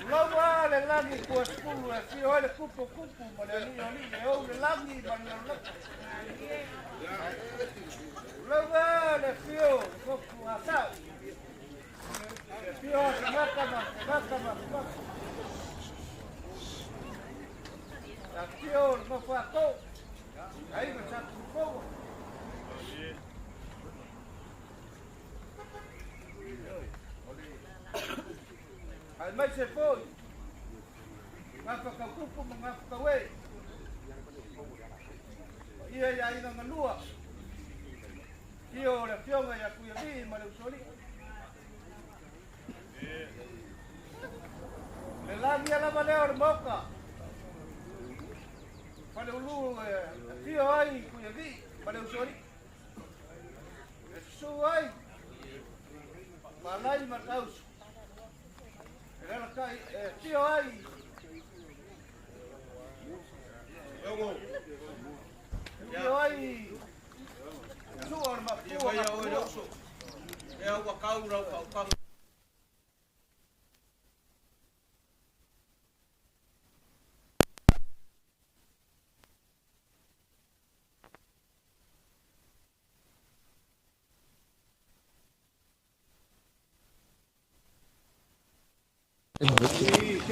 Laua le lagi kua skulu e fio ai le kupu kupu ma le ali ali le ou le lagi ma le lalaki. Laua le fio le kupu asau. Le fio a se maka ma se maka ma se maka. Le fio le mafu a kou. Ai ma sa kupu. Ai mai se foi. Ngā whakaukupu ma ngā whakawe. Ia ia ina ngalua. Tio le fionga ia kuia vi ma le usoli. Le lagi ala leo le moka. Fale ulu e fio ai kuia vi ma le usoli. E su ai. Malai ma tausu. E lala kai e fio ai. Fio ai. Sua o mapua.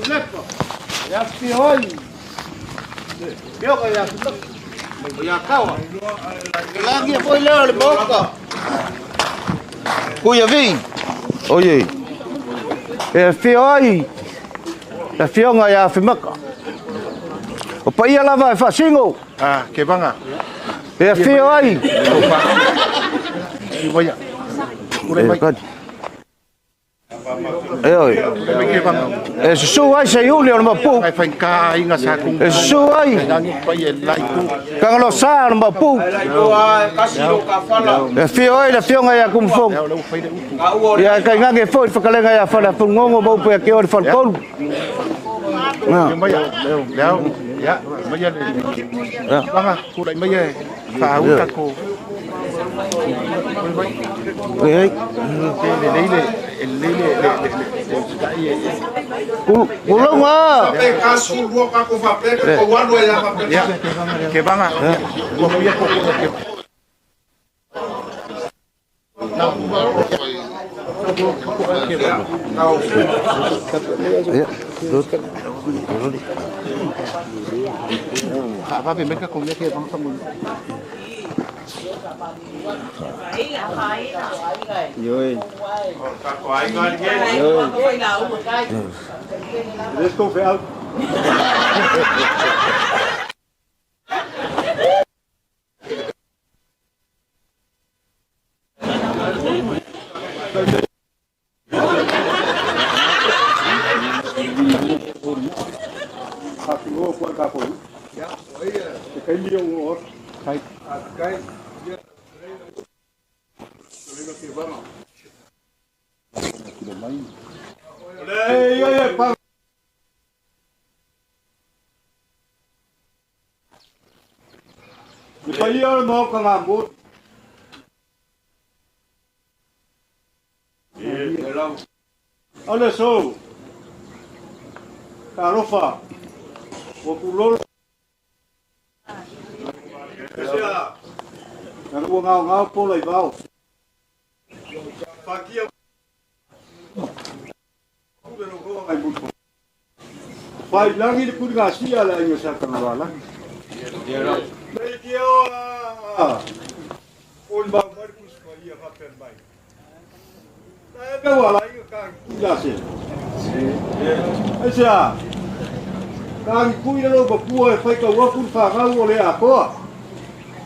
Lepa. Ia fio ai. Fio ka ia lepa. Ia kawa. Lagi foi leo le moka. Kuia vi. Oye. E fio ai. E fionga ia fimaka. O paia lava e fasingo. Ah, ke vanga. E fio ai. I waia. Ure mai. E oi. E susu ai se iuli o le mapu. Ai whain ka inga sa kung. E susu ai. Ngangi pai e lai ku. Kangalo sa o le mapu. E fio ai le fionga ia kumufong. Ia kai ngangi foi whakalenga ia whala fungongo maupu ia ke o le whalkolu. Mai leo ya mai le. Vanga kura mai e whauta ko. Ei. Le le le le le le Kulonga. Ya. Ke vanga. Ko ia ko ke. Ya. Ha va be meka ko me ke vanga mo. Yoi. Yoi. Ale so. Karofa. O kulolo. Ngau ngau ngau pola i vao. Fakia. Pai langi le kuri ngasia la inga sa tangala. Nei ki o a. Ol ba Marcus ko ia fa pen mai. Ta e wala inga ka kula se. Asia. Ka kui lo ba pua e fai ka wa kun fa ngau o le a koa.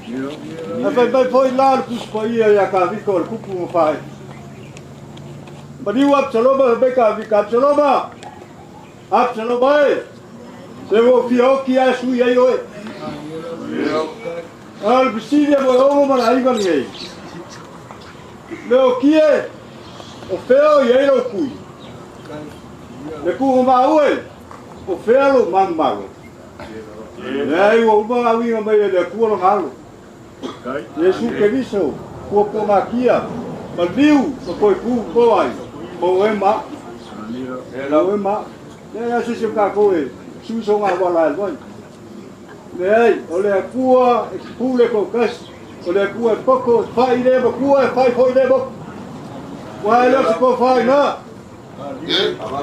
A fai mai foi la le kus ko ia ia ka vi ko le kupu mo fai. Maniu Absaloma be ka vi ka Absaloma. Absaloma e. Se vo fio ki a su ia oe. Al bisidia mo o mo na inga nei. Leo ki e. O feo ia ro kui. Le ku ma ue. O feo lo mang malo. Nei o ma wi mai le ku lo ngalo. Yesu Keriso, kua po ngā kia, ma liu, ma koe ku ko ai. Mo e ma. Mo e ma. Le a se se ka ko e su so nga wala e le o le kua e pule ko kas o le kua poko fai le mo kua fai foi le mo wa le se ko fai na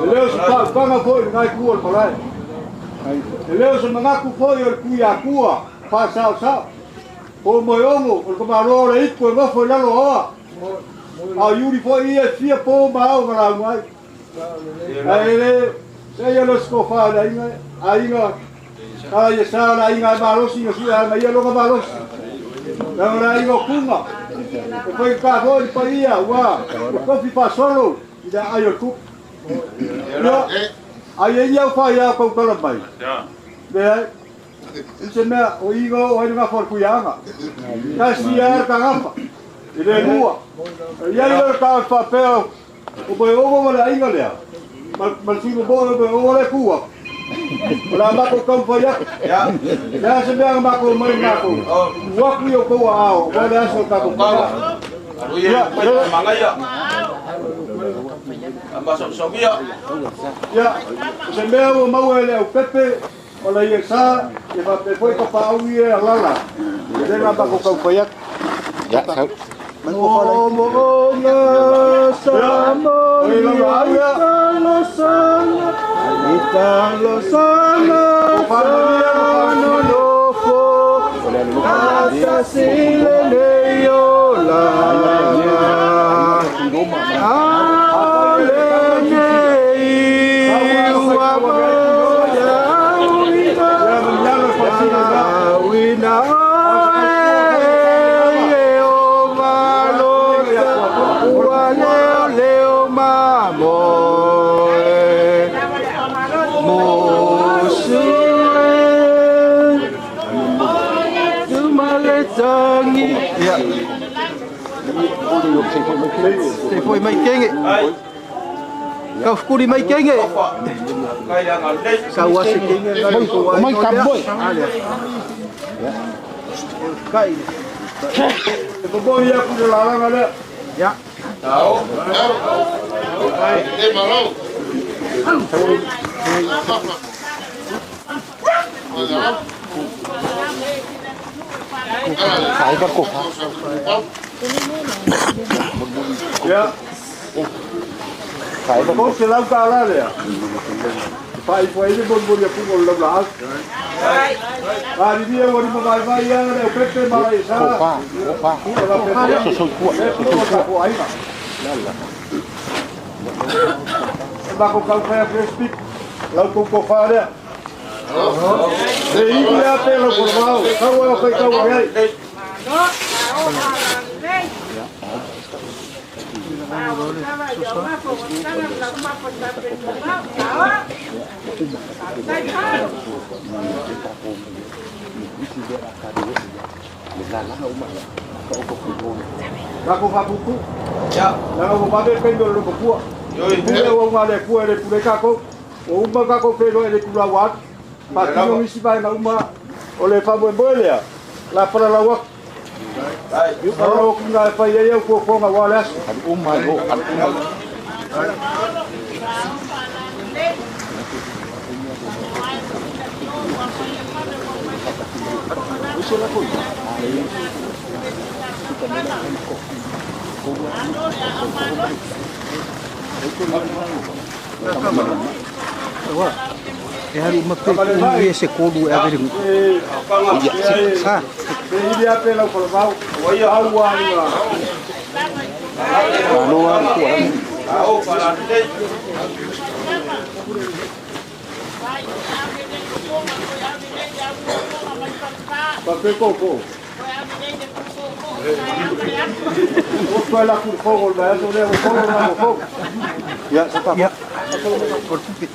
le se pa pa nga foi ngai kua malai le se mangaku foi o ku ya kua fa sao sao o mo ongo o ko malo le iko e foi la lo a yuri foi e fia po ma o la mai ai le se le se ko fa la inga ai inga ai sa la inga malosi no si a mai lo malosi la la inga kunga e foi ka foi pa ia wa o kofi pa solo ida ai o ku no ai ia fa ia ko kala mai le se me o inga o ai nga for kuianga ka si ar ka gafa ile lua ia ia ka fa pe o bo o la inga le mal si bo o le kua la mako kau fa ya ya se me mako mai mako wa ku yo ko ao wa la so ka ko ya mangaya amba so so ya ya se me o mau ele o pepe o la ye sa e va pe foi ka pa u ye la la le la mako kau fa ya ya o mo na sa mo la sa Italo sana no no fo asasile le yo la ale ne wa ya wina e o malo wa leo leo mamo Ya. Te foi mai kenge. Kau fukuri mai kenge. Kau ase kenge mai kamboi. Kai. E bo ia ku la la la. Ya. Tao. E malo. Kai ka ko. Ya. Kai ka ko se la ka la le. Pai foi ele bon bon ya ku ko la la. Ai ni o ni mai mai ya le pepe mai sa. Ko pa, ko pa. So so ku. Ko ai na. La la. Ba ko ka fa speak. La ko ko fa le. E ia pelo por mau, kau au kai kau ai. Lako fapuku. Ya. Lako pape pendo lo kua. Pule o ngale kua le pule kako. O uma kako pelo le kula wat. Pa tino isi vai na uma o le fa boelea. La para la wa. Ai. Para o kunga fa ia ia ko ko nga wala. Uma lo uma. E haru mape ku e se kolu e avere. Sa. Ia pelo por mau. Ia au wa ni. Malo wa ku. Au para te. Pa pe ko. O pa la ku fogo, la eso le fogo na fogo. Ya, sa Ya. Por pupi.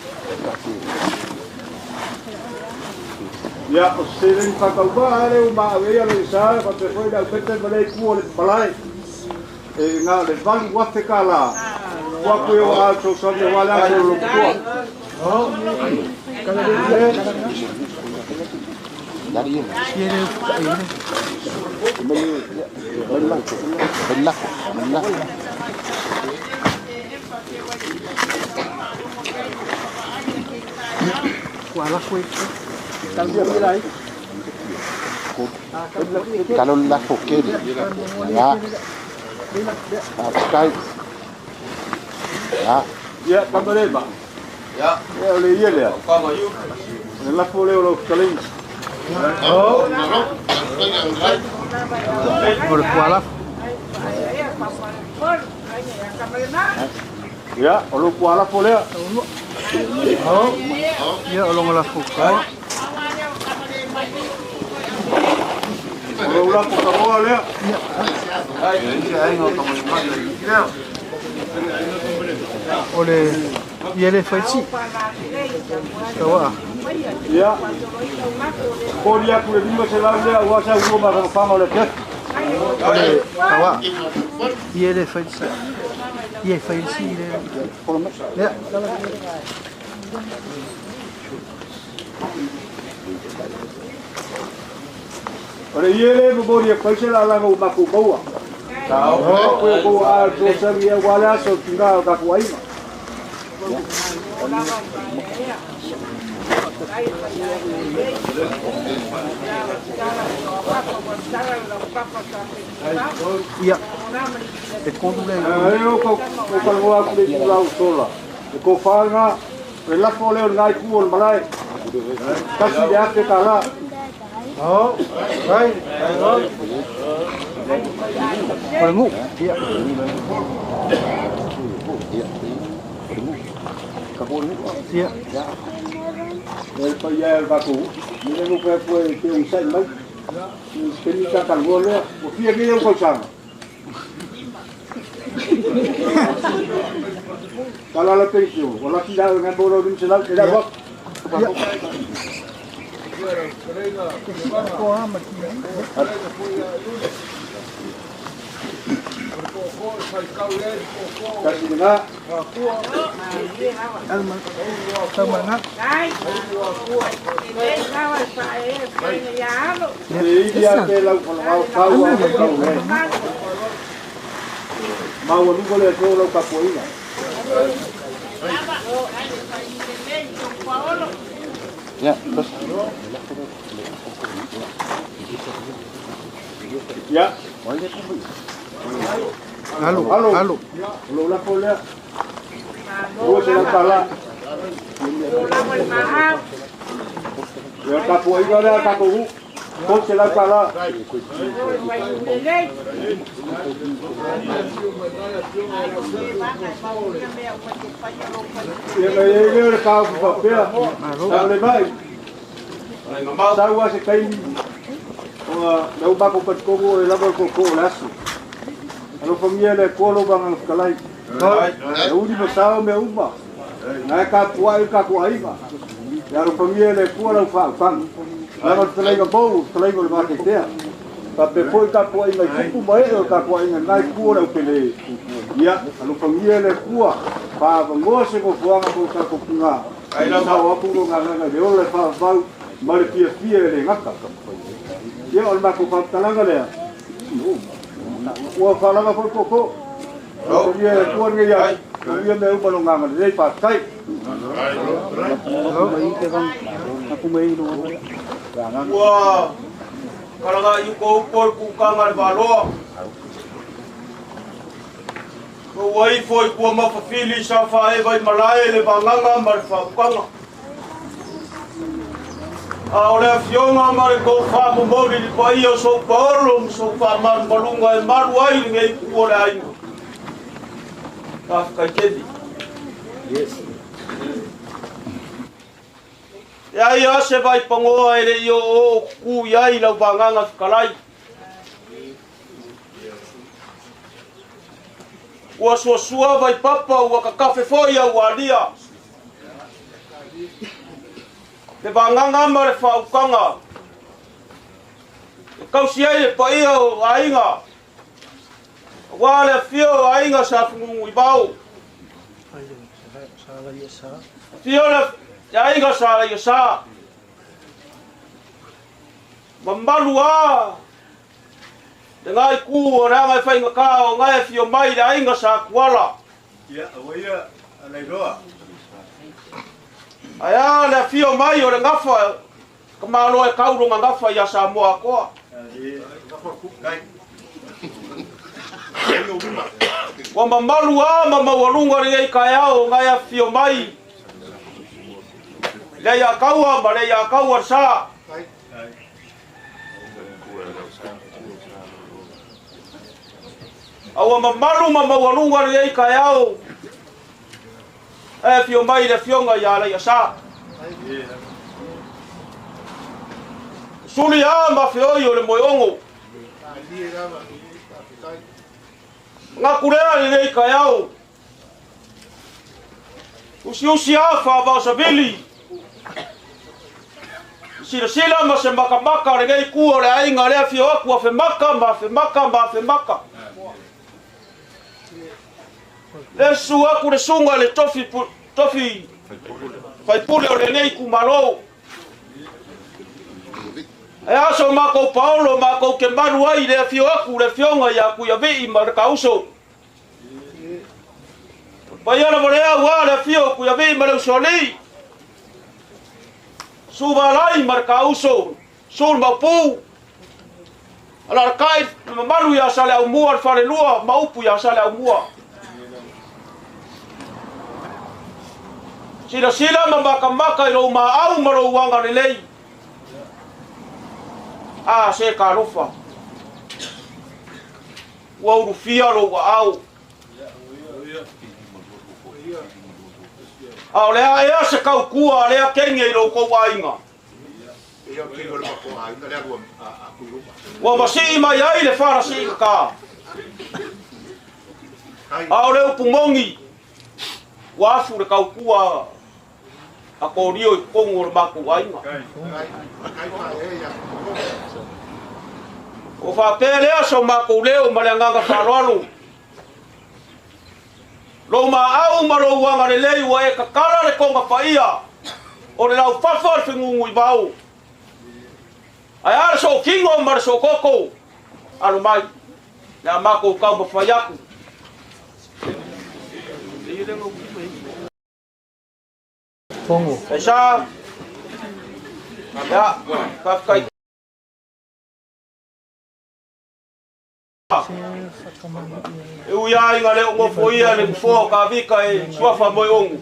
Ya, o se ven pa ka le uma veia le sa pa pe foi la pete male ku le palai. E nga le valu wa te kala. Wa ku yo a so so le wala so lo ku. Oh. Kala le. Dari ini. Talo la fokeli. Ya. Sky. Ya. Ya, kamareba. Ya. Ya le yele. Kama yu. Le la fole o kalin. Oh. O le kuala. Ya, o lo kuala fole. Oh. Ya, o lo la fuka. O lo la fuka le. O le iele faitsi. Tawa. Ya. Koria ku le lima se la le wa sa u ma ka fama le ke. O le tawa. Iele faitsi. Ie faitsi le. Ya. O le iele mo boria faitsi la la ma ku boa. Tao. Ko ko a to sa ia wala so tinga ka ku ai. Ia. E kondu le. E o ko ko ko a ku le la usola. E ko fanga e la fole o ngai ku o malai. Kasi ya te kala. Oh, vai. O le ngu. Ia. Ia. El pa ia el baku. Ni le mo pe te un sai mai. Ni se ni ka kalwo le. O fia ke o ko. Kala la pensión. O la tira en el bolo de un celal que la va. Kasi nga. Ya, terus. Ya. Halo, halo. Lo la fola. Lo se la pala. Ya capoeira la capoú. Ko se la pala. Ya me llegué el cabo papel. Dale mai. Sawa se kai. Lau bako pat kogo e lava koko lasu. Alo famia le kolo bang al kalai. E uni masao me uma. Na ka puai ka kuaiva. Ya alo famia le kolo fa fang. Lava talai ga bo, talai go ma ke tea. Pa pe foi ka puai mai kupu mai o ka puai ngai ku le pele. Ya alo famia le kua. Pa ngo se ko fuanga ko ka ko punga. Ai la sa wa ku nga nga le ole fa fa ma le pia pia le ngaka. Ia o le mako whaptalanga lea. Ua whalanga foi koko. O ia kua nge ia. O ia me upa lo nganga lei pa kai. Ua kalaga i ko upo ku kanga le valoa. Ko wai foi kua mawhawhili sa whaewa i malae le vanganga ma le whaukanga. A o le afioga ma le kou faamomoli le paia o sou paolo ma sou faamalumaluga e malu ai lenei ku o le aiga. Tafekaiteli. E ai a se vaipagoa e leʻi oo o kukū i ai lau vagaga fekalai. Ua suasua vaipapa ua kakafe foi au alia. Le vagaga ma le faaukaga. E kausi ai le paia o aiga. Auā le afio o aiga sa fuguguivao. Afio le aiga sa laiasā. Mamalu a le ngai ku o le aga e faigakā o ngae afio mai le aiga sa kuala. Ae a le afio mai o le gafa ka malo e kauloga gafa ia Samoa atoa. Ua mamalu a ma maualuga lenei taeao na e afio mai le ia kaua ma le ia kaua sa. Aua mamalu ma maualuga lenei taeao e afio mai le afioga ia Leia sa. Suli a ma feoi o le moeogo. Ngakulea lenei taeao. Usiusi a faavao savili. Silasila ma se makamaka lenei ku o le aiga le afio aku a femaka ma femaka ma femaka. Le su aku le sunga le tofi tofi faipule o lenei kumalo. E aso makou Paolo makou ke malu ai le afio aku le afioga ia ku ia vei ma le kauso. Paia la volea ua le afio ku ia vei ma le usoli. Suvalai ma le kauso. Sul mapu. Ala kai mamalu ia sale au mua le falelua maupu ia sale au mua. Sila sila ma makamaka i lou maau ma lou uaga lelei. A se kalofa. Ua ulufia lou aau. A o lea ea se kaukua a lea kenge i lou kou aiga. Ua masii mai ai le farasii kakaa. A o le upu mogi. Ua afu le kaukua a kōrio i kongo o le makou aiga. O faapea lea so makou leo ma le agaga faaaloalo. Lou maau ma lou agalelei ua e kakala le konga paia o le laufafa o le fegugu i vao. Ae a le sookino ma le sookoko alo mai le a makou taumafai atu. Esa ia faafetai. E ui aiga le o gofoia le nofoa o Kavika e suafa moeogo.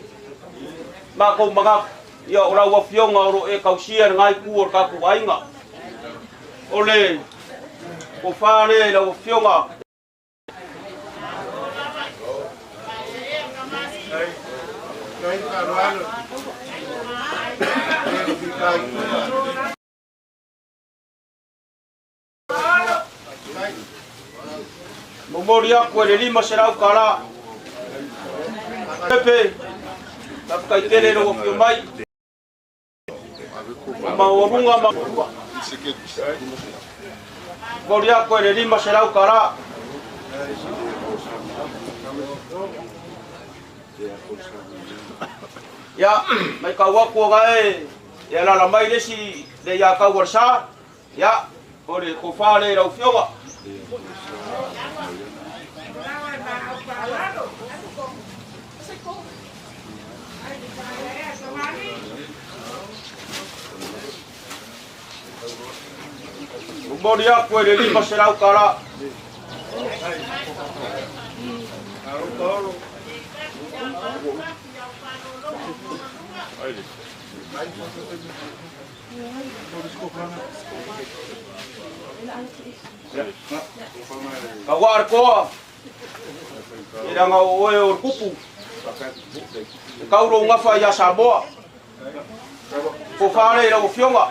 Makou manatu ia o lau afioga o loo e tausia le gaitu o le tatou aiga. O le tofa lea i lau afioga. Momoli aku e le 500 tala. Pepe, faafetai tele lou afio mai. O maualuga ma momoli aku e le 500 tala. Ia, mai kau aku o gae e alala mai le isi le ia kau o le sa. Ia, o le tofa le i lau afioga. Momoli aku e le 500 tala. Ka waa le koa e leaga o oe o le kupu e kau lou gafa ia Samoa. Tofa le i lau afioga.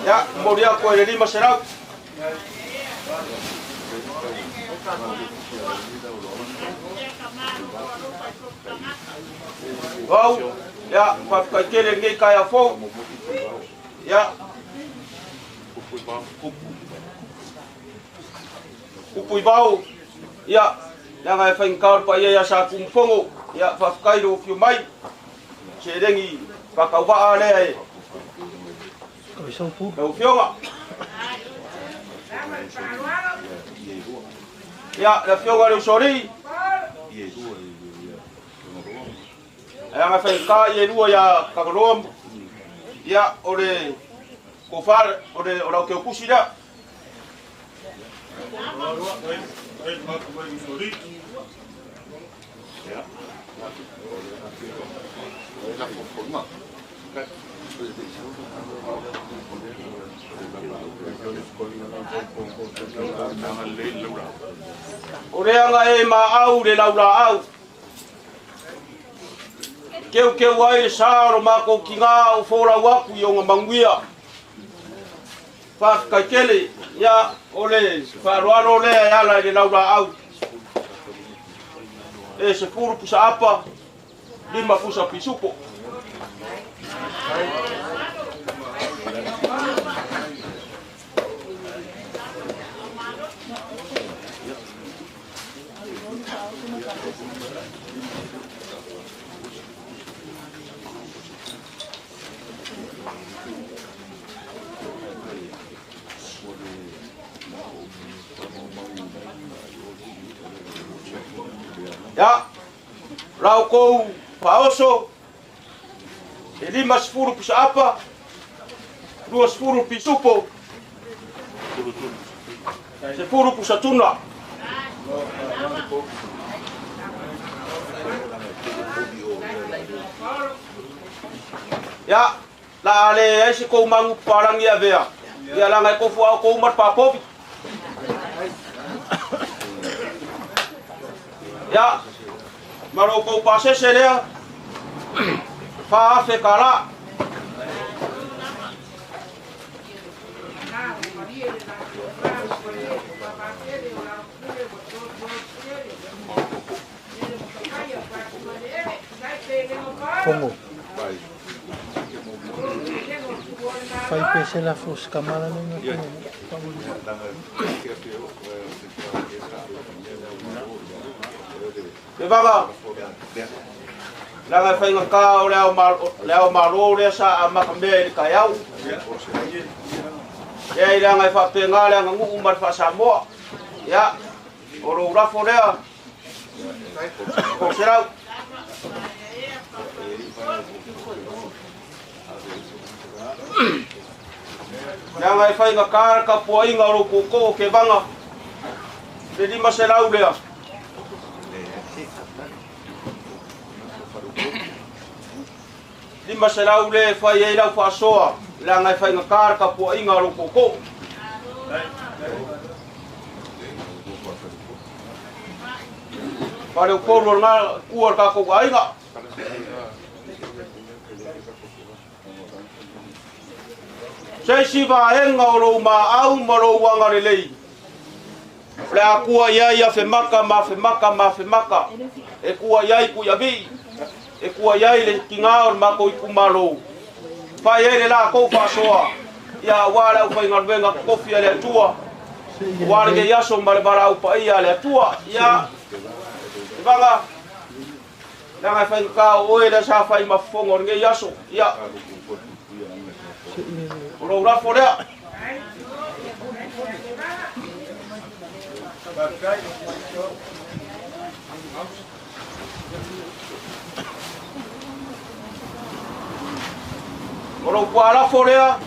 Ia, momoli aku e le 500. Au, ia, faafetai tele lenei taeao fou. Ia, kupu i vao. Ia, Leaga e faigata o le paia ia Sa Tumufogo, ia faafetai lou afio mai. Seleni faatauvaa lea e lau afioga. Ia, le afioga i le Usoalii, leaga e faigata i elua ia Tagaloa, ia, o le tofa, o le Aukeukusi lea. O leaga e maau le laulaau. Keukeu ai le sa o lo makou tiga o folau aku i ona manuia. Faafetai tele, ia o le faaaloalo lea e ala i le laulaau. E 10 pusa apa, 5 pusa pisupo. Ia, lau kou faaoso, e 50 pusa apa, 20 pisupo, 10 pusa tuna. Ia, la ale ai se kou mangu palangi avea. Ia langa e kofu au kou mat papovi. Ia, maro kou pasese lea, faafe kala. Fongo. Fai pese la fosca mala lenga. Le vaga. Langa whainga ka o leo malo lea sa a makamea i le kaiau. Ia i langa i whaapenga lea nguu ma le whaasamoa. Ia, o lo urafo lea. Ko serau. Langa i whainga ka ka puainga o lo koko o ke vanga. Le 500 lea. 500 le whai ei lau whaasoa, langa i whainga kāra ka puainga o lo koko. Whare o pōru o ngā kua ka kouka ainga. Seisi vaenga o lou maau ma lou agalelei. O le a kua iai a whemaka ma whemaka ma whemaka. E kua iai kui avi. E kua iai le kinga o le mako i kumalo. Whai e le la kou whaasoa. Ia wā le au whaingaluenga kofi a le atua. Wā le ke iaso ma le bara au paia a le atua. Ia, e vanga, langa e whainga o oe le sa whai mafongo o le iaso. Ia, o lou rafo lea. O lou pualafo lea,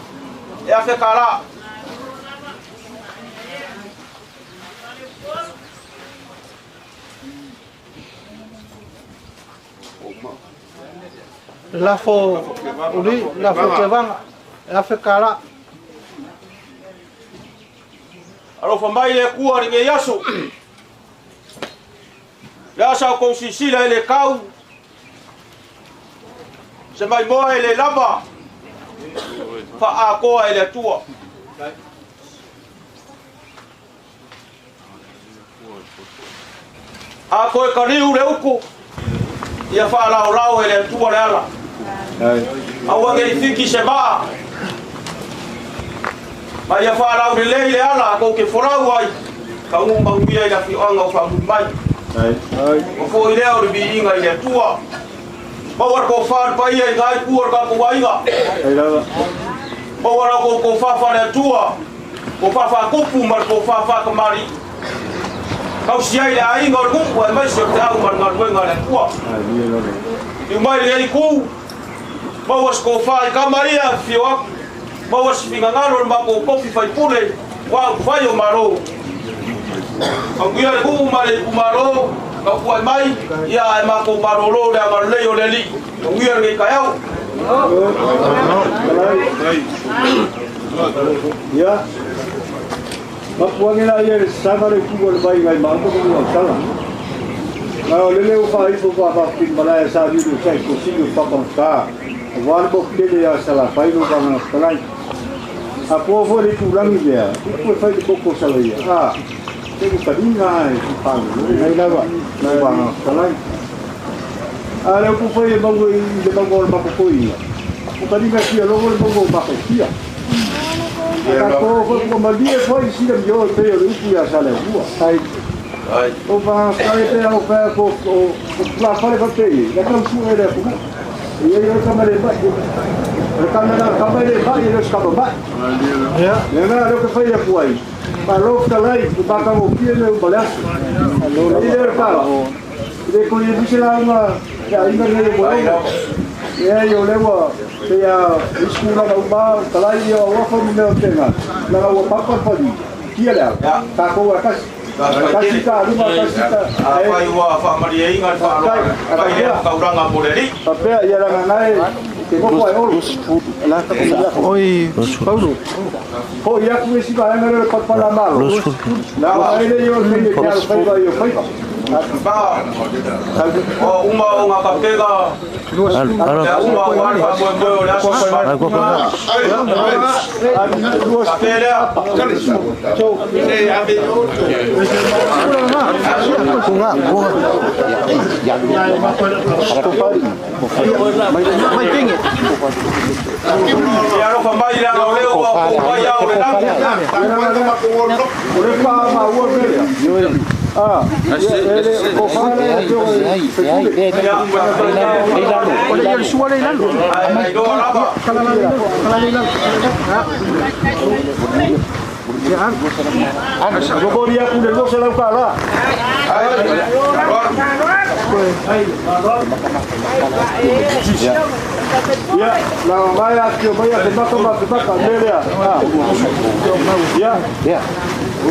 e afe kala. Lafo uli, lafo kevanga, e afe kala. Alofa mai le kua le iaso. Le asa o kou sisila e le kau. Se mai moa e le lava. Faakoa e le atua. A koe kariu le uku. Ia whaalaolao e le atua le ala. Aua ngei fiki se maa. Ma ia whaalau le lei le ala, a kou ke folau ai. Ka ungu manguia i la fioanga o whaamui mai. O foi lea o le viiga i le Atua. Maua le tofa le paia i ngai ku o le tatou aiga. Maua la kou tofa faale-Atua, tofa faatupu ma le tofa faatamalii. Tausi ai le aiga o le nuu aemaise o le teau ma le galuega a le Atua. Liu mai lenei itu, maua se tofa i kama ia afifio atu, maua se finagalo o le matou tofi faipule, ua upufai o Malo. Manuia le nuu ma le itumalo, tautuai mai, ia ae matou malolo le agalelei o le Alii. Manuia lenei taeao. Ia, mapuange la ia le saga le ku o le vai ngai ma ko ko sala. Ma o le leo fa ifo fa fa pin mala sa ni lu sai ko si lu pa pa ta. Wa bo kle le ya sala fai lo ba na sala. A po fo le ku langi le. Ku fai le ko sala ia. Ah, te ku ka dinga e ku pa lu. Ai la ba. Na ba na sala. A le ku fai e mango i le mango o ma ko ia. Ku ka dinga sia lo le mango ma ko ia. Ka ko ko malie foi sila mi o pe o upu ia sala ua. Ai. O va sai pe o pe ko o la fale fa pe. La kam su ele ku. E eu ka male ba. Ka na ka male ba e ka ba. Ya. Ne na lo que fai ku ai. Pa lo ka lai ku ba ka mo pie le balaço. E le pa. Le ko ye dise la uma ya inga ne mo. E eu levo te a escola da uma talai o wa fa mo tena. La wa papa fa di. Kia la. Ka ko wa ka kasita luma kasita. A fai ua fa maria inga fa lo. Kai le kauranga mo le ri. Papea ia la ngai te mo ko olu. La ka oi Paulo. Ho ia ku esi ba na le pa la malo. La wa ele yo le le ka fai ba yo fai. Ba. O uma o nga kapega. Ya uma o ala mo mo le aso. Kapela. Mai pinge. Ia ro fa mai la o leo o pai au le nang. O le pa ma ua vele. Ah, ele ko fa le O le ia sua le lalo. Ai do lava. Kala la kala le lalo. Ya. Boria ku le go se la kala. Ya, la vai a que vai a te mata mata mata melea. Ya. Ya.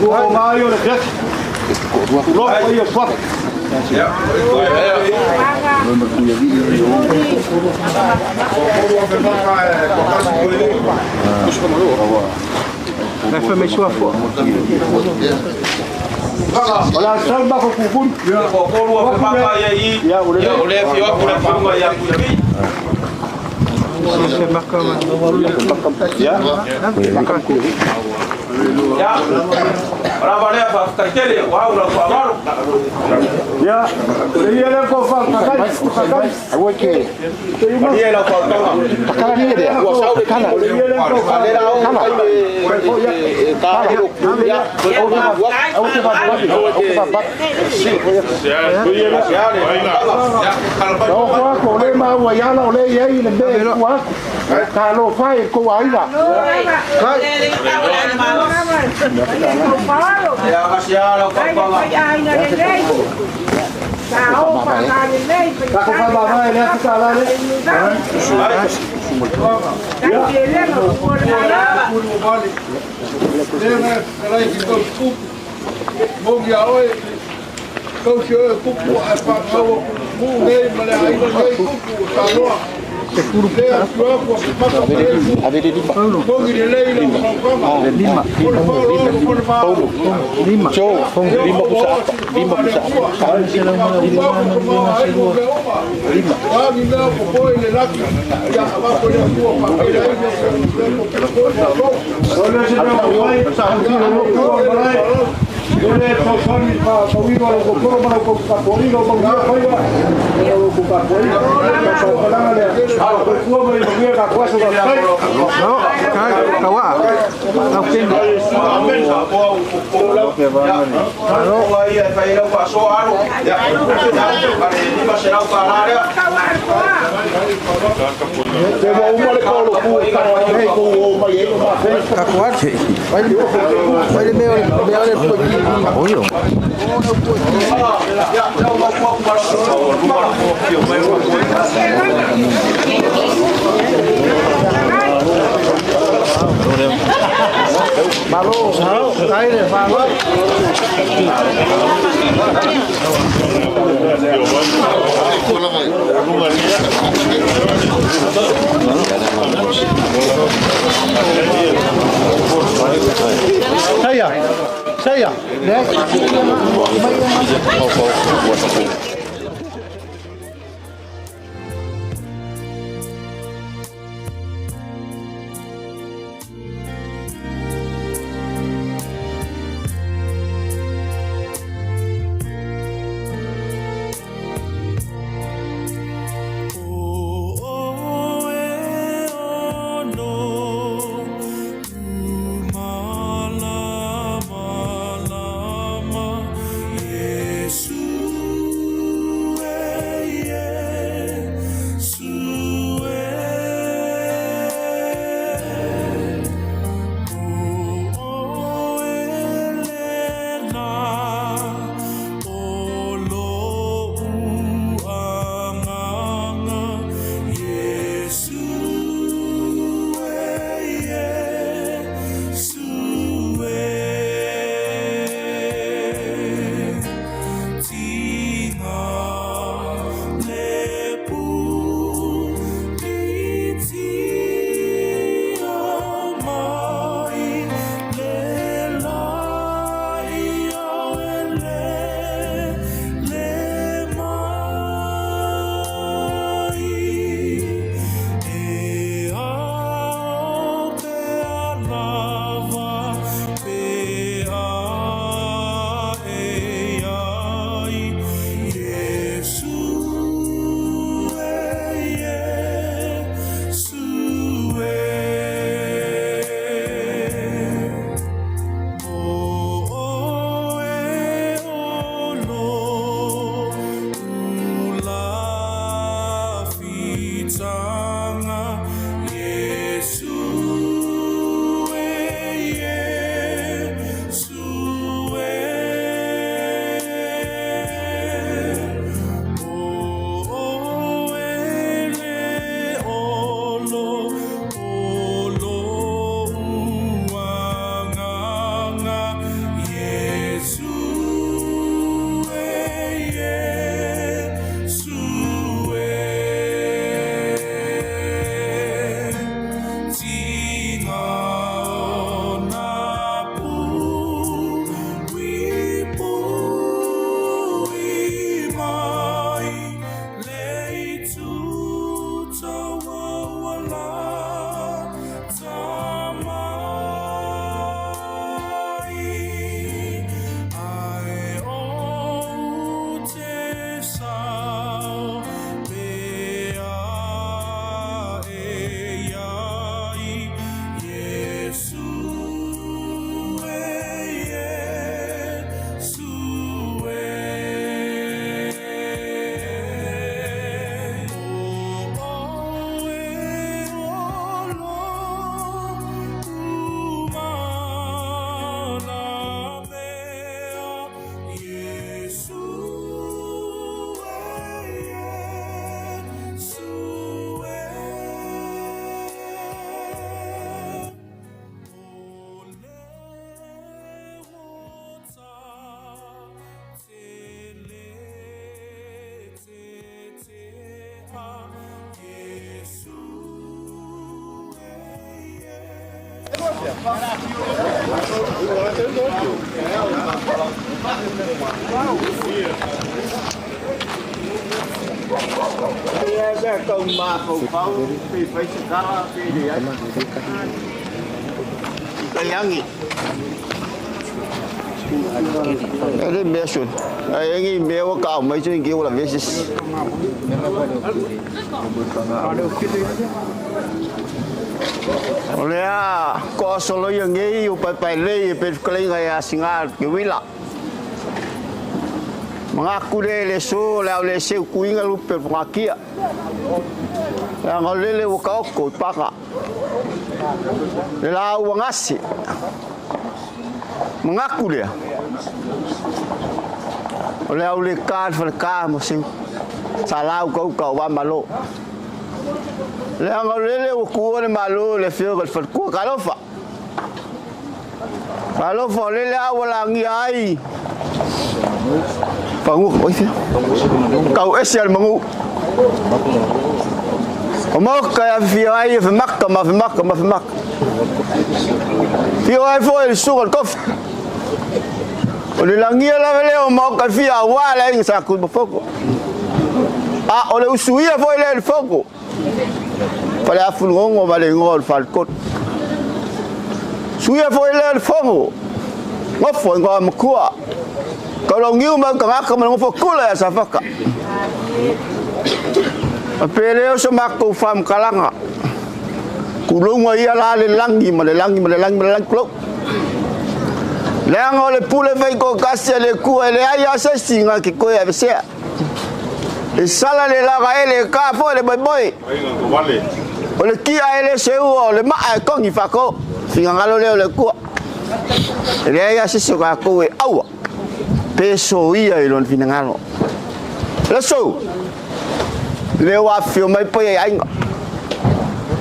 O Mario le crack. Lo vai a fa. Ya. La femme est soif. Voilà, salma ko ku. Ko ko ru fa pa ia i. Ya, o le O le fio ku le fa ia ku ia. C'est marqué. Ya. Ya. Ora va le fa ka tele wa ura fa maru. Ya. Le ia le ko fa ka ka. Awe ke. Maria la fa ka. Takala ni le. Ua sau le Kala. Le ia le ko fa. Le la o Kala. ka Kala. Awe ke fa ba. Awe ke fa ba. O ko ko le ma ua ia la o le ia i le me ku aku. Ka lo fai ko ai la. Ya ka sia la fa fa. Ka ko fa ba ba le ka la le. Lima. Lima. Lima pusa. Lima pusa. Lima. O le se no vai. Ele tausani pa tauiga o ko koro mana ko ka pori o mo ia faiva o ko ka pori ka palanga le ko tua mai mo ia ka kwasa ka kai no ka ka wa ka ken amen sa ko ko la alo la ia fa ila pa so aro ya are ni ba será ka la re te mo uma le ko lo ku ka nei ko o mai e ma fe ka kwa vai vai le meo meo le po Oyo. Malo, aire, malo. Saya, saya. Ele mesu. Ai ngi mea ka mai tu ngi wala vesis. Olea ko solo yang ngi u pai pai le pe klenga ya singa ke wila. Mengaku le le so le le se kuinga lu pe ngakia. Ya ngolele wo ka ko paka. Le la wangasi. Mengaku dia. Oleh oleh kan ka mo salau kau kau wa malo. Le ngolele wo ku le malo le fio le ku kalofa. Kalofa le le awala ngi ai. Pangu oi fio. Kau ese al mangu. O mo ka fio ai fe makka ma fe makka ma fe makka. Fio ai fo el sur el kof. O le langia la vele o mo ka fia wa la inga sa ku foko. A o le usuia fo le foko. Fale afulongo vale ngol falkot. Suia fo le foko. Ngofo ngo mkua. Kalau ngiu ma ka ka ma ngofo kula ya safaka. Apele o so makko fam kalanga. Kulunga ia la le langi ma le langi ma le langi ma le langi kulo. Leanga le pule fai ko kasi le ku le ai ase singa ki ko ya se. E sala le la ga ele ka fo le boy boy. O le ki a ele se o le ma a ko ngi fa ko. Singa ngalo le le ku. Le ai ase so ka ko e aua. Peso ia i lon finangalo. Le so. Le wa fio mai po ia ainga.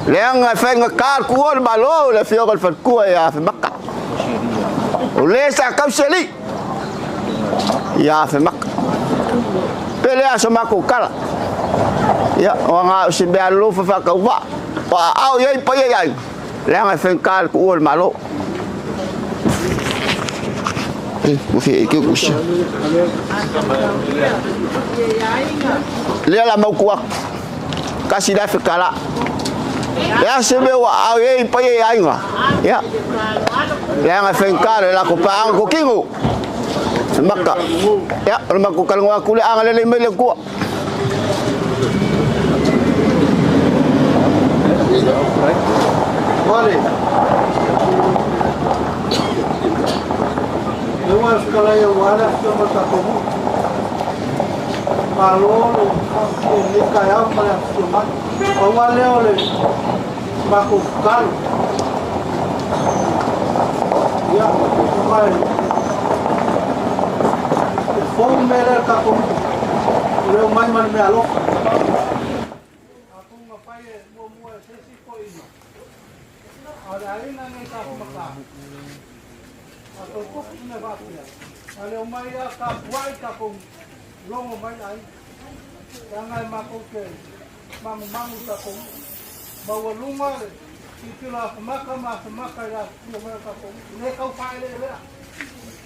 Leanga fenga ka ku o le malo le fio ko le ku ia fe maka. O le sa kauseli. Ia fe maka. Pele aso mako kala. Ia o nga se be alo fa fa ka wa. Pa au ia pa ia ia. Leanga fenga ka ku o le malo. O fi ke ku si. Le la mau ku kasi la fe kala. Ya se me wa au ia pa ia ia. Ya. Leanga fenka le la ko pa ko kingu. Maka. Ya, o mako kalngo aku le anga le mele ku. Vale. Eu acho que ela ia olhar que eu vou como. Malo, ele caiu para filmar. O valeu le mako kalo. Ya, vai. Fogo melhor tá com o mais mais me aloca. A tunga pai mo mo se se foi. Olha aí na nem tá com a. A to ko ne va pia. Ale o mai a ka vai tá com longo mai aí. Ngai ma ko ke mangu mangu tá com. Ba lunga titula maka maka maka ya no me ka ko ne ka fa le le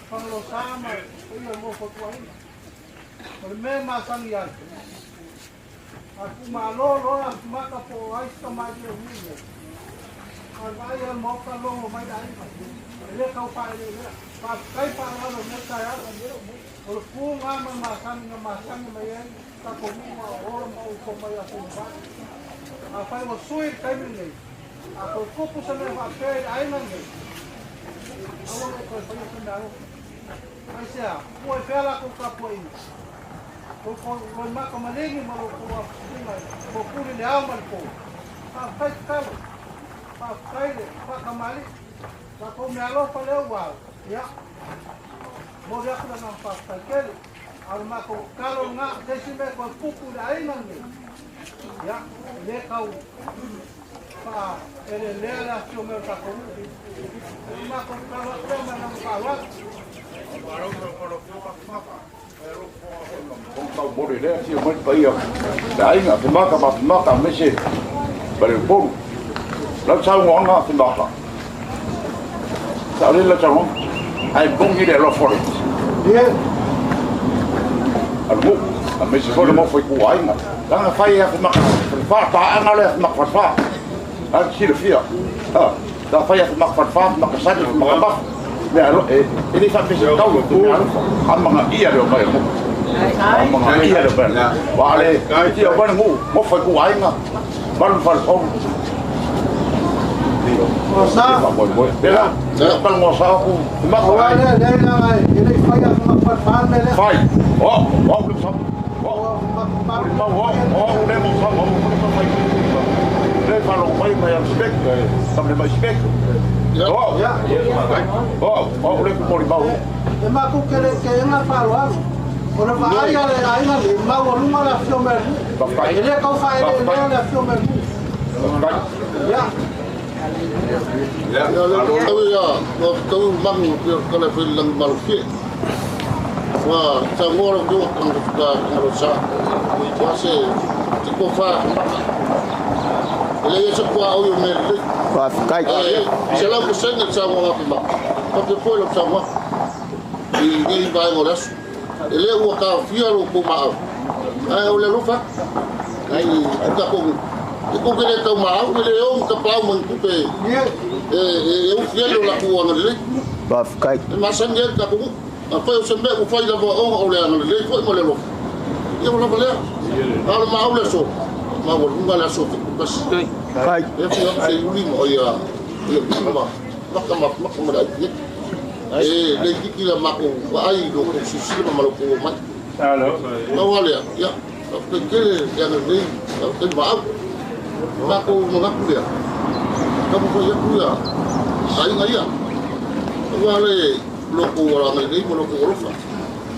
panglo sama o mo fo ko ai o me ma sang ya a ku ma lo lo a maka po ai sta ma de hu ne a vai a mo ka lo mai dai le ka fa le le pa kai pa la lo me ka ya o ku nga ma sang ma ye ta ko mu o ma o ko ma ya ko ba a fai o sui kai mi ne a ko ko sa me va pe ai nan ne a o ko ko ko na ai se a o e fela ko ka po ina ko ko ko ma ko malengi ma lo ko ko ku le au mal ko pa fai kalo pa fai le pa kamali pa ko me alo pa le wa ya mo ya ko na pa fai kele al ma ko kalo nga desi me ko pupu le ai nan ne ya le kau pa ele le la fio me ta ko ma ko kalo ma na pa wa Kau boleh le fio mai pa ia la inga te maka ma maka me se pa le polu la sa ngo nga te maka sa le la sa ngo ai bon ile lo fore ye al mo a me se fo le mo foi ku ai nga la fai ya maka fa pa anga le maka fa a si le fia ah la fai ya maka fa maka sa maka ba Mea alo e le fa pese tau le alo. Amanga ia le mai mo. Amanga ia le mai. Wa le ti o bana ngu, mo fa ku ainga. Balu fa fo. O sa. Bela, pa ngo sa ku. Ma ko ai le le la ai, le fai a ma fa fa me le. Fai. O, o le sa. O, o, o, le mo sa mo mo fai. Le fa lo mai mai al spek. Sam le mai spek. O, o, o le ku mo li mau. E ma ku ke le ke nga fa lo. O le fa ai le ai na le mau o lunga la fio me. E le ka fa le le la fio me. Ya. Ya, ya, tau mangu ke le fil lang malfie. Wa tangoro do kang ka ngaro sa. Wa se ti ko fa maka. Le ye se kwa o yo me le. Wa kai. Se la ko senga sa wa ma. Pa te po lo sa wa. I ni ba ngoras. Le ua ka fia lo ko ma. Ai o le lo fa. Ai ka ko e ko kele tau mau le o ka pau mang ku pe e o fielo la ku anga le ba kai ma sange ka ku a fa o se me o fai la vo o le anga le fo mo le lo e o la le ala ma o le so ma o lunga la so ku pas kai e fi se uli mo ya le ma ma ka ma ma ma la e le ki la ma ko ai lo ko si si ma lo ko mai alo ma wale ya ke ke ya le ke ma Mako mangaku lea. Kamu ko ia kuia. Ai ngai ia. Ua le loko wala ngai nei mo loko alofa.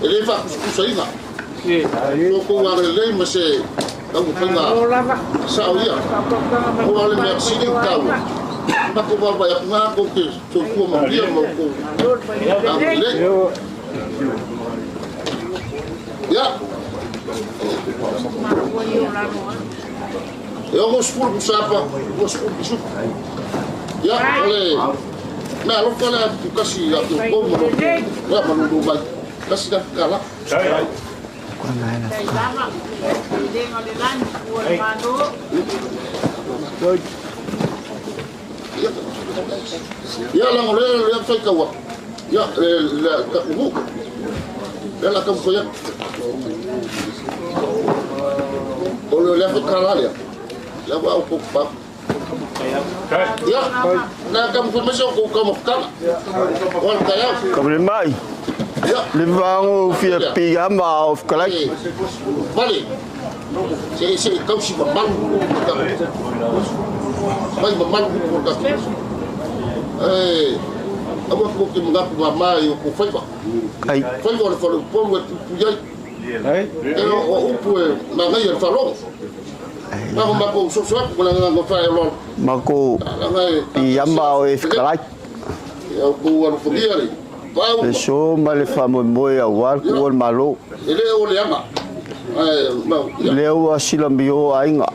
E le fa kusa inga. Loko wala lei ma se kamu penga. Sa ia. Ua le mea sini tau. Mako wala ia ngā ko ke so ku ma ia mo ko. Le. Ya. Eu vou expor o sapa, vou expor o suco. Ya, olha, me alo fala tu kasi ya tu como no. Ya manu do vai. Kasi da kala. Ya la ngole le fai kawa. Ya la ka ku. Ya la ka ku ya. Olha le fai kala le. La wa ko pa. Ya, na kam ko meso ko kam ka. Wal ka ya. Kam le mai. Le vango fia pigama of kalai. Vale. Se se kam si mal ko ka. Mai mal ko ka. Eh, amo ko ke mga ko mai ko fai ba. Ai. Fai ko le fo po ku ya. Ai. E o upu e na ngai el falo. Mako mako so so ko la nga fa lo mako i amba o e fikalai ya ko wa fo dia le le so ma le fa mo mo ya wa ko malo e le o le ama ai ma le o asila mio ainga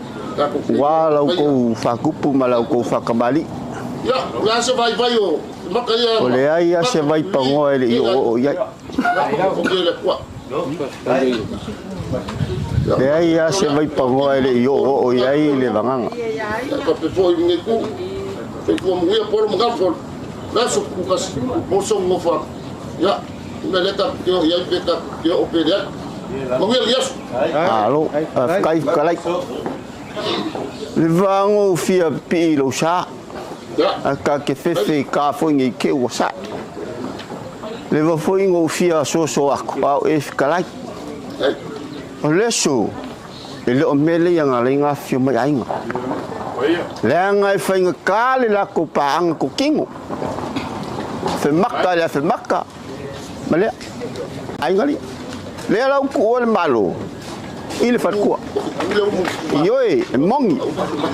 wa la ko fa kupu ma la ko fa kamali ya la se vai vai o maka ya o le ai ya se vai pango ele o ya le ai ya se vai pango ele yo o ya le vanganga ka pe foi ngi ku pe ku mo ya por mo ga for la so ku ka mo so mo fa ya me le ta yo ya pe ta yo o pe ya mo ya yes alo kai kalai le vango fia pi lo sa ka ke fefe ka fo ngi ke o sa le va fo ngo fia so so aku au e kalai o leso e le o mele ia ngā ngā fio mai ainga. Le anga e whainga kāle la ko pāanga ko kingo. Whemaka le whemaka. Ma lea, ainga lia. Lea lau ku o le malo. I le whatkua. Ioe, e mongi.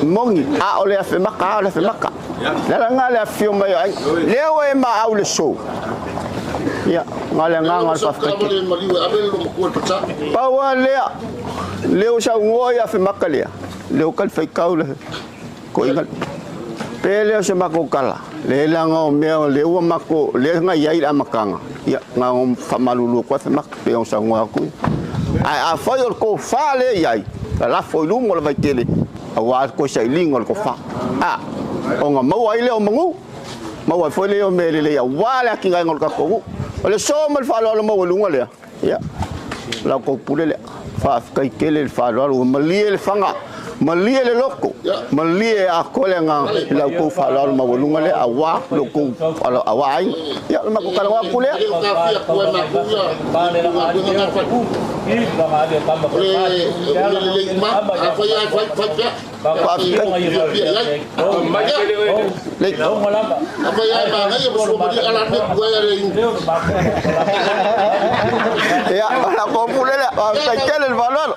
Mongi, a o lea whemaka, a o lea whemaka. Lea la ngā lea fio mai o ainga. Lea o e ma au le so. Ia, ngā lea ngā ngā le whawhakake. Paua lea, leo sa ngoa ia whemaka lea. Leo kal whaikau le ko inga. Pe leo se mako kala. Le langa o mea, le ua mako, le ngā iai la makanga. Ia, ngā o whamalulu kua whemaka, pe o sa ngoa kui. Ai a whai o ko wha le iai. La lafo i lungo le vaitele. A wā ko sa i lingo le ko wha. A, o ngā maua i leo mangu. Maua ai foi lea o mea lelei aua le atinaega o le tatou nuu. O le so ma le faaaloalo maualuga lea, ia, o la outou pule lea. Faafetai tele le faaaloalo, ua malie le faga, malie le loto, malie atoa le agaga i la outou faaaloalo maualuga lea aua lo outou aua aiga. Ia, o le matou talanoa atu lea. Ia, o la outou pule lea, faafetai tele le faaaloalo.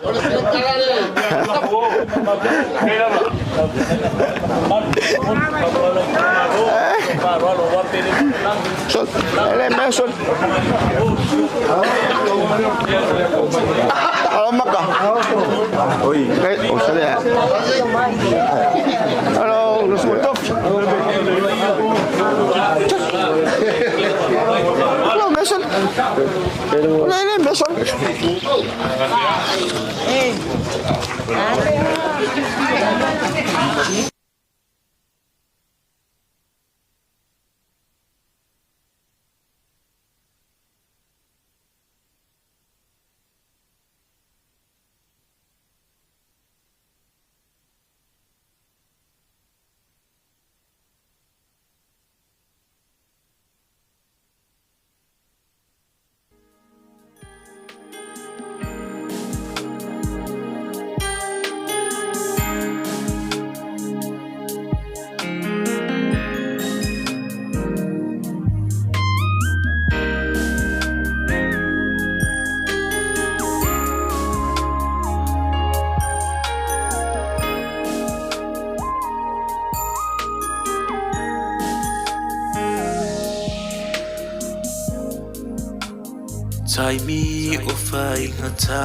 Sol, ele me sol. Alo maka. Oi, o sale. Alo, lo scutof. Alo, me sol. Le me sol. Taimi o whaingata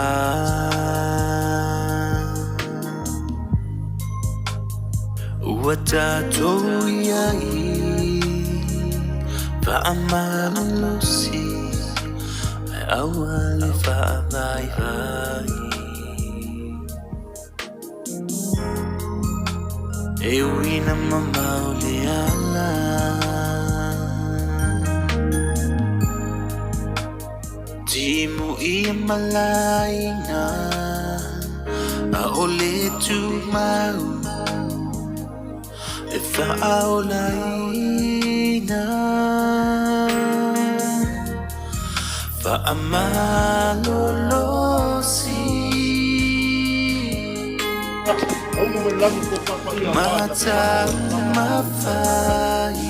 Ua tātou iai Whaamalosi Ai aua le whaamai vai E uina mamau le ala Timu i malaina A ole tu mau E whaolaina Whaamalolosi Matau mawhai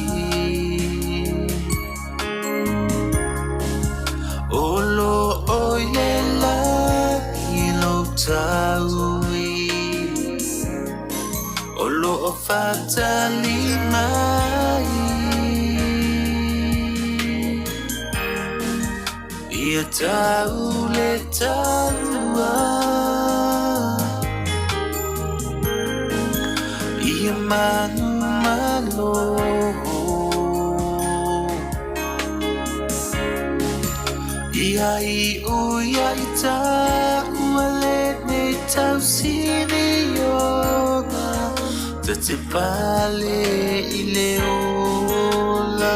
Olo o le lagi lo taui Olo o whatali mai Ia tau le taua Ia manu malo Ia i o ia i tāua le nei tau siri ona Te te pale i le ola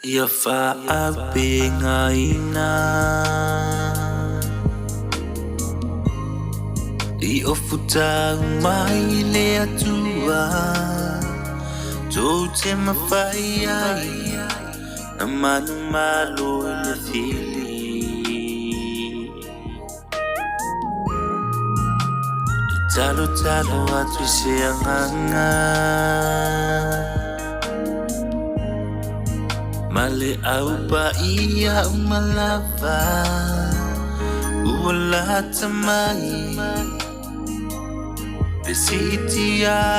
Ia whaapengaina I o futau mai le atua Tō te mawhai ai Na manu malo i le whili I talo talo atu i se anganga Male au pa ia umalava Ua lata mai Pe sitianga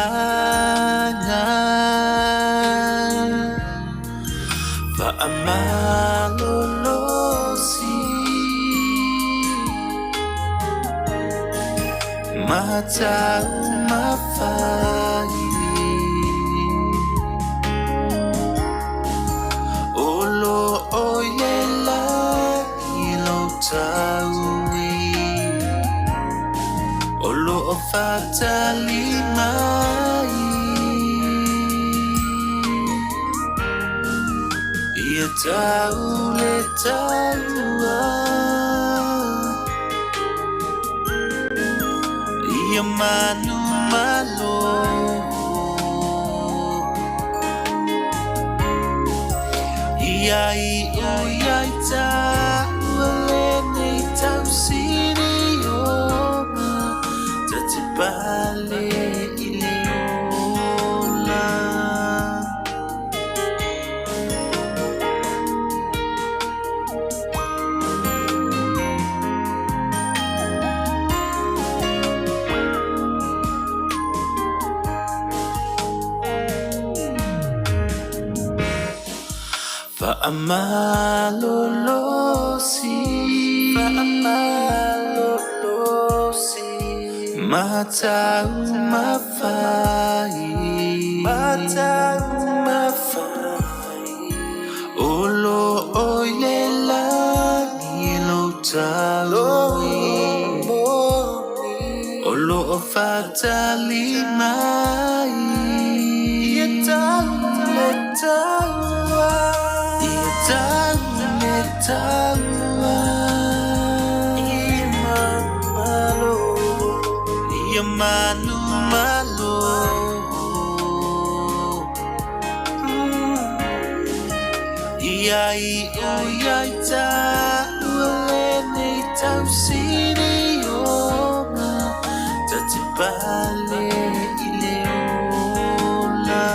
Whaamalolosi Matau mawhai faatali mai. Ia tau le taua. Ia manu malo. Ia i o ia i taua lenei tausili ona ta te pale i le ola. Fa'amalolosi, fa'amalolosi, matau mafai, matau mafai, o lo o i le lagi lou taui, o lo o faatali mai. Ia tau le taua, ia tau le taua, ia malo, ia manu malo. Ia i o ia i taua lenei tausili ona ta te pale i le ola.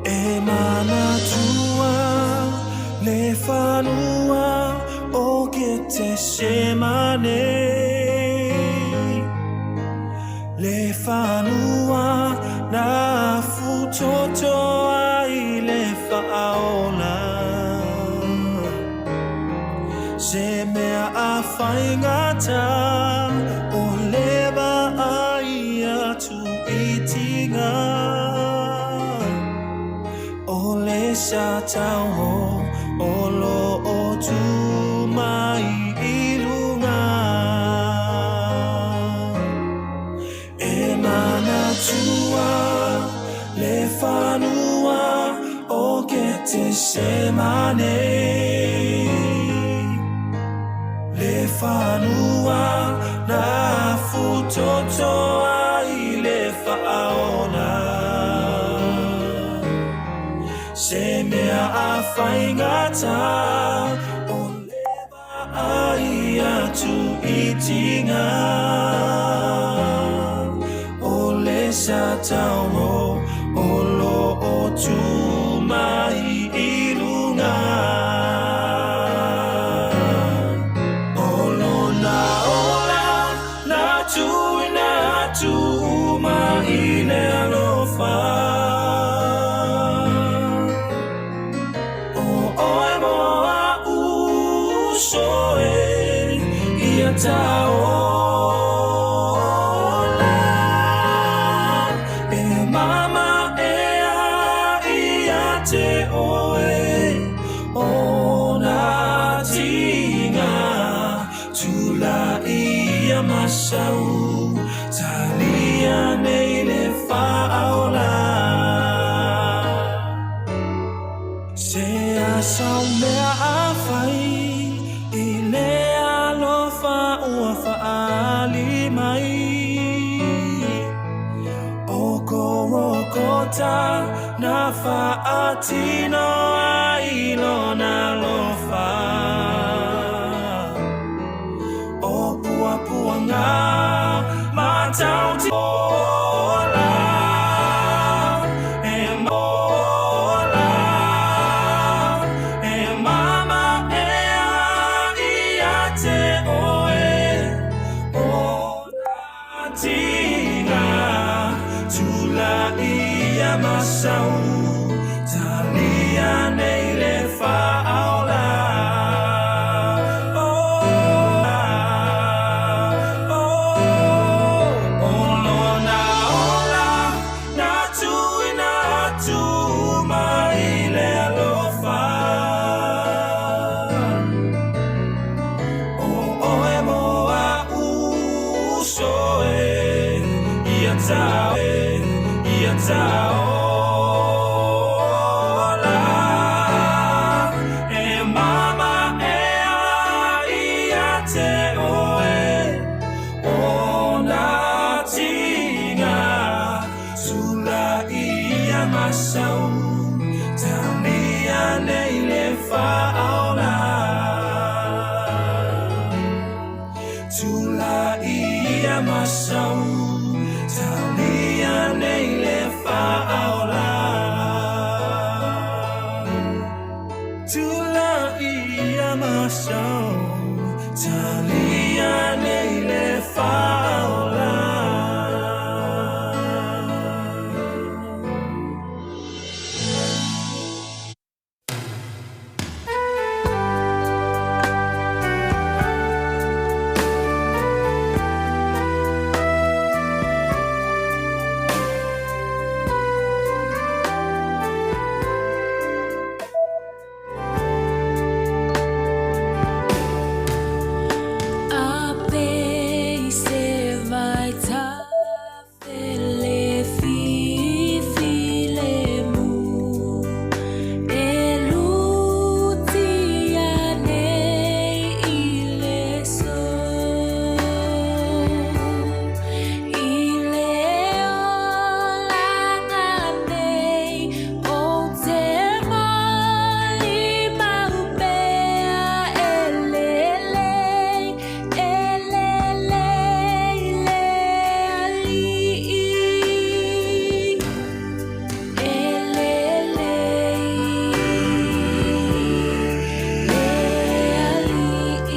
E manatua le fanua o ke te semane. Le fanua na futoto ai le faaola. Se mea a whaingata o le ai atu i tinga. O le sa tau o lo o tu mai i lunga. E manatua le fanua o ke te semane. Le fanua na futoto ai le faaola. Se mea a whaingata o le ai atu i tinga. O le sa tau o lo o tu mai i lunga. O lona ola na tuina atu mai le alofa. O oe mo a uso e ia taola. E mama e a ia te oe o nā tinga. Tula ia masau talia nei le faaola. Se asa o mea a whai i le alofa ua whaali mai. O korokota na whaatino ai lona masau Talia nei le faaola Oh, o lona ola na tuuina atu mai le alofa O oe mo a'u soe ia ia taola E mama e a ia te oe O nā tiga Tula ia masau Talia nei le faaola Tula ia masau Talia nei le faaola Tula ia masau Talia nei le faaola. A se vai ta fele fi fi le mu e lutia nei i le so i le olaga nei o te moli mau pea e lele e lele i le ali'i e lele i le ali'i.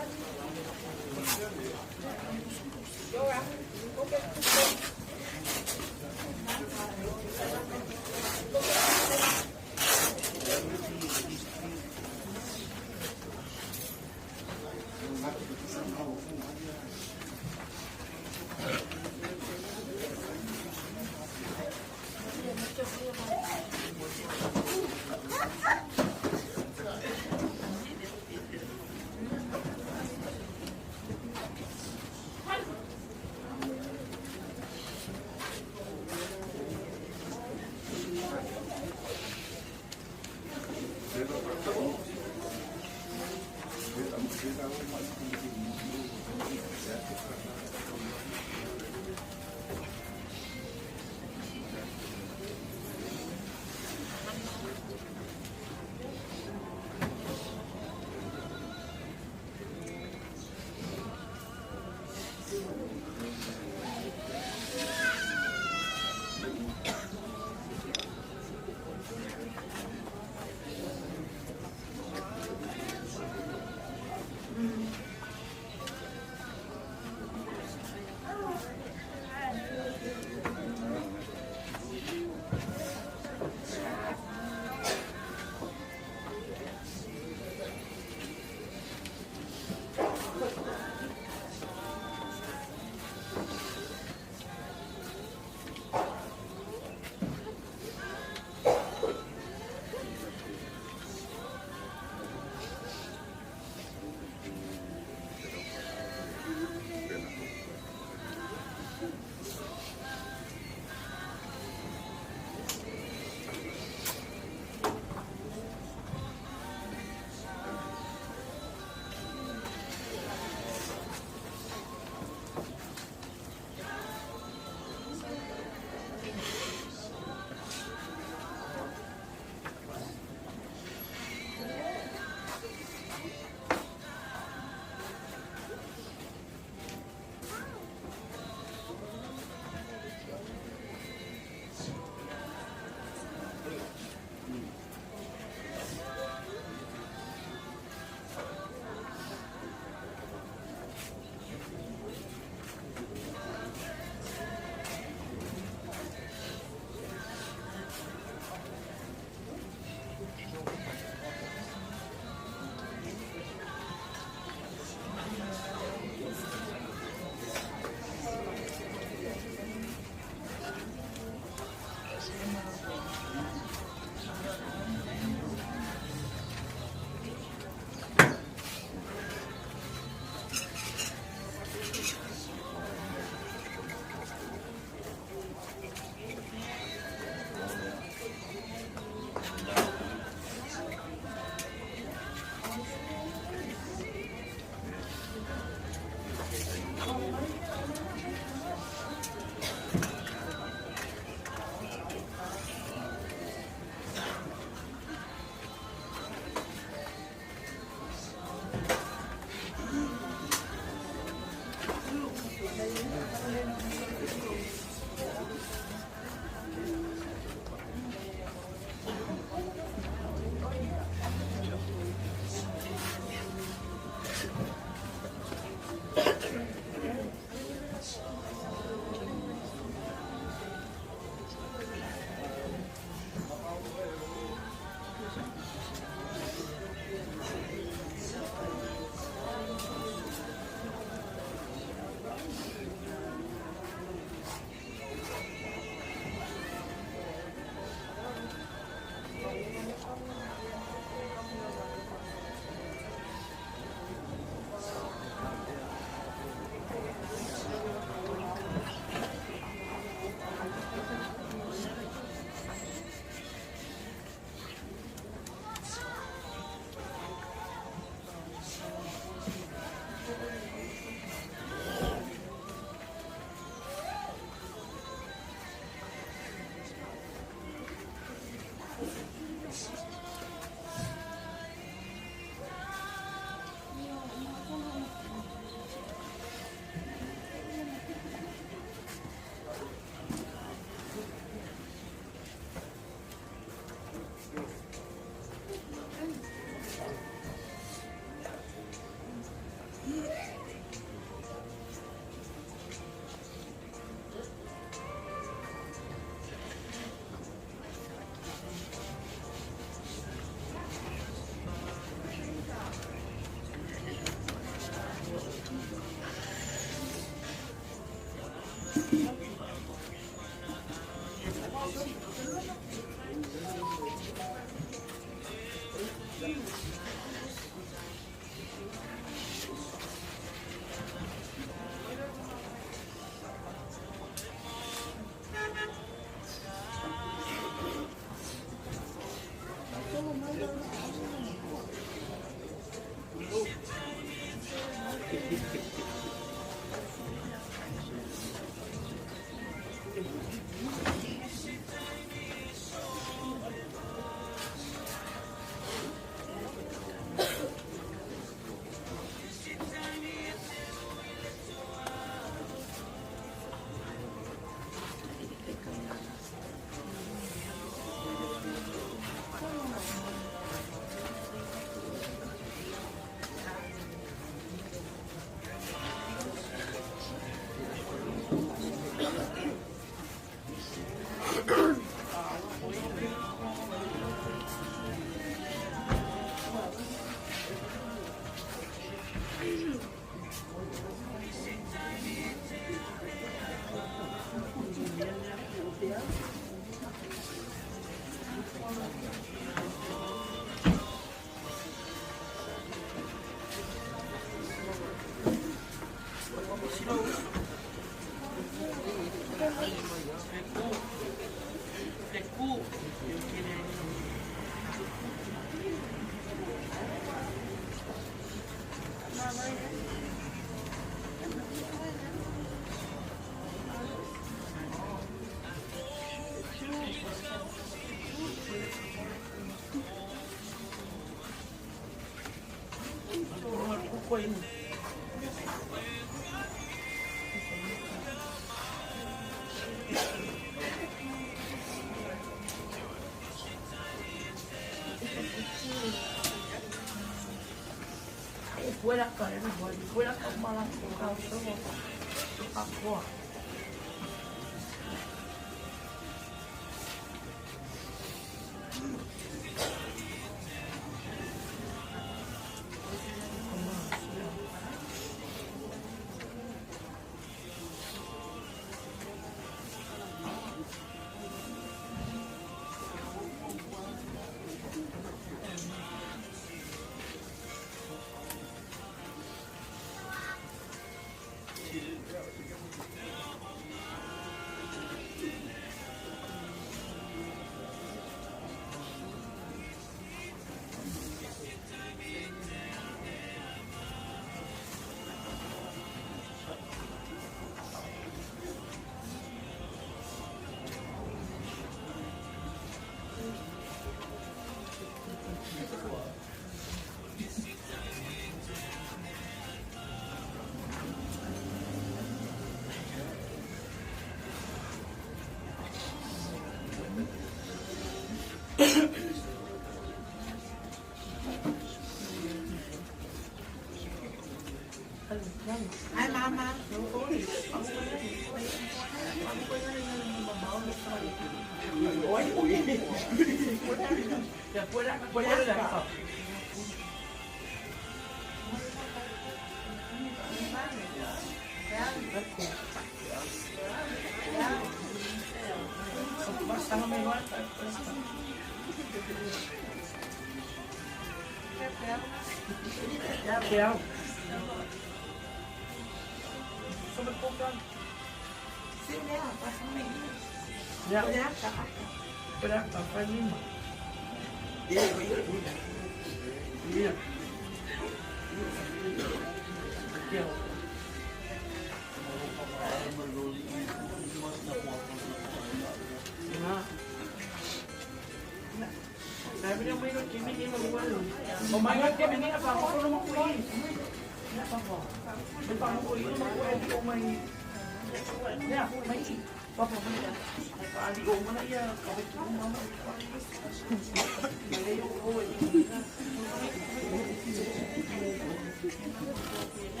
Ai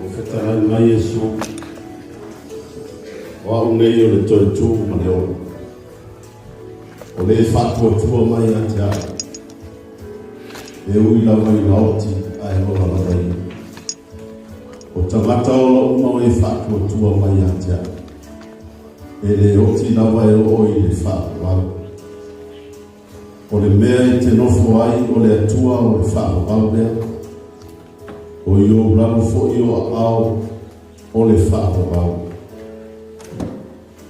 O fetalai mai Iesu, o au nei o le toe tu ma le ola, o le faatuatua mai ia te au, e ui lava ina oti ae ola lava ia. O tagata ola uma o e faatuatua mai ia te au, e le oti lava e oo i le faavavau. O le mea e te nofo ai o le Atua o le faavavau lea, o i ou lalo foi o aao o le faavavau.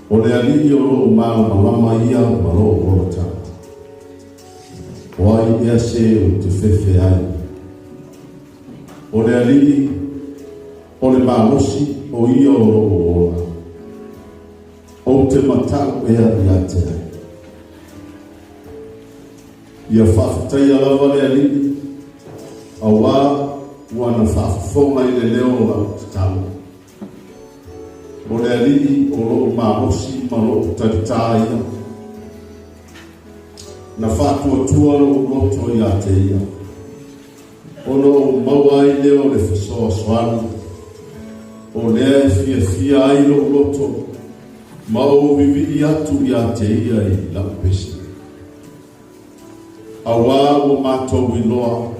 O le Alii o loo malamalama ia ma loo ola tagata. O ai ea se ou te fefe ai. O le Alii o le malosi o ia o loo ola. Ou te matau ea ia te ai. Ia faafetaia lava le Alii, auā ua na faafofoga i le leo o lau tatalo. O le Alii o loo malosi ma loo talitā ia. Na faatuatua lou loto ia te ia, ona ou maua ai lea o le fesoasoani, o lea e fiafia ai lou loto, ma ou vivii atu ia te ia i lau pese. Auā ua matou iloa,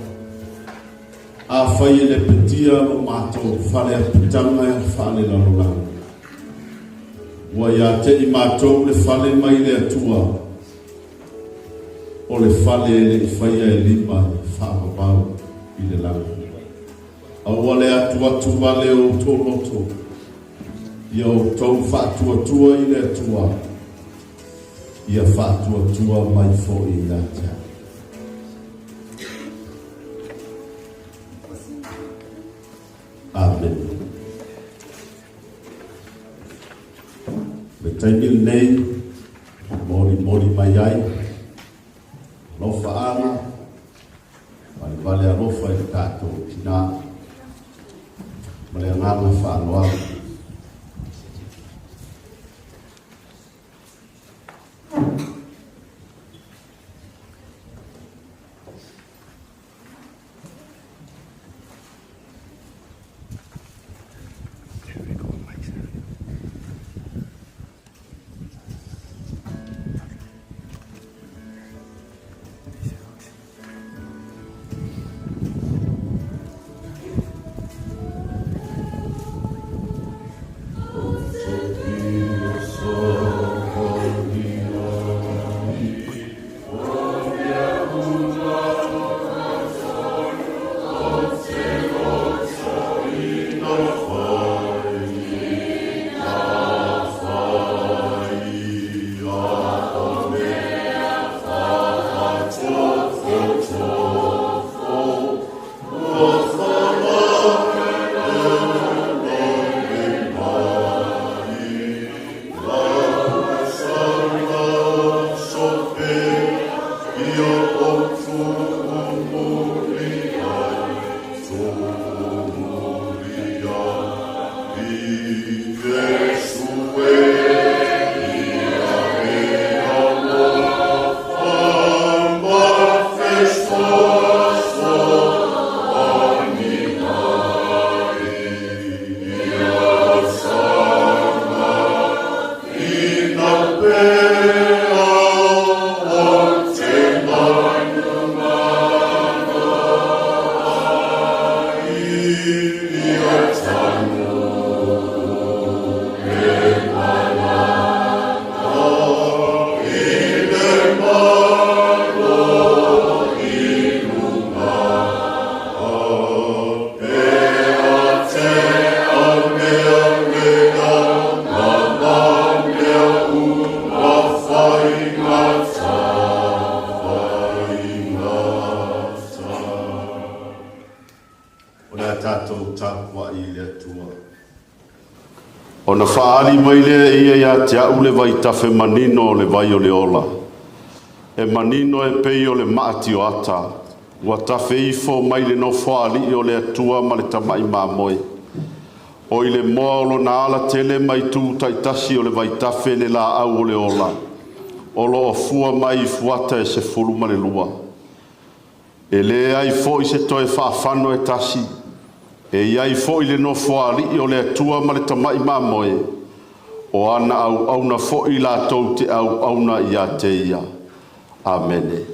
afai e lepetia lo matou fale apitaga faalelalolagi, ua ia te i matou le fale mai le Atua, o le fale e le i faia e lima e faavavau i le lagi. Aua le atuatu vale o outou loto, ia outou faatuatua i le Atua, ia faatuatua mai foi ia te au. Amene. Le taimi lenei, molimoli mai ai, alofaaga, valevale alofa i le tatou tinā, ma le agaga faaaloalo. O le a tatou tapuai i le Atua. Ona faaali mai lea e ia ia te au le vaitafe manino o le vai o le ola. E manino e pei o le maa tioata, ua tafe ifo mai le nofoaali'i o le Atua ma le Tama'i Mamoe. O i le moa o lona alatele ma itu taitasi o le vaitafe le laau o le ola, o lo o fua mai i fuata e 12. E leai foi se toe faafano e tasi, e i ai foi le nofoaali'i o le Atua ma le Tama'i Mamoe, o ana auauna foi latou te auauna ia te ia. Amene.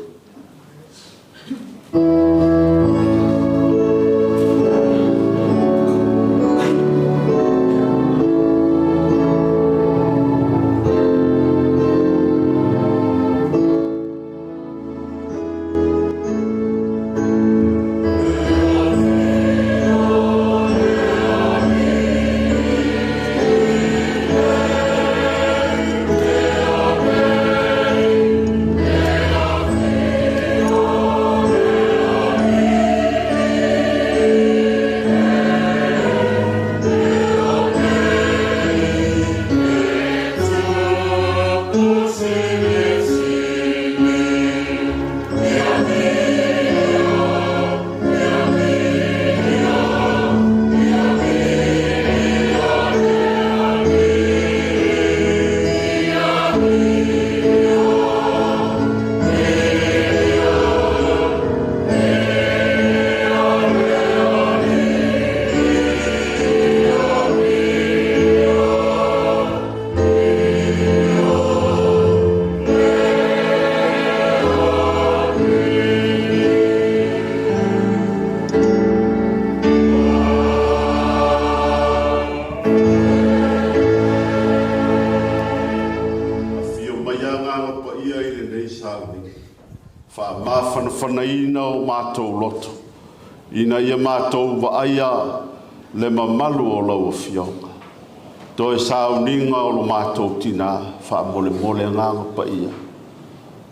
Afio mai Agaga Paia i lenei sauniga, faamafanafanaina o matou loto, ina ia matou vaaia le mamalu o lau Afioga. Toe sauniga o lo matou tina, faamolemole Agaga Paia,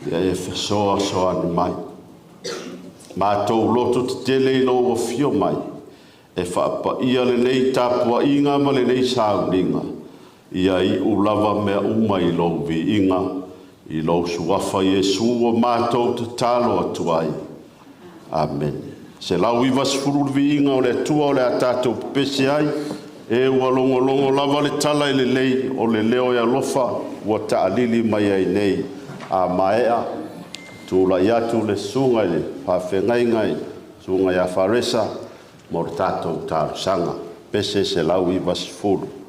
ia e fesoasoani mai. Matou loto tetele i lou afio mai, e faapaia lenei tapuaiga ma lenei sauniga, ia iu lava mea uma i lou viiga, i lou suafa Iesu ua matou tatalo atu ai. Amene. 190 le viiga o le Atua o le a tatou pepese ai, e ua logologo lava le tala e lelei o le leo e alofa ua taalili mai ai nei. A maea, tulai atu le susuga i le faafeagaiga i susuga ia Faresa mo le tatou talosaga. Pese 190.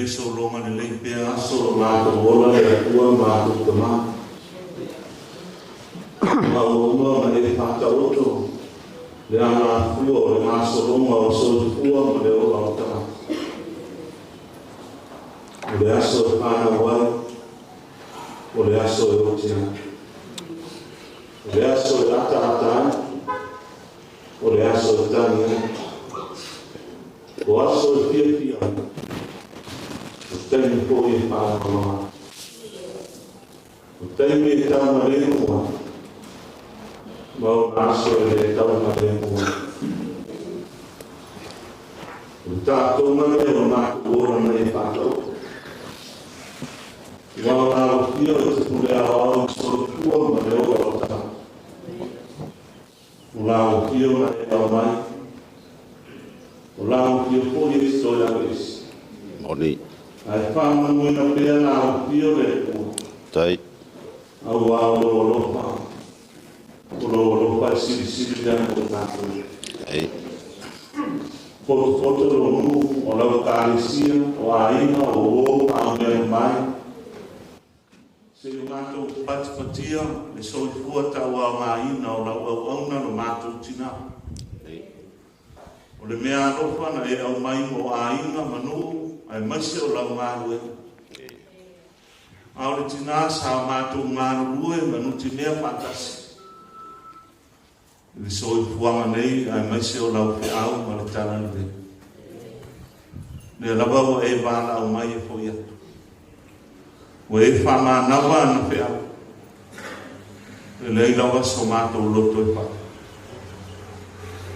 ia sologa lelei pea aso o matou ola le Atua ma matou Tamā. Ma ua uma ona e faataoto le alafua o le gasologa o le soifua ma le ola o tagata. O le aso e fanau ai, o le aso e oti ai. O le aso e ataata ai, o le aso e tagi ai. O aso e fiafia ai, o taimi foi e faanoanoa ai. O taimi e taumalemu ai, ma ona aso e le taumalemu ai. O le taatoga lea o le matou ola na e faataoto. Ua o la alofia o te pule aoao i soifua ma le ola o tagata. O la alofia na e aumai, o la alofia foi e te toe aveese. Moni. Ae faamanuina pea la alofia o le Atua. Tai. Auā o lou alofa, o lou alofa e silisili lea mo tatou. Ai. Potopoto lou nuu, o lau ekalesia, o aiga, o uō ma aumeamamae, se i o matou patipatia le soifua tauaogaina o lau auauna lo matou tinā. O le meaalofa na e aumai mo aiga ma nuu aemaise o lau galuega. A o le tinā sa o matou galulue ma nutimea faatasi i le soifuaga nei aemaise o lau feau ma le talalelei. Lea lava ua e valaau mai e foi atu. Ua e faamanava ana feau. E leai lava so matou loto e fai.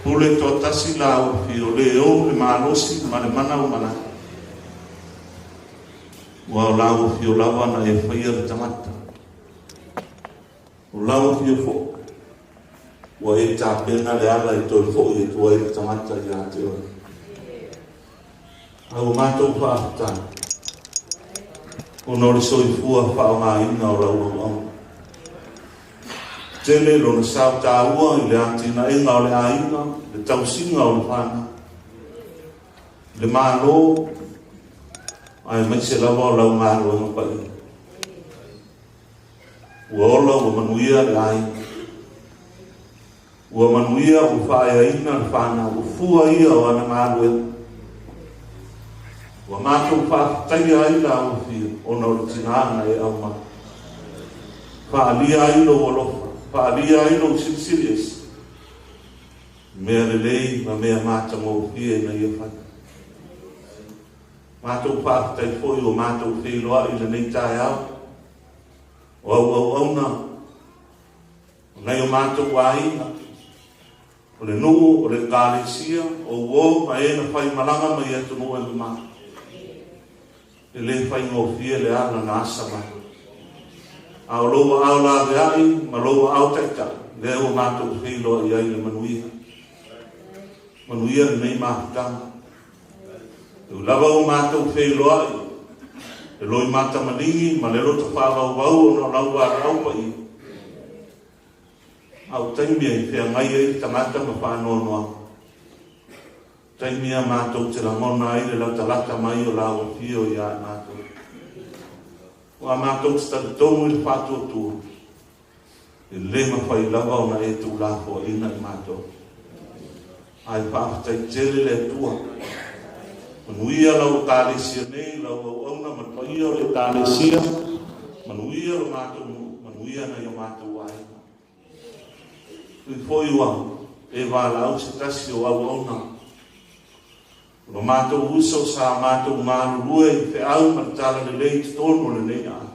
Pule toatasi la ufi o le ou le malosi ma le mana o manatu. Ua o la ufi o lava na e faia le tagata. O la ufi o foʻi. Ua e tapena le ala e toe foʻi atu ai le tagata ia te oe. A ua matou faafetai ona o le soifua faaaogaina o lau auauna. Tele lona sao taua i le atinaega o le aiga, le tausiga o le fanau, le Malo, aemaise lava o lau galuega paia. Ua ola ua manuia le aiga. Ua manuia ua faaeaina le fanau, o fua ia o ana galuega. Ua matou faafetaia ai la ua ona o le tinā na e aumai. Faaalia ai lou alofa, faaalia ai lou silisili ese, mea lelei ma mea matagofie na ia fai. Matou faafetai foi ua matou feiloai i lenei taeao, o auauauna, o nai o matou aiga, o le nuu, o le ekalesia, o uō ma e na faimalaga mai atunuu e mamao. E le faigofie le ala na asa mai. A o lou aao laveai ma lou aao taitai, lea ua matou feiloai ai i le manuia. Manuia lenei mafutaga. E ui lava ua matou feiloai, le loimata maligi ma le loto faavauvau ona o lau valaau paia, a o taimi e feagai ai le tagata ma faanoanoaga. Taimi a matou te lagona ai le latalata mai o lau afio ia i matou. Ua matou te talitonu i le faatuatua, e le mafai lava ona e tuulafoaiina i matou. Ae faafetai tele le Atua. Manuia lau ekalesia nei, lau auauna ma le paia o le ekalesia. Manuia lo matou nuu, manuia nai o matou aiga. Ui foi ua e valaau se tasi o auauna. O lo matou uso sa matou galulue i feau ma le talalelei i totonu o lenei aiga.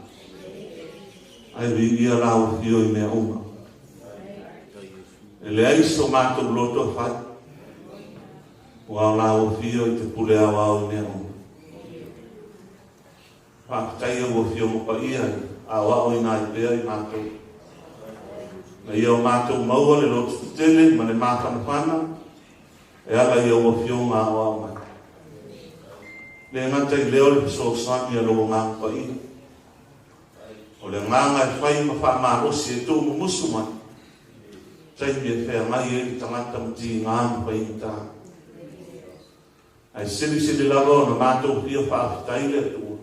Ae viia lau afio i mea uma. E leai so matou loto e fai, ua o lau afio i te pule aoao i mea uma. Faafetai lau Afioga Paia i aoaoina ai pea i matou. Na ia o matou maua le loto tetele ma le mafanafana e ala i au Afioga aoao mai. Le gata i lea o le fesoasoani a lou Agaga Paia. O le agaga e fai ma faamalosi e tuumumusu mai, taimi e feagai ai le tagata ma tiga ma faigata. Ae silisili lava ona matou fia faafetai i le Atua,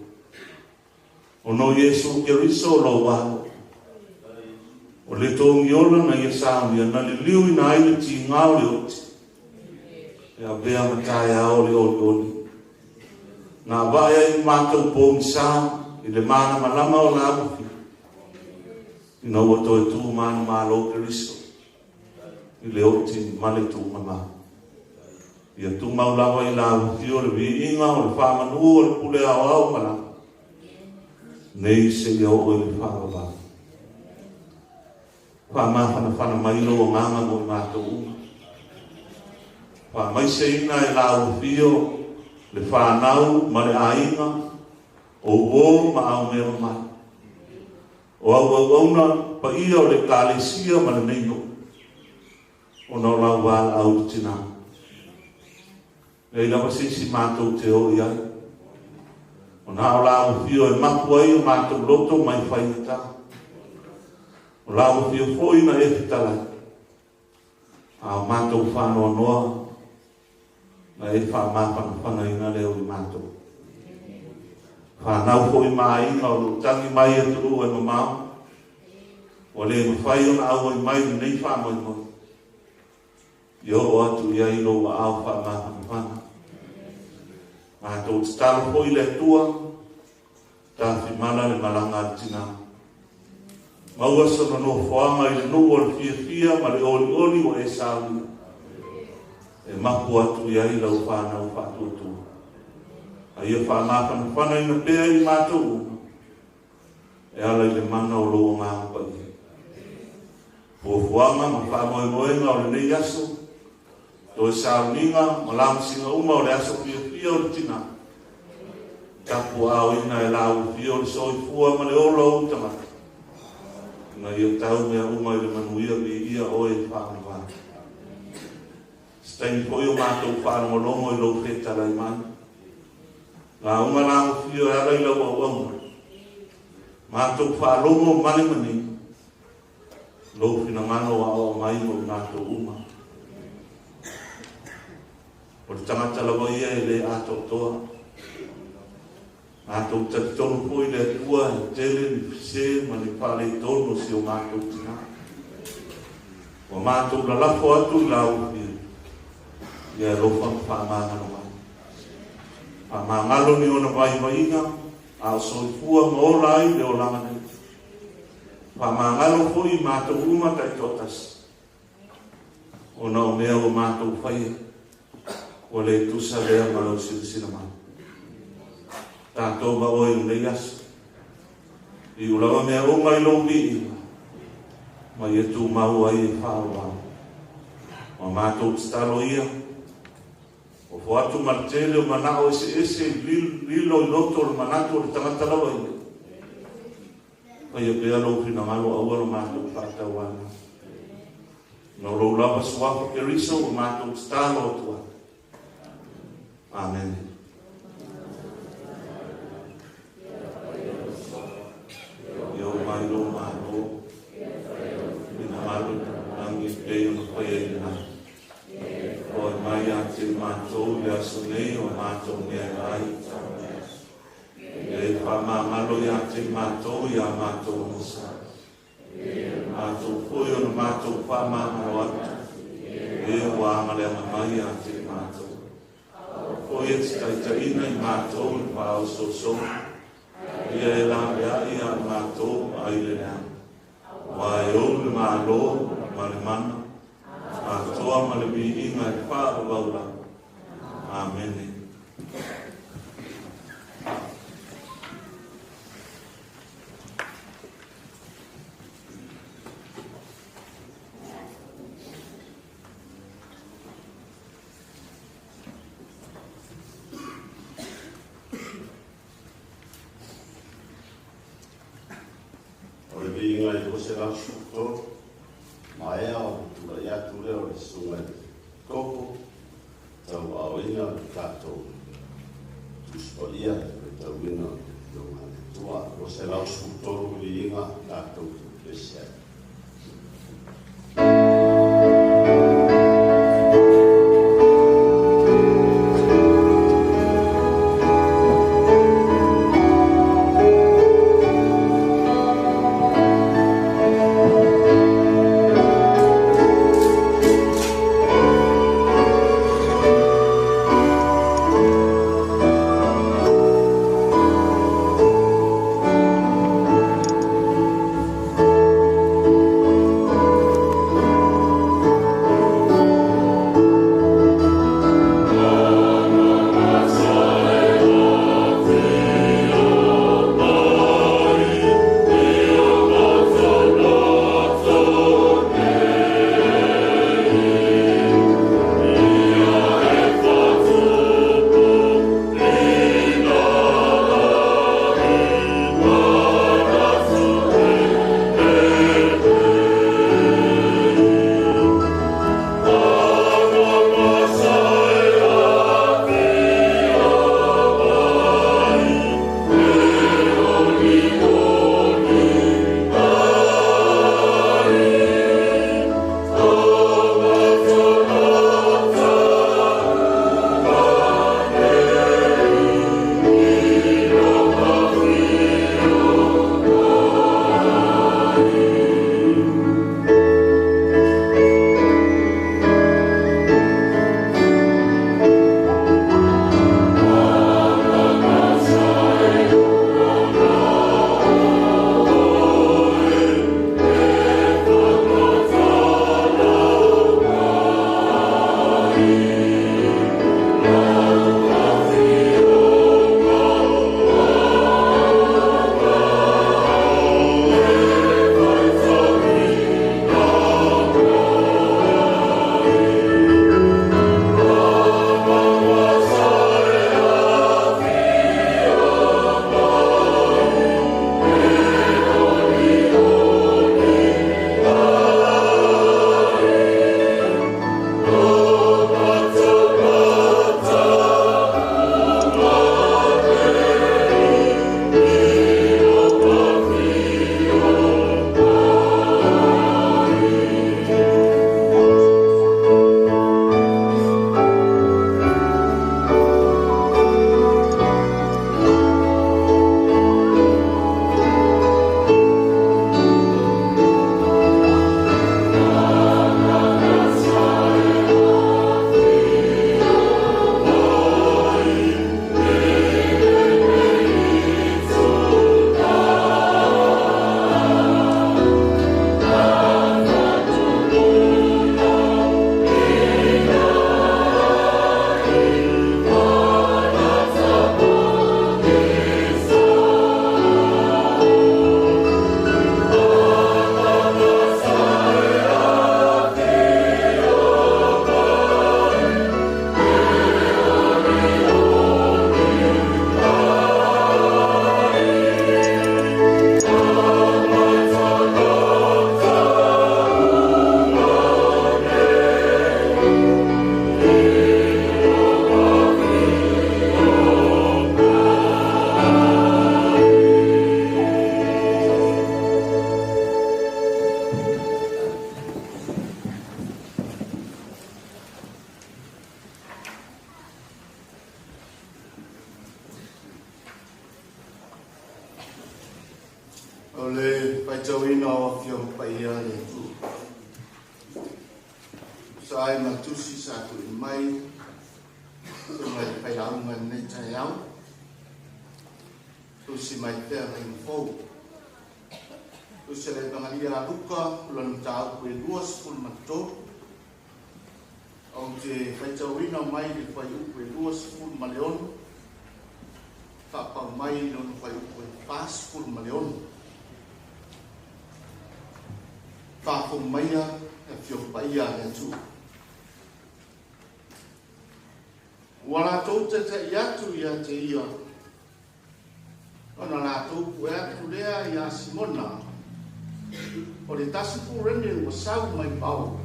ona o Iesu Keriso o lou Alo, o le togiola na ia saunia na liliuina ai le tiga o le oti, e avea ma taeao o le olioli. Na avae ai i matou pogisa i le malamalama o la ua ina ua toe tu manumalo Keriso i le oti ma le tuugamā. Ia tumau lava i la afio le viiga o le faamanu o le pule aoao ma lava nei seia oo i le faavavau. Faamafanafana mai lou agaga mo i matou uma. Faamaiseina e la afio le fanau ma le aiga o uō ma aumea mai. O auauauna paia o le Ekalesia ma lenei nuu, ona o lau valaau i le tinā. Leai lava se isi matou te o i ai. Ona o lau afio e mapu ai o matou loto mai faigata. O lau afio foi na e fetalai. A o matou faanoanoa na e faamafanafanaina lea o i matou. Whanau foi ma aiga o loo tagi mai atunuu e mamao, ua le mafai ona auai mai i lenei faamoemoe. Ia oo atu i ai lou aao faamafanafana. Matou tatalo foi i le Atua, tafimala le malaga a le tinā. Maua sona nofoaga i le nuu o le fiafia ma le olioli ua e saunia, e mapu atu i ai lau whanau faatuatua. A ia faamafanafanaina pea i matou uma, e ala i le mana o lou agaga paia. Fuafuaga ma faamoemoega o lenei aso, toe sauniga ma lamasiga uma o le aso fiafia o le tinā. Tapuaaoina e lau afio le soifua ma le ola o ou tagata, ina ia tau mea uma i le manuia viia oe e faagavā. Se taimi foi o matou faalogologo i lou fetalai mai. Lauga lagofio e ala i lau auauna. Matou faalogo ma le manino, lou finagalo aoao mai mo i matou uma. O le tagata lava ia e le atoatoa. Matou talitonu foi i le Atua e tele ni sese ma ni faaletonu o si o matou tinā. Ua matou lalafo atu i lau afio, ia alofa ma faamagalo mai. Faamagalo ni ona vaivaiga, a o soifua ma ola ai le olaga nei. Faamagalo foi i matou uma taitoatasi, ona o mea ua matou faia, ua le tusa lea ma lau silasila mai. Tatou ma oe i lenei aso, i ulaga mea uma i lou viiga, ma ia tumau ai e faaauau. Ma matou tatalo ia, ofo atu ma le tele o manao eseese i lilo i loto o le manatu o le tagata lava ia. Faia pea lou finagalo aua lo matou faatauana. No lou lava suafa Keriso ua matou tatalo atu ai. Amene. Ia oo mai lou Malo, finagalo i lagi e pei ona faia i le lagi. Foai mai ia te i matou i le aso nei o matou mea e ai. Ia e faamagalo ia te i matou i a matou agasaga. Matou foi ona matou faamagalo atu, e ua agaleaga mai ia te i matou. Foi e te taitaiina i matou i le faaosoosoga, ia e laveai ia matou ai le leaga. Aua e ou le Malo ma le mana, atoa ma le viiga e faavavau lava. Amene. O le viiga i 213, maea o le tulai atu lea o le susuga i le Koko, tauaaoina le tatou Tusi Paia le faitauina o le Afioga a le Atua. 213 viiga tatou te pepesi ai. Faitauina o Afioga Paia a le Atua. Sa ai ma tusi sa tuuina mai susuga i le failauga i lenei taeao. Tusi mai Feagaiga Fou. Tusi a le Epegalia a Luka, o lana mataupu e 23. Ou te faitauina mai le fuaiupu e 26, faapau mai lona fuaiupu e 46. Faafofoga maia le Afioga Paia a le Atua. Ua latou taitai atu ia te ia, ona latou pue atu lea iā Simona, o le tasi Kurene ua sau mai Pao.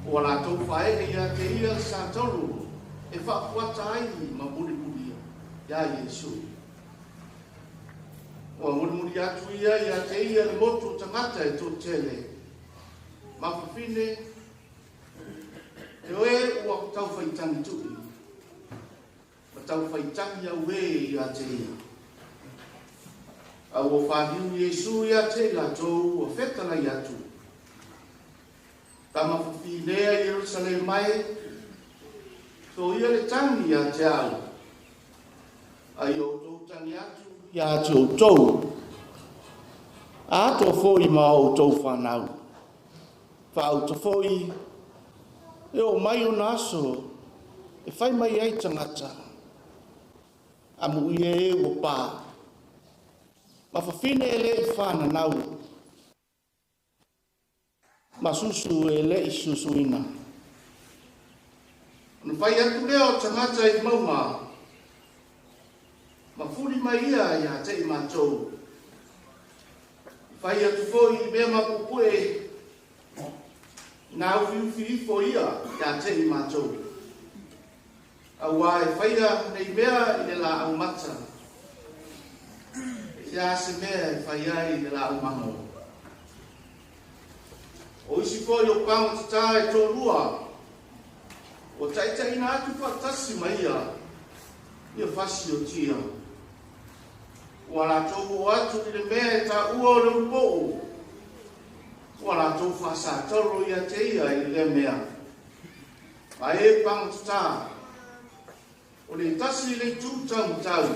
Ua latou faaee ia te ia le satolu e faapuata ai ma mulimuli iā Iesu. Ua mulimuli atu ia ia te ia le motu o tagata e toatele, ma fafine e oe ua taufaitagi tui, ma taufaitagi auē ia te ia. A ua faliu Iesu ia te i latou ua fetalai atu, Tama fafinea i Ierusalema e, soia le tagi ia te au, a i outou tagi atu ia te outou, atoa foi ma outou fanau. Faauta foi e oo mai ona aso e fai mai ai tagata, Amuia e ua pa, ma fafine e le i fananau, ma susu e le i susuina. Ona fai atu lea o tagata i mauga, ma fuli mai ia ia te i matou. I fai atu foi i mea mapuepue, ina ufiufi ifo ia ia te i matou. Auā e faia nei mea i le lāʻau mata, e a se mea e fai ai i le lāʻau mago? O isi foi o pagotatā e toalua, ua taitaiina atu faatasi ma ia ia fasiotia. Ua latou oo atu i le mea e taua o le ulupoʻu, ua latou faasatolo ia te ia i lea mea. A e pagotatā, o le tasi i le itu taumatau,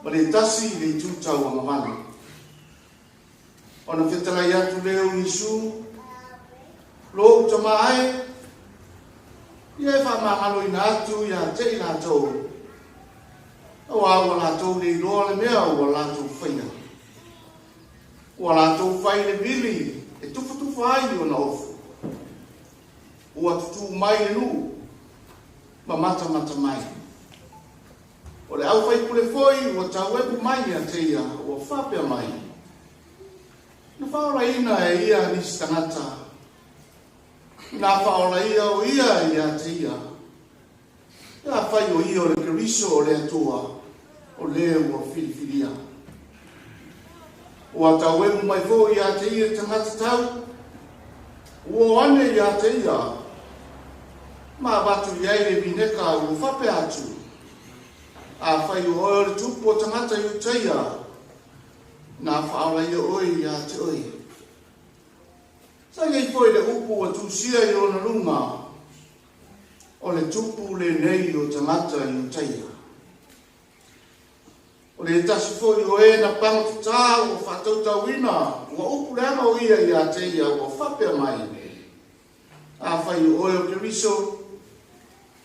ma le tasi i le itu tauagavale. Ona fetalai atu lea o Iesu, Lou tama e, ia e faamagaloina atu ia te i latou, auā ua latou le iloa le mea ua latou faia. Ua latou fai le vili e tufatufa ai ona ofu. Ua tutū mai le nuu ma matamata mai. O le aufaipule foi ua tauepu mai ia te ia ua faapea mai, Na faaolaina e ia nisi tagata, ina faaola ia o ia ia te ia, pe afai o ia o le Keriso o le Atua, o le ua filifilia. Ua tauemu mai foi ia te ia tagata tau, ua o ane ia te ia, ma avatu i ai le vineka ua faapea atu, Afai o oe o le tupu o tagata Iutaia, na faaola ia oe ia te oe. Sa i ai foi le upu ua tusia i ona luga, O le tupu lenei o tagata Iutaia. O le tasi foi o e na pagotatā ua faatautauina ua upu leaga o ia ia te ia ua faapea mai, Afai o oe o Keriso,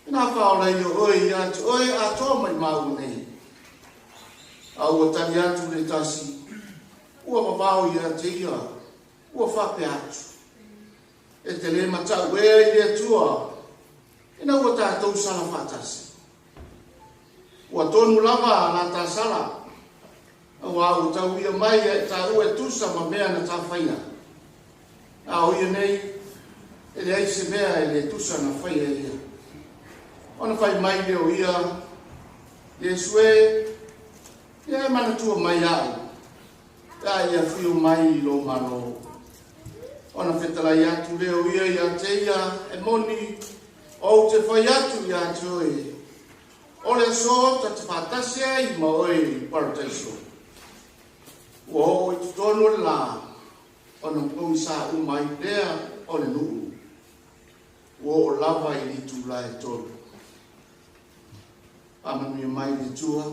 ina faaola ia oe ia te oe atoa mai māua nei. A ua tali atu le tasi, ua vavao ia te ia, ua faapea atu, E te le matau ea i le Atua, ina ua tatou sala faatasi. Ua tonu lava la ta sala, auā ua tau ia mai a i tāua e tusa ma mea na ta faia. A o ia nei, e leai se mea e le tusa na faia e ia. Ona fai mai lea o ia, Iesu e, ia e manatua mai aʻu, pe a ia afio mai i lō Malo. Ona fetalai atu lea o ia ia te ia, E moni, ou te fai atu ia te oe, o le aso ta te faatasi ai ma oe i Parataiso. Ua oo i totonu o le lā, ona pogisā uma ai lea o le nuu. Ua oo lava i le itulā e 3. Faamanuia mai le Atua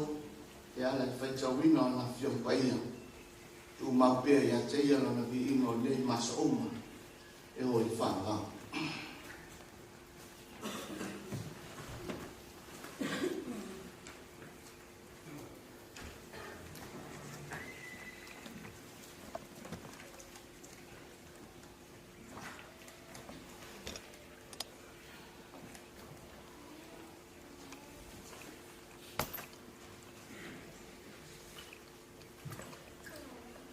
e ala i le faitauina o Lana Afioga Paia. Tumau pea ia te Ia Lana viiga o nei ma aso uma e oo i le faavavau.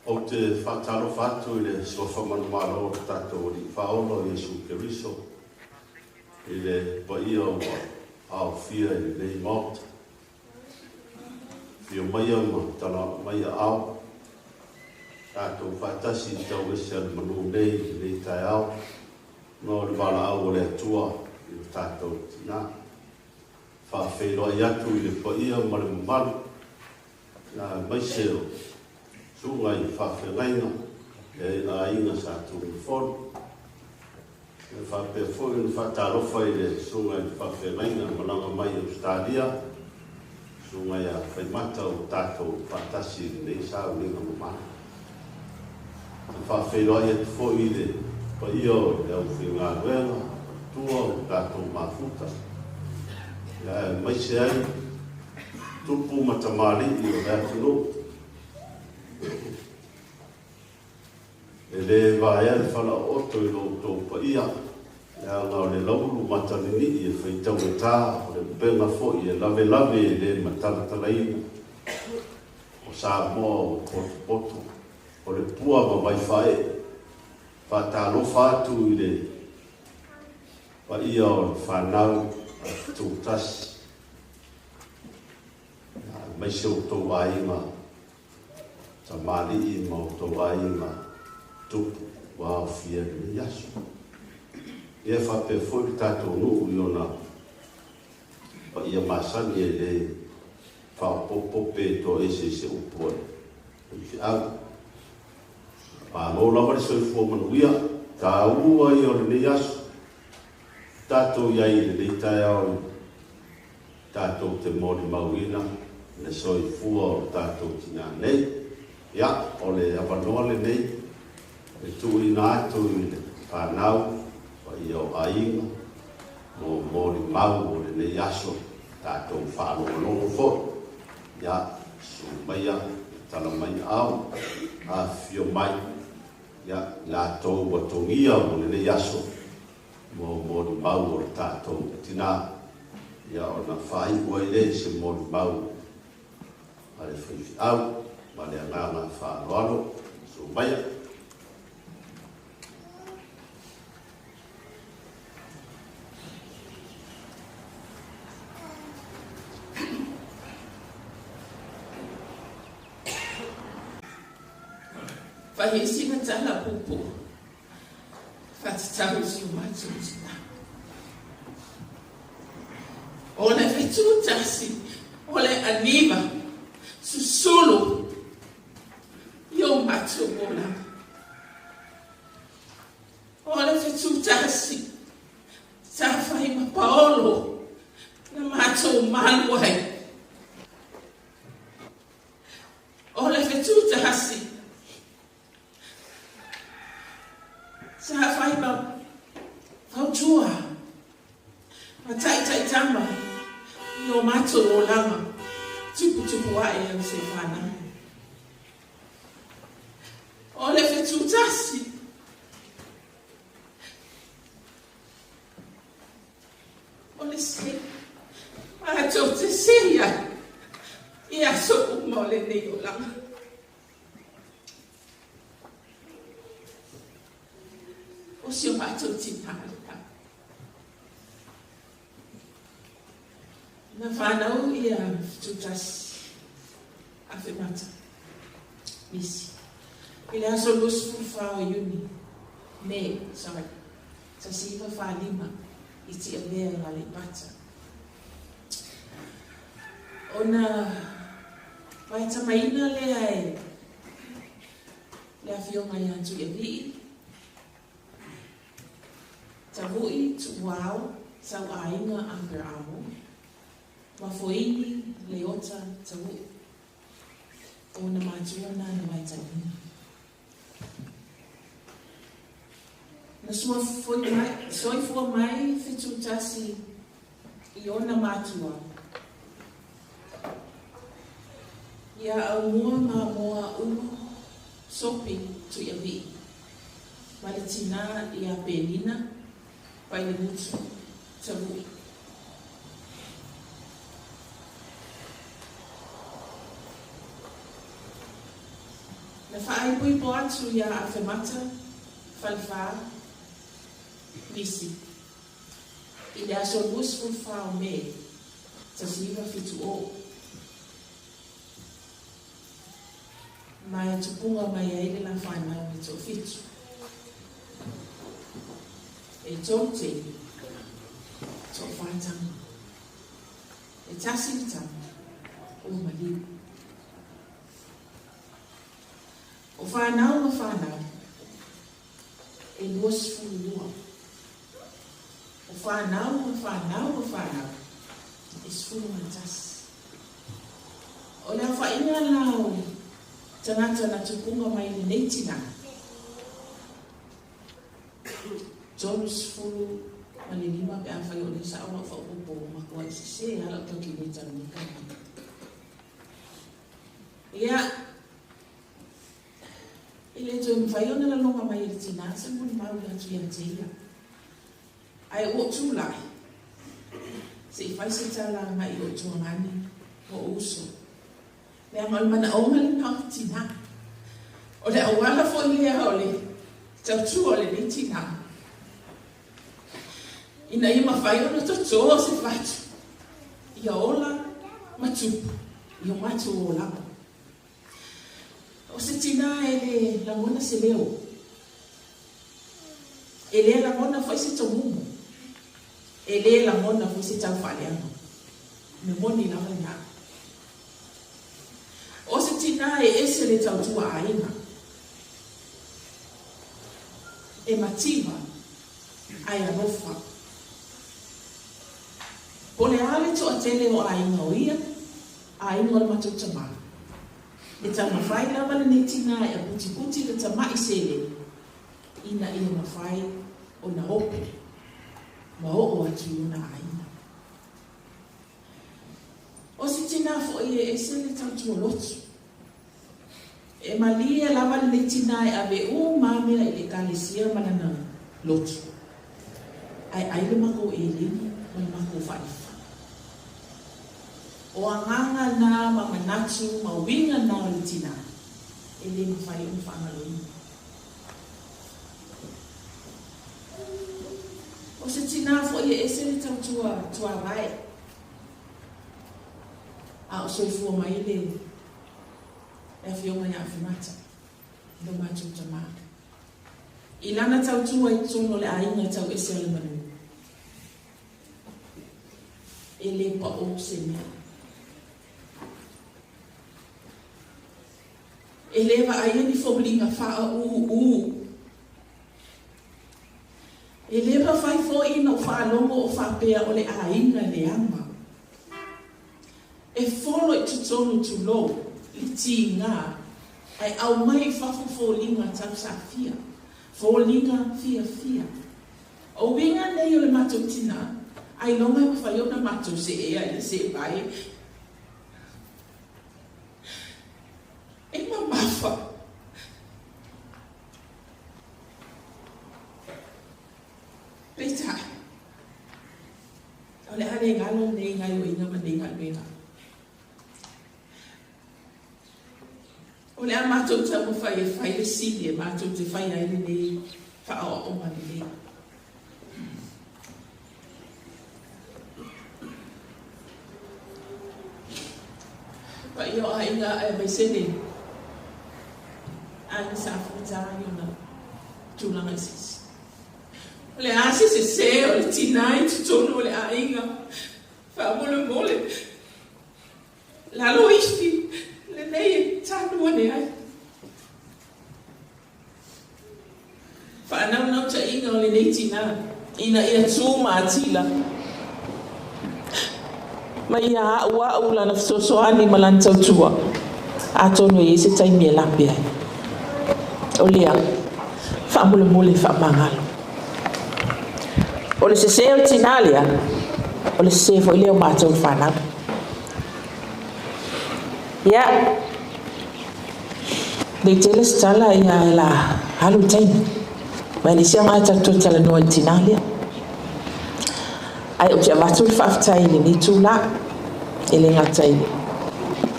Ou te faatalofa atu i le suafa manumalo o le tatou Alii Faaola o Iesu Keriso i le paia ua aofia i lenei Maota. Afio maia ma tala mai aao, tatou faatasi i tauese a le manu nei i lenei taeao, ona o le valaau a le Atua i le tatou tinā. Faafeiloai atu i le paia ma le mamalu, aemaise o susuga i faafeagaiga e aiga Sa Tunumafono. E faapea foi ona faatalofa i le susuga i le faafeagaiga malaga mai Ausetalia, susuga ia Faimata ua tatou faatasi i lenei sauliga mamalu. E faafeiloai atu foi i le paia o le aufaigaluega, faletua o tatou mafuta, aemaise ai tupu ma tamalii o le atunuu. E le vaea le falaooto i lo outou paia, leaga o le laulu mataninii e faitaugatā, o le upega foi e lavelave e le matalatalaina. O Samoa ua potopoto, o le pua ma vaifaaee. Faatalofa atu i le paia o le fanau a Fetuutasi, aemaise o outou aiga tamalii ma outou aiga tupu ua aofia i lenei aso. Ia faapea foi le tatou nuu i ona paia masani e le faaopoopo pe toaese i se upu a le faifeau. Malo lava le soifua manuia, taua ia o lenei aso. Tatou i ai i lenei taeao tatou te molimauina le soifua o le tatou tinā nei. Ia, o le avanoa lenei e tuuina atu i le fanau, paia o aiga, mo molimau o lenei aso, tatou faalogologo foi. Ia, susu maia, tala mai ao, afifio mai, ia, i latou ua togia mo lenei aso, mo molimau o le tatou tinā. Ia ona faaiu ai lea i se molimau a le faifeau ma le agaga faaaloalo. Susu maia. Fai sina tala pupu. Faatatau i si o matou tinā. O le fetutasi, o le aniva, susulu, i o matou olaga. O le fetutasi, sa fai ma paolo, na matou malu ai. O le fetutasi, sa fai ma fautua, ma taitaitama, i o matou olaga, tuputupu ae au se whanau. O le fetutasi, o le se, matou te sei ai, i aso uma o lenei olaga. O si o matou tinā le tau. Na whanau ia Fetutasi Afemata Misi. I le aso 24 o Iuni, Me, sorry, 1945 i Tiavea i Aleipata. Ona vaetamaina lea e Le afioga ia Tuialii, Tavu'i Tuuao Sauaiga Aperamo, ma Foini Leota Tavu'i. O na matua na na maitauina. Na sua foi mai, soifua mai 71 i ona matua. Ia Aumua Mamoa Ulu Sopi Tuialii. Ma le tinā ia Penina Pailemutu Tavu'i. Na whaaipuipo atu ia Afemata, Falefā, Nisi. I le aso 24 o Me, 1970. Ma e tupunga mai ai le la whanau i tō fitu. E tō te, tō whaitanga. E tasi le tama, o maliu. O whanau ma whanau, e 22. O whanau ma whanau ma whanau, e 11. O le whainga lau, tangata na tupunga mai le nei tina. 35 pe awhai o le sa awa whaopopo makoa i se ala o tauki nei tau ni kai. Ia, i le tui mwhai ona la longa mai le tina, se muni mau la tui a te ia. Ai o tūlai, se i whai se tala ngai o tuangani o uso. Mea ngol mana o le nā tina. O le awala fo lea o le tautua o le nei tina. Ina ia mawhai ona tō se whatu. Ia ola matupu, ia matu o lapa. O se tina e le langona se leo. E le langona fai se tomumu. E le langona fai se tau whaleanga. Me moni lava le nā. O se tina e ese le tautua aina. E mativa ai alofa. Po le ale to atele o aina o ia, aina o le matou tamā. E taumafai lava lenei tinā e aputiputi le tama'i sele, ina ia mafai ona ope, ma oo atu i ona aiga. O se tinā fo'i e ese le tautua lotu. E malie lava lenei tinā e ave uma mea i le ekalesia ma lana lotu. Ae ai le makou eleni ma le makou faalefa. O agaga na ma manatu ma uiga na o le tinā, e lē mafai ona faagaloina. O se tinā fo'i e ese le tautua tuavae, a o soifua mai le e afioga ia Afemata, lo matou tamā. I lana tautua i totonu o le aiga tau ese o le manu. E lē paʻō se mea. E lē vaai ni foliga faaʻūʻū. E lē mafai foʻi na o faalogo o faapea o le aiga leaga. E folo i totonu tulō le tigā ae aumai i fafo foliga tausafia, foliga fiafia. O uiga nei o le matou tinā, ailoga e mafai ona matou seʻea i le seʻevai. E mamafa. Peitai, o le a le galo lenei gaoioiga ma nei galuega. O le a matou taumafai e fai le sili e matou te fai ai lenei faaoaoga lelei. Paia o aiga aemaise le aiga sa futa i ona tulaga eseese. O le a se sesē o le tinā i totonu o le aiga. Faamolemole, lalo ifi lenei e tanu ane ai. Faanaunauta-iga o lenei tinā ina ia tu ma atila ma ia a'ua'u lana fesoasoani ma lana tautua atonu e i ai se taimi e lape ai. O lea, faamolemole faamagalo. O le sesē o le tinā lea, o le sesē foi lea o matou le fanau. Ia, le i tele se tala ia e la alu le taimi. Ma e leai se aoga e tatou toe talanoa i le tinā lea. Ae ou te avatu le faafetai i lenei itulā, e le gata i le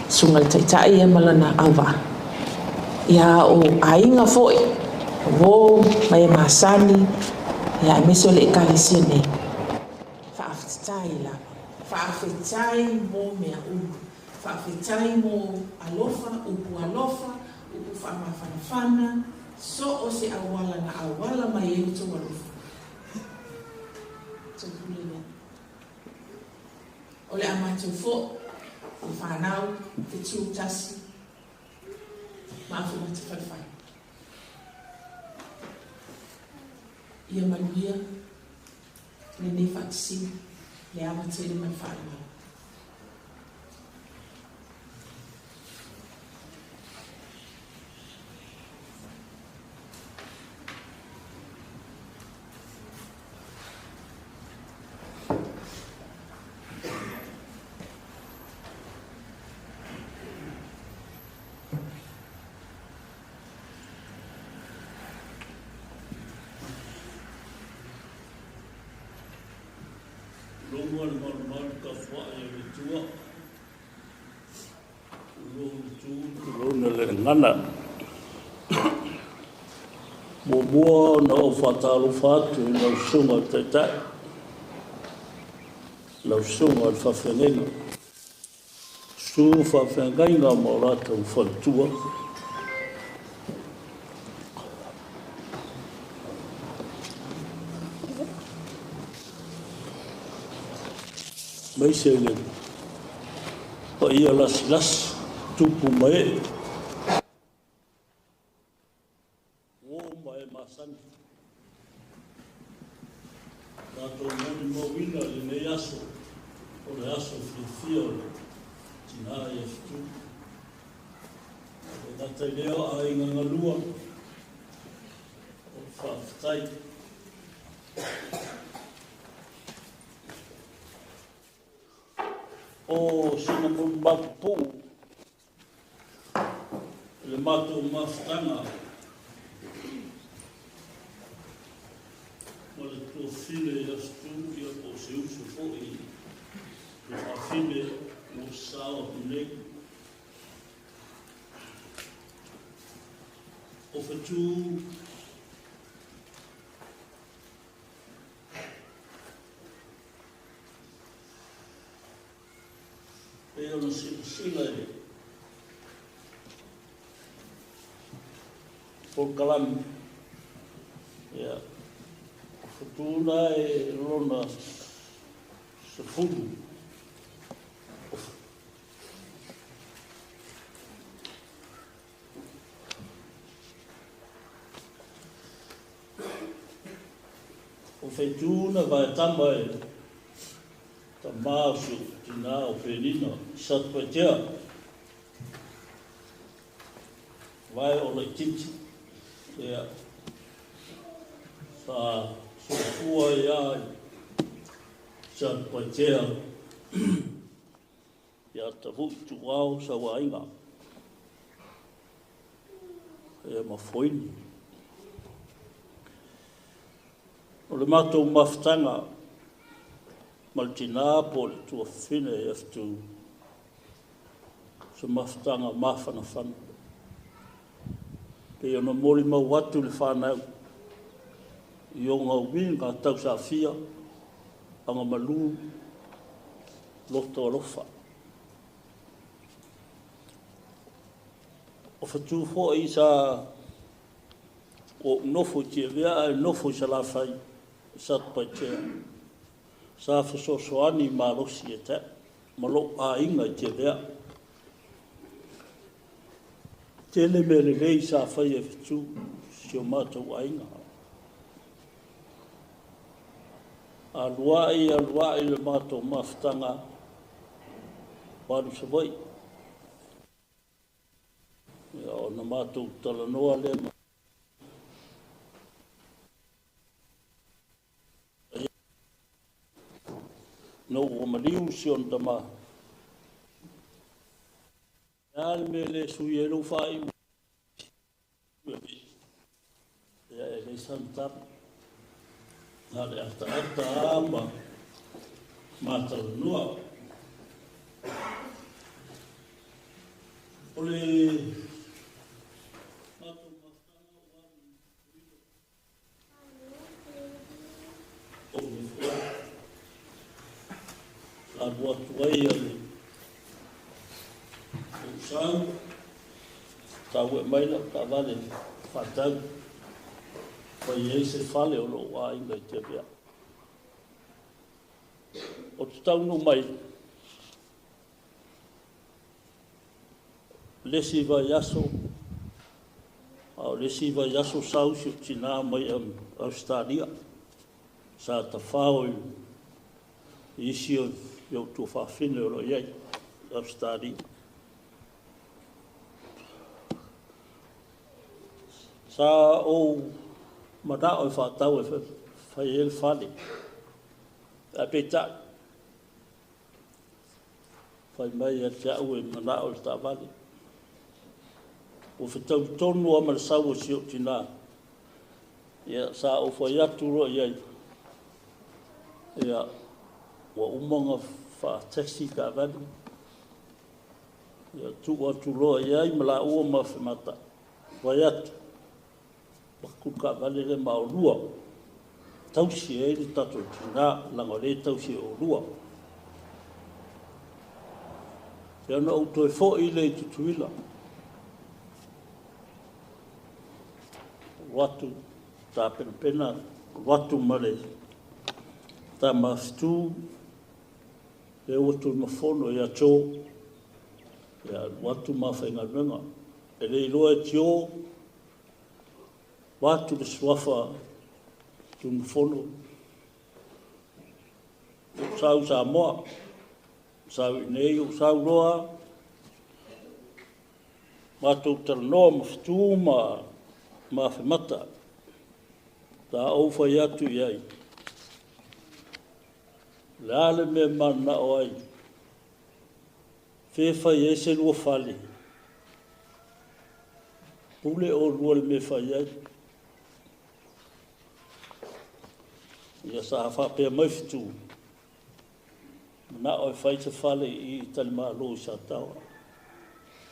Susuga i le Taitai ia ma lana auvaa, ia a o aiga foi, o uo ma e masani, ia aemaise o le Ekalesia nei. Faafetai lava. Faafetai mo mea uma. Faafetai mo alofa, upu alofa, upu faamafanafana, so o se auala na auala mai ai lo outou alofa. Tou pule lea. O le a matou foi, le fanau, fetu tasi, ma Afumata falefale. Ia manuia lenei faatasiga, le ava tele ma le faaaloalo. Luga le malumalu tafuai o le Atua, tulou le tu, tulouna le gagana. Muamua ona ou faatalofa atu i lau Susuga i le Taitai, lau Susuga i le Faafeagaiga, susu faafeagaiga ma o latou faletua, aemaise le paia lasilasi, tupu ma ee, uo ma e masani. Tatou molimauina i lenei aso, o le aso fiafia o le tinā ia Fetu. E gata i lea o aiga galua, o le faafetai. O sina molimau pupuu i le matou mafutaga ma le tuafafine ia Fetu, ia po o se uso foi i le faafine ua sao atu nei. O Fetu pei ona silasila i le polokalame, ia, o Fetu la e lona 10 o Fetu na vaetama e tamā o si ou tinā o Felina i Satupaitea, vae o laitiiti, ia, sa soifua ai lava i Satupaitea ia Tavu'i Tuuao Sauaiga, ia ma Foini. O le matou mafutaga ma le tinā po o le tuafafine ia Fetu, o se mafutaga mafanafana. Pei ona molimau atu le fanau i ona uiga tausafia, agamalu, loto alofa. O Fetu foi sa ou nofo i Tiavea ae nofo i Salafai i Satupaitea, sa fesoasoani malosi ia te au ma lou aiga i Tiavea. Tele mea lelei sa faia e Fetu si o matou aiga. Aluai aluai le matou mafutaga ua alu i Savaii. Ia ona matou talanoa lea ma ina ua maliu si ona tama. O le a le mea e le sui ai lou faaiu? Ia e leai sana tala. Na o le ataata lava ma matalanoa. O le matou mafutaga ua alu i Tutuila, ou nofo ai. Sa alu atu ai le ou sau, tau mai lau taavale faatau, fai ai se fale o lou aiga i Tiavea. O te taunuu mai, le isi vaiaso, a o le isi vaiaso sau si ou tinā mai Ausetalia, sa tafao i isi o ou tuafafine o lo o i ai Ausetalia. Sa ou manao e faatau e fai ai le fale, ae peitai, fai mai ia te au e manao i le taavale. Ua fetaui tonu lava ma le sau o si ou tinā. Ia, sa ou fai atu loa i ai, ia, ua uma ona faa-taxi taavale. Ia, tuu atu loa i ai ma laua ma Afemata. Fai atu, avatu le taavale lea ma oulua, tausi ai le tatou tinā, leaga o lea e tausi e oulua. Ia ona ou toe foi lea i Tutuila. Alu atu, tapenapena, alu atu ma le tama fetu, lea ua tulimafono ia Joe, ia alu atu ma faigaluega. E le iloa e Joe, ua atu le suafa tulimafono, ou sau Samoa, sau i nei, ou sau loa, matou talanoa ma fetu ma Afemata, sa ou fai atu i ai, le a le mea mananao ai, fe fai ai se lua fale, pule oulua le mea fai ai. Ia sa faapea mai fetu, manao e fai se fale i Talimalo i Sataoa.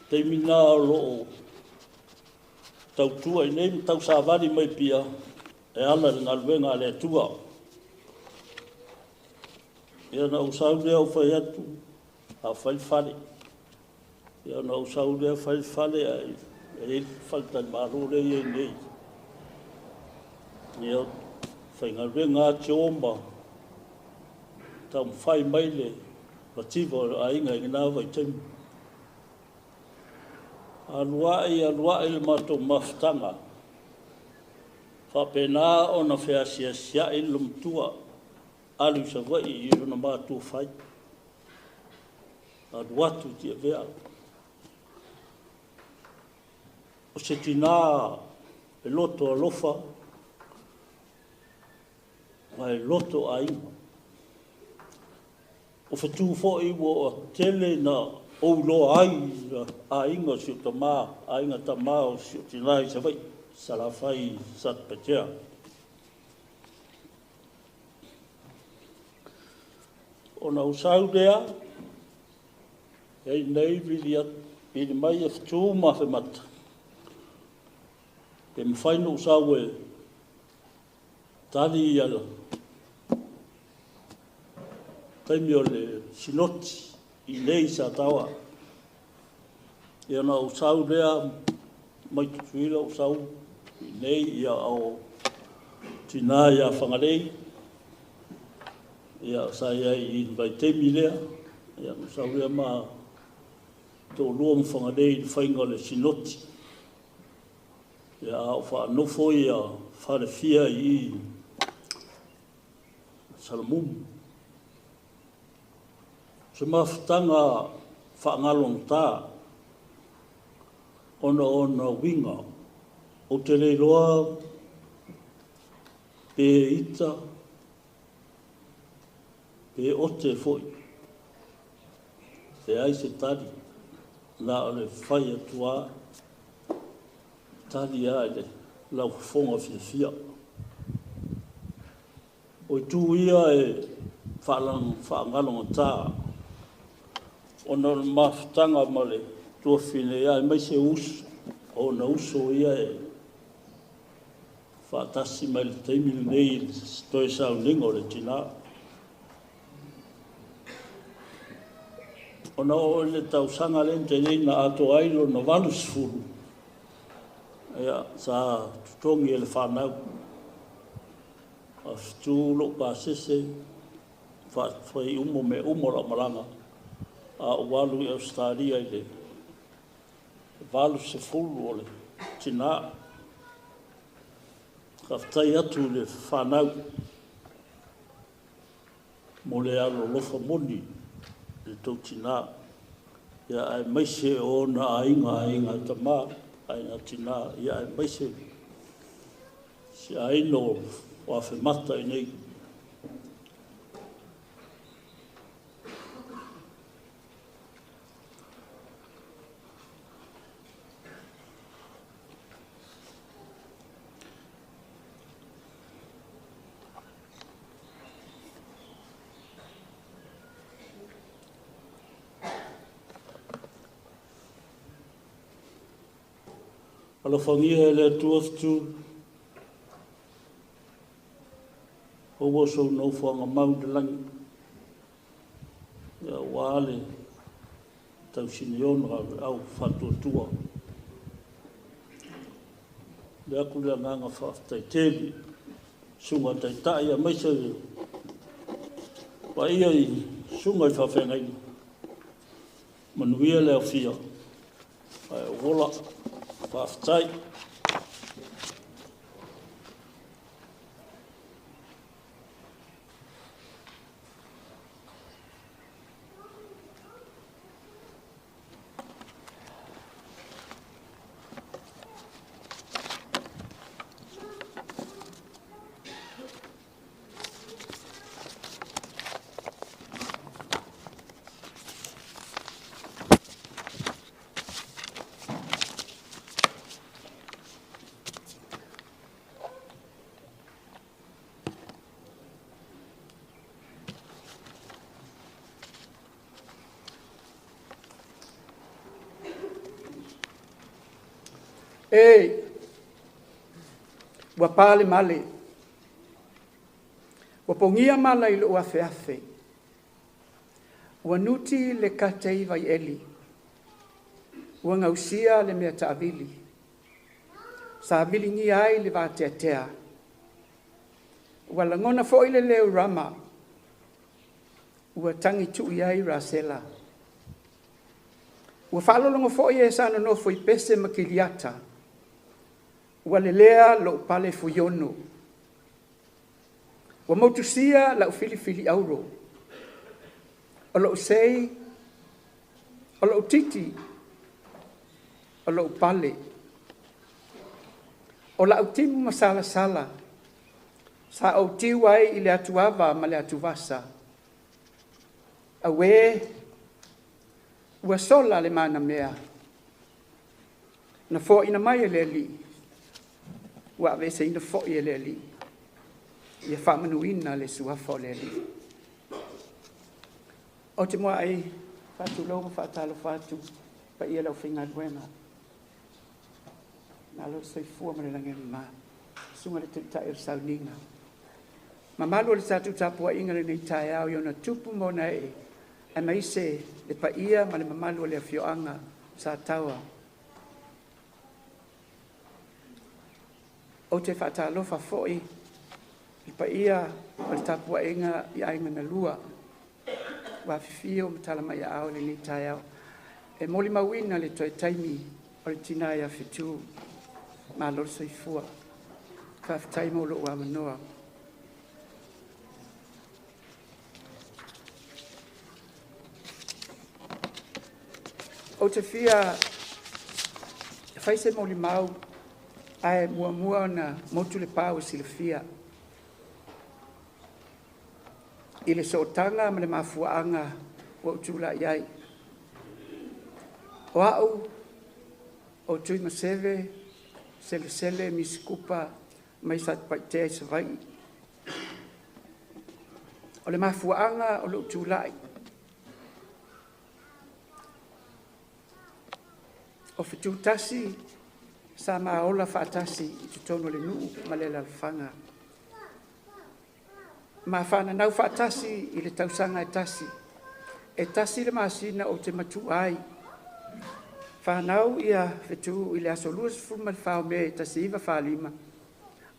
Taimi nā o loo tautua i nei ma tausavali mai pia e ala i le galuega a le Atua. Ia na ou sau lea ou fai atu, a fai le fale. Ia na ou sau lea fai le fale ae e i ai le fale talimalo lea e i ai nei. Ia faigaluega a Tio ma taumafai mai le mativa o le aiga i lena vaitaimi. Aluai, aluai le matou mafutaga, faapena ona feasiasiai le loomatua, alu i Savaii i ona matua fai. Alu atu i Tiavea. O se tinā e loto alofa ma e loto aiga. O fetu foi ua tele na ou iloa ai aiga o si o tamā, aiga tamā o si o tinā i Savaii, Salafai i Satupaitea. Ona ou sau lea, e nei vili mai e fetu ma Afemata, pe mafai na ou sau e tali ia taimi o le sinoti i nei Sataoa. Ia na ou sau lea mai Tutuila ou sau i nei ia o tinā ia Fagalei, ia sa i ai i le vaitaimi lea, ia na sau lea ma toalua ma Fagalei i le faiga o le sinoti. Ia a o faanofo ia falefia i Salamumu. Se mafutaga faagalogata ona ona uiga ou te le iloa pe ita pe ote foʻi leai se tali na o le fai atu a tali a i le laufofoga fiafia. O itu ia e faagalogata ona o le mafutaga ma le tuafafine ia aemaise uso, o ona uso ia e faatasi mai le taimi lenei i le toe sauniga o le tinā. Ona oo i le tausaga lea na tea nei na atoa ai lona 80, ia, sa totogi e le fanau. Faafetu lou pasese, faafai uma mea uma o lau malaga, a ou alu i Ausetalia i le 80 o le tinā. Faafetai atu i le fanau mo le alolofa moni i le tou tinā, ia aemaise o ona aiga, aiga tamā, aiga tinā, ia aemaise si aiga o Afemata i nei. Alofagia e le Atua fetu, maua sou nofoaga mau i le lagi, ia aua le tausinioga o le au faatuatua. Le aku le agaga faafetai tele, susuga taitai aemaise le paia i susuga i faafeagaiga. Manuia le aofia, ae ola, faafetai. E, ua pa le male, ua pogia mala i lou afeafe, ua nuti le kate i vaieli, ua gausia le mea taavili, sa viligia ai le vateatea, ua lagona foi le leo Rama, ua tagitu'i ai Rasela. Ua faalologo foi e sa nonofo i Pese ma Kiliata, ua lelea lou pale fuiono, ua motusia lau filifili auro, o lou sei, o lou titi, o lou pale, o lau timu masalasala, sa ou tiu ai i le atuava ma le atuvasa. Auē, ua sola le manamea, na foaina mai e le Alii, ua aveeseina foi e le Alii, ia faamanuina le suafa o le Alii. Ou te muai faatulou ma faatalofa atu paia le aufaigaluega. Malo le soifua ma le lagi e mama. Susuga i le Taitai o le Sauniga. Mamalu o le tatou tapuaiga lenei taeao i ona tupu ma ona ee, aemaise le paia ma le mamalu o le afioaga Sataoa. Ou te faatalofa foi i paia o le tapuaiga i aiga na lua, ua afifio ma tala mai aao i lenei taeao. E molimauina le toe taimi o le tina ia Fetu. Malo le soifua. Faafetai mo lou avanoa. Ou te fia fai se molimau ae muamua ona motu le pau e silafia i le sootaga ma le mafuaaga ua ou tulai ai. O au o Tuimaseve Selesele Misikupa mai Satupaitea i Savaii. O le mafuaaga o lou tulai, o Fetutasi sa maola faatasi i totonu o le nuu ma le alaalafaga. Ma fananau faatasi i le tausaga e tasi. E tasi le masina ou te matua ai. Fanau ia Fetu i le aso 24 o Me 1945,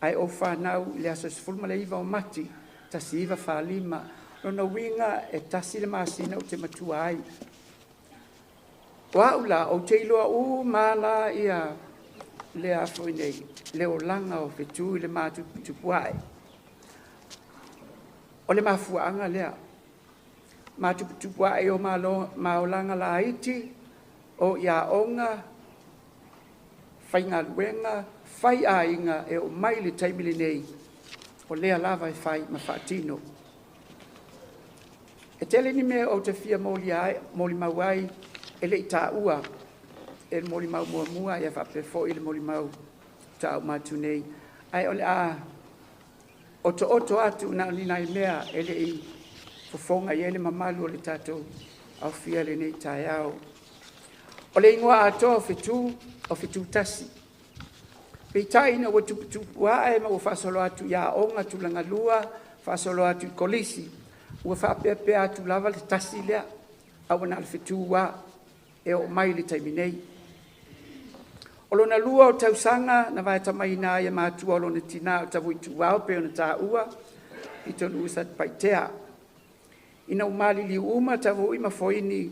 ae ou fanau i le aso 19 o Mati 1945. Lona uiga e tasi le masina ou te matua ai. O au la, ou te iloa uma la ia le afoi nei, le olaga o Fetu i le matuputupu ae. O le mafuaaga lea, matuputupu ae o maolaga laiti, o iaoga, faigaluega, fai aiga e oo mai le taimi lenei, o lea lava e fai ma faatino. E tele ni mea ou te fia molimau ai e le i taua e le molimau muamua ia faapea foi le molimau taua atu nei. Ae o le a otooto atu na o ni nai mea e le i fofoga i ai le mamalu o le tatou aofia lenei taeao. O le ingoa atoa o Fetu, o Fetutasi. Peitai ina ua tuputupu ae ma ua faasolo atu i aoga tulagalua, faasolo atu i kolisi, ua faapeapea atu lava le tasi lea, ae ua na o le Fetu lava e oo mai le taimi nei. O lona lua o tausaga na vaetamaina ai e matua o lona tina o Tavuituao pei ona taua i tonu i Satupaitea. Ina ua maliliu uma Tavui ma Foini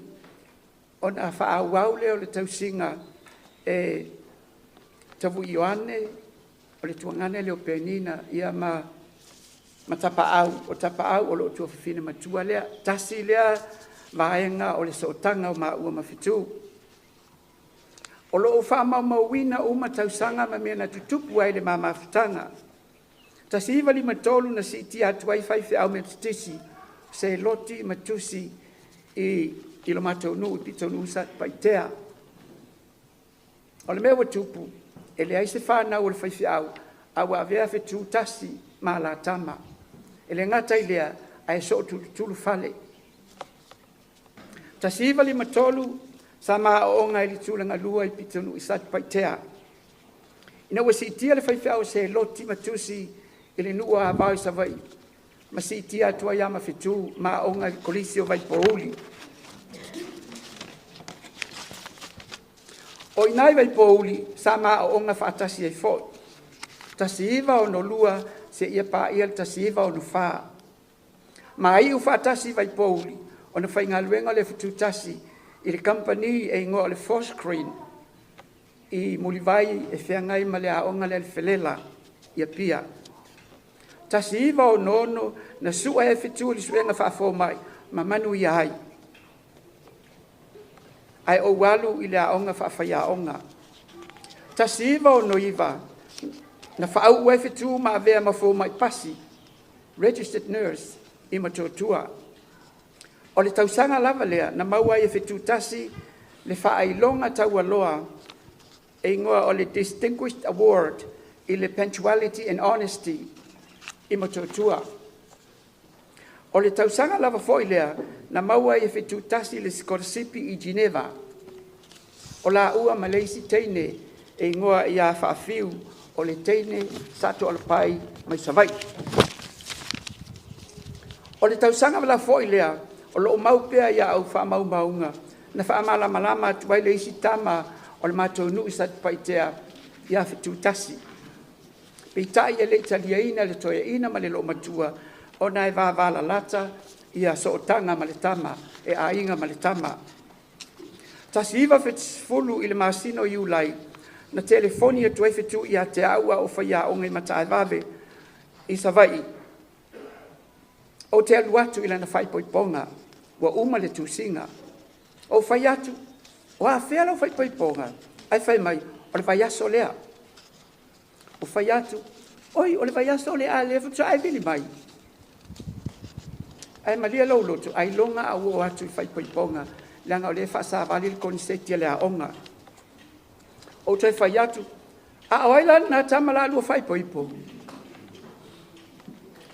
ona faaauau lea o le tausiga e Tavui Ioane, o le tuagane lea o Penina ia ma Tapaau. O Tapaau o loo tuafafine matua lea. Tasi lea vaega o le sootaga o maua ma Fetu. O loo faamaumauina uma tausaga ma mea na tutupu ai le ma mafutaga. 1953 na siitia atu ai faifeau Metotisi Seloti ma Tusi i lo matou nuu i Pitonuu Satupaitea. O le mea ua tupu, e leai se fanau a le faifeau ae ua avea Fetu tasi ma alatama. E le gata i lea, ae sootulutulu fale. 1953 sa ma aooga i le tulagalua i Pitonuu i Satupaitea. Ina ua siitia le faifeau Seloti ma Tusi i le nuu o Avao i Savaii, ma siitia atu ai ma Fetu ma aooga i le Kolisi o Vaipouli. O i inā i Vaipouli sa ma aooga faatasi ai foi. 1962 seia paia le 1964. Ma iu faatasi i Vaipouli ona faigaluega lea o Fetu tasi i le kamupani e igoa o le Force Green i Mulivai e feagai ma le aoga lea o le Felela i Apia. 1966 na sue ai Fetu i le suega faafomai ma manuia ai. Ae ou alu i le aoga faafaiaoga. 1969 na faauu ai Fetu ma avea ma fomai pasi, registered nurse i Motootua. O le tausaga lava lea na maua ai e Fetu tasi le faailoga taualoa e igoa o le Distinguished Award i le Punctuality and Honesty i Motootua. O le tausaga lava foi lea na maua ai e Fetu tasi le sikolasipi i Geneva. O laua ma le isi teine e igoa ia Faafiu, o le teine sa Toalepai mai Savaii. O le tausaga la foi lea o loo mau pea i au faamaumauga na faamalamalama atu ai le isi tama o le matou nuu i Satupaitea ia Fetu tasi. Peitai e le i taliaina e le toeaina ma le loomatua ona e vavalalata ia sootaga ma le tama, e aiga ma le tama. 1970 i le masina o Iulai na telefoni atu ai Fetu ia te au a o faiaoga i Mataaevave i Savaii. Ou te alu atu i lana faaipoipoga ua uma le tusiga. Ou fai atu, O afea lau faaipoipoga? Ae fai mai, o le vaiaso lea. O fai atu, oi, o le vaiaso lea a lea faatoa e vili mai. Ae malie lou loto, ailoga a ua oo atu i faaipoipoga, leaga o lea e faasavali le koneseti a le aoga. Ou toe fai atu, a o ai la lena tama la lua faaipoipo?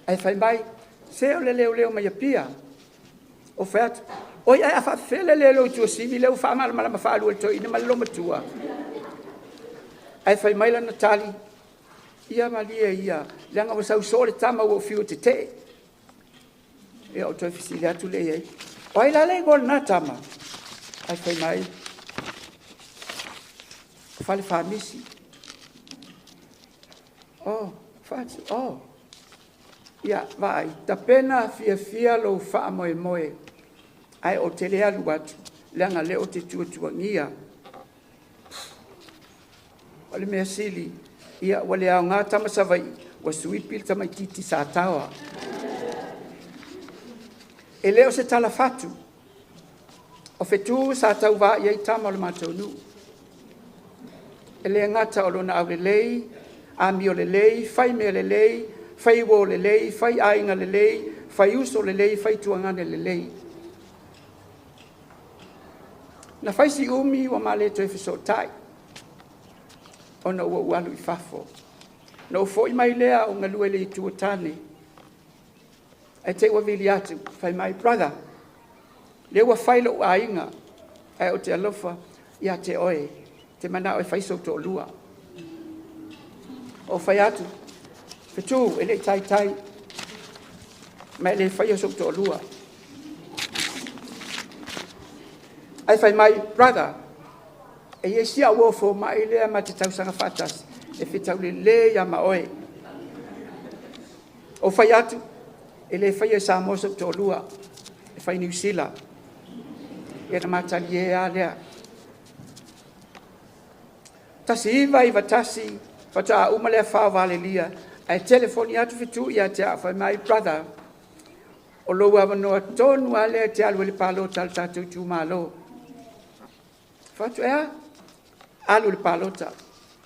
Ae fai mai, se o le leoleo mai Apia. Ou fai atu, oi ae a faafefea le leoleo i Tuasivi lea ua faamalamalama faalua e le toeaina ma le olomatua? Ae fai mai lana tali, ia malie ia, leaga ua sau soo le tama ua ou fiu e tetee. Ia ou toe fesili atu lea i ai, o ai la le igoa o lena tama? Ae fai mai, o Falefamisi. Oh, fatu, oh. Ia, vaai, tapena fiafia lou faamoemoe, ae ou te le alu atu, leaga lea ou te tuatuagia. O le mea sili, ia ua le aoga tama Savaii, ua suipi le tamaitiiti Sataoa. E le o se tala fatu, o fetu sa tauvā i ai tama o le matou nuu. E le gata o lona aulelei, amio lelei, fai mea lelei, fai uo lelei, fai aiga lelei, fai uso lelei, fai tuagane lelei. Na fai si umi ua ma le toe fesootai, ona ua ou alu i fafo. Na ou foi mai lea o galue i le Itu o Tane, ae te i ua vili atu, fai mai, brother, lea ua fai lou aiga, ae ou te alofa ia te oe, te manao e fai sou toalua. Ou fai atu, fetu, e le i taitai, ma e le faia sou toalua. Ae fai mai, brother, e i ai si au uo fomai lea ma te tausaga faatasi, e fetau lelei lava ma oe. Ou fai atu, e le faia i Samoa sou toalua, e fai i Niu Sila. Ia na matalie lava lea. 1991, faatoa uma le afa o Valelia, ae telefoni atu fetu ia te au, fai mai, brother, o lou avanoa tonu lava lea e te alu ai i le palota a le tatou itumalo. Fai atu, e a? Alu i le palota.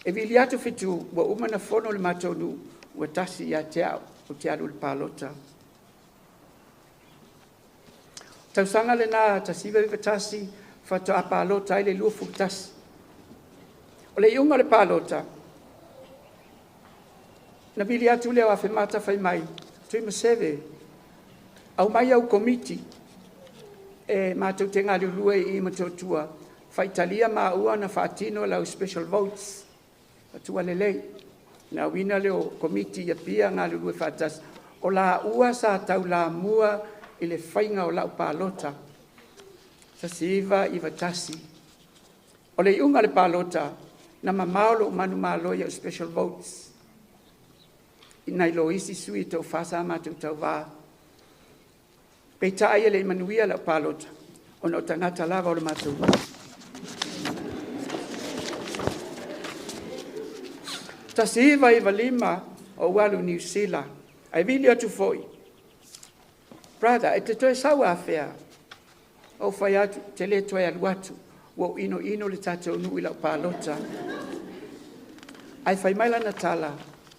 E vili atu fetu, ua uma ona fono le matou nuu, ua tasi ia te au, ou te alu i le palota. Tausaga lena 1991, faatoa palota ai le 21. O le iuga o le palota, na vili atu lea o Afemata fai mai, Tuimaseve, aumai au komiti e matou te galulue i Motootua, faitalia maua na faatino lau special votes. Atua lelei, na auina lea o komiti i Apia galulue faatasi. O laua sa taulamua i le faiga o lau palota, 1991. O le iuga o le palota, na mamao lou manumalo i au special votes. Nai lo isi sui e toafa sa matou tauvā. Peitai e le i manuia lau palota, ona o tagata lava o le matou nuu. 1995, ou alu i Niu Sila, ae vili atu foi, brother, e te toe sau afea? Ou fai atu, te le toe alu atu, ua ou inoino le tatou nuu i lau palota. Ae fai mai lana tala,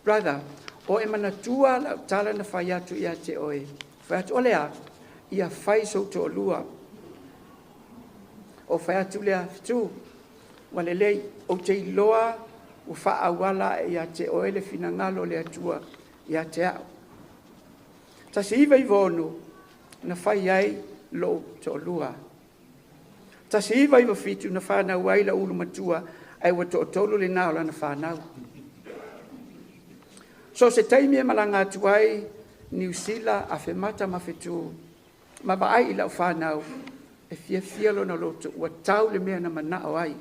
brother, o e manatua lau tala na fai atu ia te oe. Fai atu, o le a? Ia fai sou toalua. O fai atu lea, fetu, ua lelei, ou te iloa ua faaauala ia te oe le finagalo o le Atua ia te au. 1996, na fai ai lou toalua. 1997, na fanau ai lau ulu matua, ae ua toatolu lena o lana fanau. So o se taimi e malaga atu ai Niu Sila, Afemata ma Fetu, ma vaai i lau fanau, e fiafia lona loto, ua tau le mea na manao ai.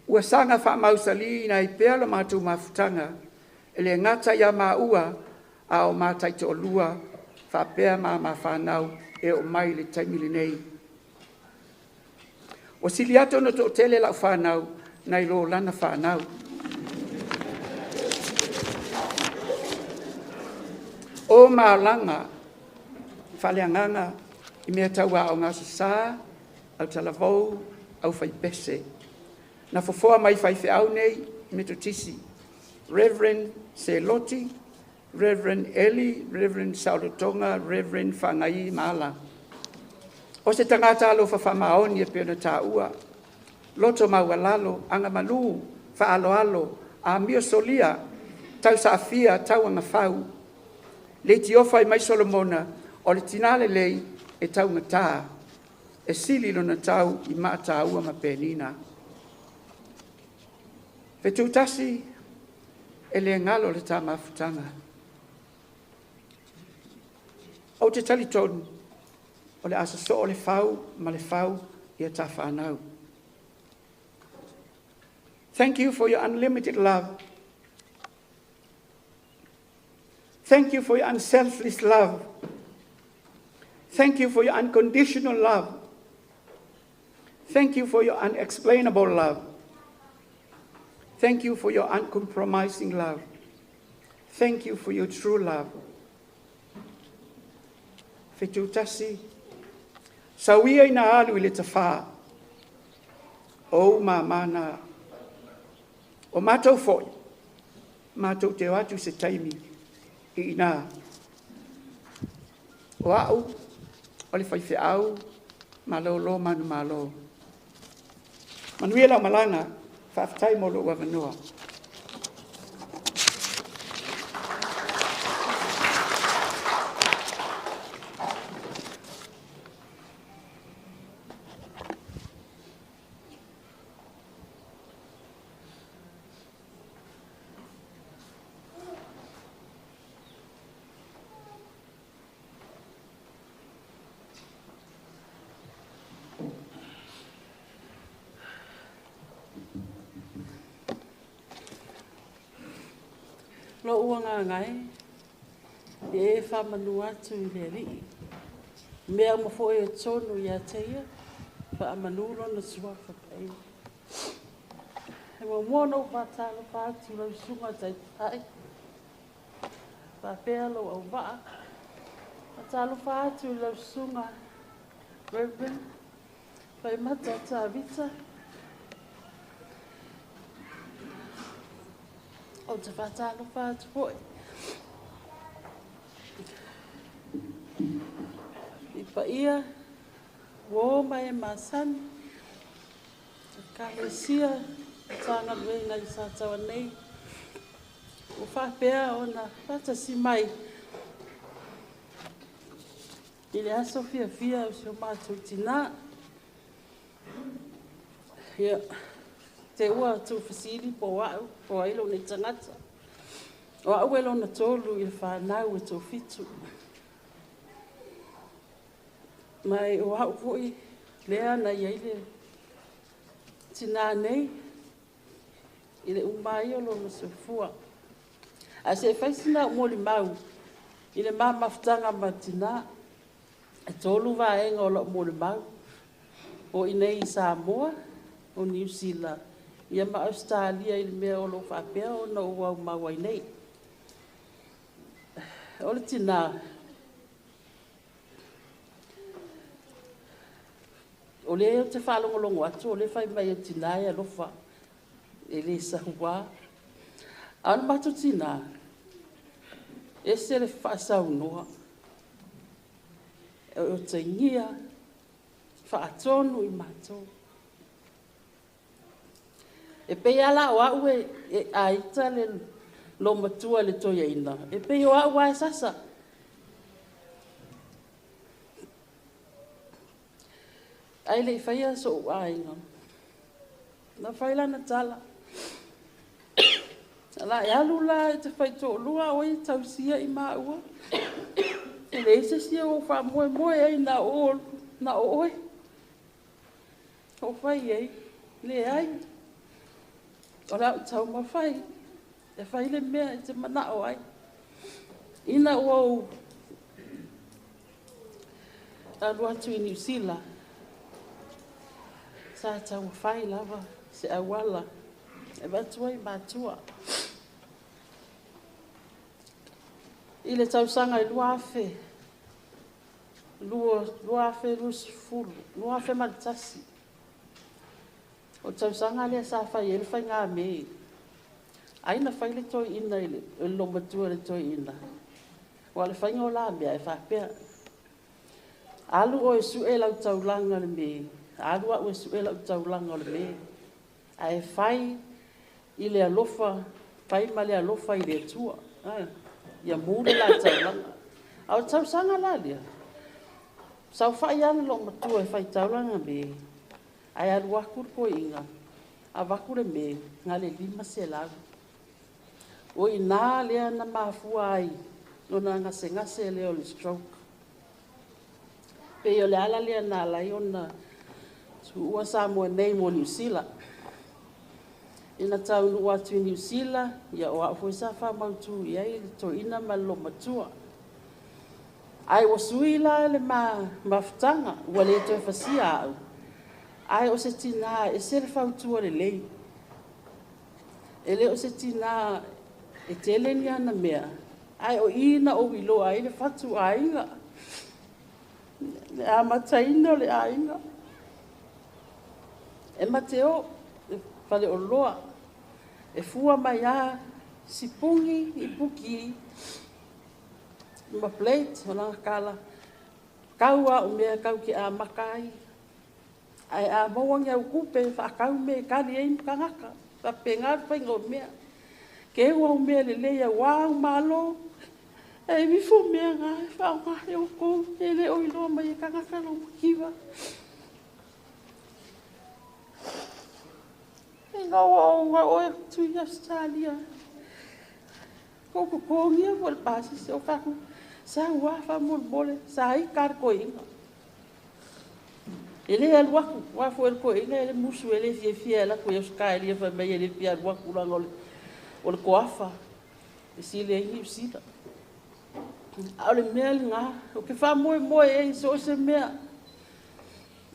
Ua saga faamausaliina ai pea la matou mafutaga, e le gata ia maua, a o ma taitoalua faapea ma ma fanau e oo mai i le taimi lenei. Ua sili atu ona toatele lau fanau nai lo lana fanau. O malaga faaleagaga i mea tau aoga Aso Sa, autalavou, aufaipese. Na fofoa mai faifeau nei Metotisi, Reverend Seloti, Reverend Eli, Reverend Saolotoga, Reverend Whangai Mala. O se tagata alofa faamaoni e pei ona taua, loto maualalo, agamalu, faaaloalo, amio solia, tausaafia, tauagafau. Le tiofa ai mai Solomona, o le tinā lelei e taugatā, e sili lona tau i maataua ma penina. Fetu tasi e le galo le tā mafutaga. Ou te talitonu, o le a sosoo le fau ma le fau ia tā whānau. Thank you for your unlimited love. Thank you for your unselfish love. Thank you for your unconditional love. Thank you for your unexplainable love. Thank you for your uncompromising love. Thank you for your true love. Fetu tasi, sauia ina alu i le tafā, o mamana, o matou foi, matou te o atu se taimi i ina. O au, o le faifeau, malōlō manumalo. Manuia lau malaga, faafetai mo lou avanoa. Lou agaga e, e e faamanu atu i le Alii, mea uma foi o totonu ia te ia, faamanu lona suafa paia. E muamua ona ou faatalofa atu i lau susuga taitai, faapea lou auvaa. Faatalofa atu i lau susuga Reverend Faimata Tavita. Ou te faatalofa atu foi i paia uō ma e masani, Ekalesia Matagaluega i Sataoa nei, ua faapea ona faatasi mai i le aso fiafia o si o matou tinā. Ia, te ua tuufesili po o au, po o ai lou nei tagata. O au e lona tolu i le fanau e toafitu. Ma e o au foi lea na i ai le tinā nei i le uma ai o lona soifua. Ae se i fai sina au molimau i le ma mafutaga ma le tinā. E tolu vaega o lau molimau. O i nei i Samoa, o Niu Sila, ia ma Ausetalia i le mea o lo o faapea ona ou aumau ai nei. O le tinā, o lea ou te faalogologo atu o lea e fai mai e tinā e alofa, e le sahuā. A o le matou tinā, ese le faasaunoa, e otagia, faatonu i matou. E pei lava la o au e aita le loomatua i le toeaina, e pei o au lava e sasa. Ae le i faia so'u aiga, na fai lana tala, o le a e alu la e te faitoalua oe e tausia i maua, e leai se isi o ou faamoemoe ai na o oe. Ou fai i ai, leai, o le a ou taumafai e fai le mea e te manao ai. Ina ua ou alu atu i Niu Sila, sa taumafai lava se auala e avatu ai matua. I le tausaga e 2020, 2001, O tausaga lea sa fai ai le faigamē, ai na fai le toeaina i le loomatua i le toeaina, ua o le faiga o la mea e faapea, alu oe sue lau taulaga i le me, alu au e sue lau taulaga o le me, ae fai i le alofa, fai ma le alofa i le Atua, ia mu le la taulaga. A o le tausaga la lea, saofai lava le loomatua e fai taulaga me, ae alu atu le toeaina, avatu le me, na o le 500. O i ina lea na mafua ai lona gasegase lea o le stroke. Pei o le ala lea na ala ai ona tuua Samoa nei mo Niu Sila. Ina taunuu atu i Niu Sila, ia o au foi sa faamautu i ai le toeaina ma le loomatua. Ae ua sui la le mafutaga, ua le toe fasia au, ae o se tinā e ese le fautua lelei. E le o se tinā e tele ni ana mea, ae o i na ou iloa ai le fatu aiga, le amataina o le aiga. E mate o e faleoloa, e fua mai a sipugi i puki ma plate o lana kala, kau a o mea kau ke amata ai. Ae a maua ni au kupe faakau me e kali ai ma tagata, faapena le faiga o mea. Ke ua au mea lelei au au malo, e ifo mea ngā e whaonga e o kou, e le o iloa mai e tagata lo makiwa. E ngā o ngā o e tui Australia. Ko ko kongia mo le pasi se o kaku, sa ua wha mole mole, sa i kar koinga. E le alu aku, wa fo el koinga, e le musu, e le fia fia, e la koe Australia, fa mai e le fia alu aku langa o le koafa. E si le ingi usila. A o le mea le ngā, o ke wha moe moe e so se mea.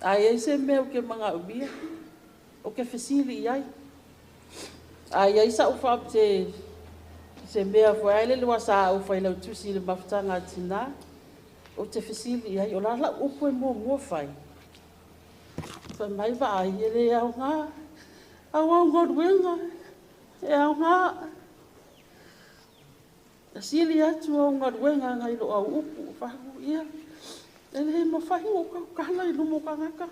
Ai e se mea o ke manga umia, o ke fesili i ai. Ai ai sa ufa te se mea fo ai le lua sa au fai lau tusi le mafutanga tina, o te fesili i ai, o la la upu e mua mua fai. Fai mai va ai e le au ngā, au au ngōruenga, e au ngā. Sili atu au ngaruenga ngai lo au upu, fahu ia. E le mawhai o kau kala i lumo kangaka.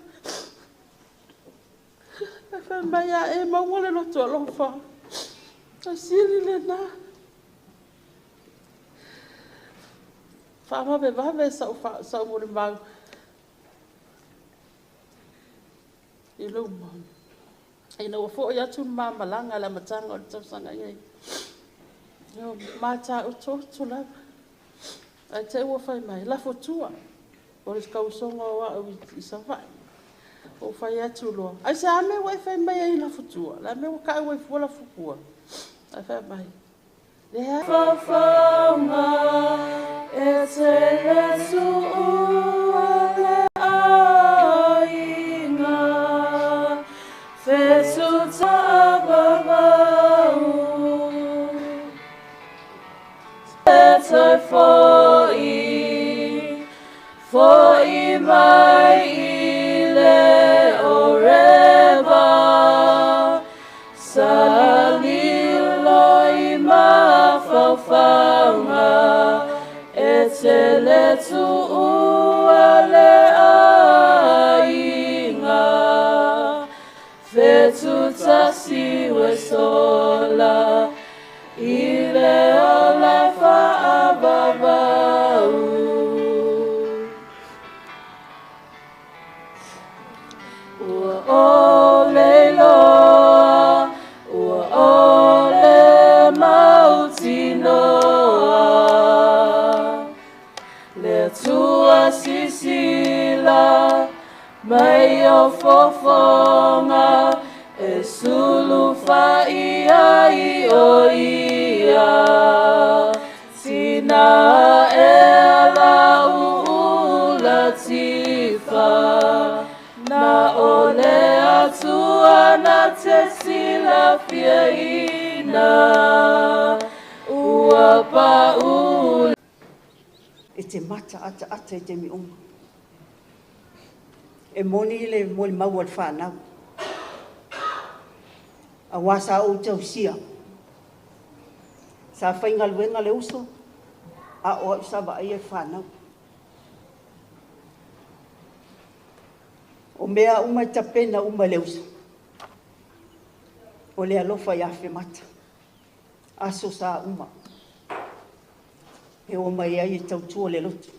E whai mai a e maua le loto alofa. A sili le nā. Whaamawe wawe sa mo le mau. I luma. Ina ua fo i atu mamalanga la matanga o le tausanga ngai. Yo, mata o toto lava. Ai te ua whai mai, lafo tua. O le kausonga o au i Savai. O whai atu loa. Ai se ame ua e whai mai ai lafo tua. La me ua ka ua i fua lafo kua. Ai whai mai. Lea. Fafaunga e te le tuua le aiga. Fetu tābabau. E te foi, foi mai i le oreba. Sa lilo i mafaufauga, e te le tuua le aiga. Fetu tasi ue sola, i le ola whaababau. Ua o le loa, ua o le mautinoa. Le Atua sisila, mai o fofonga, e sulu whai ai o ia. Tina e la uula tifa, na o le Atua na te silafia ina. Ua pa u. E te mata ata ata i te mi unga. E moni le moli maua le whanau. Auā sa ou tausia. Sa faigaluega le uso, a o a'u sa vaaia i fanau. O mea uma e tapena uma e le uso. O le alofa ia Femata. Aso sa uma. E o mai ai e tautua le lotu.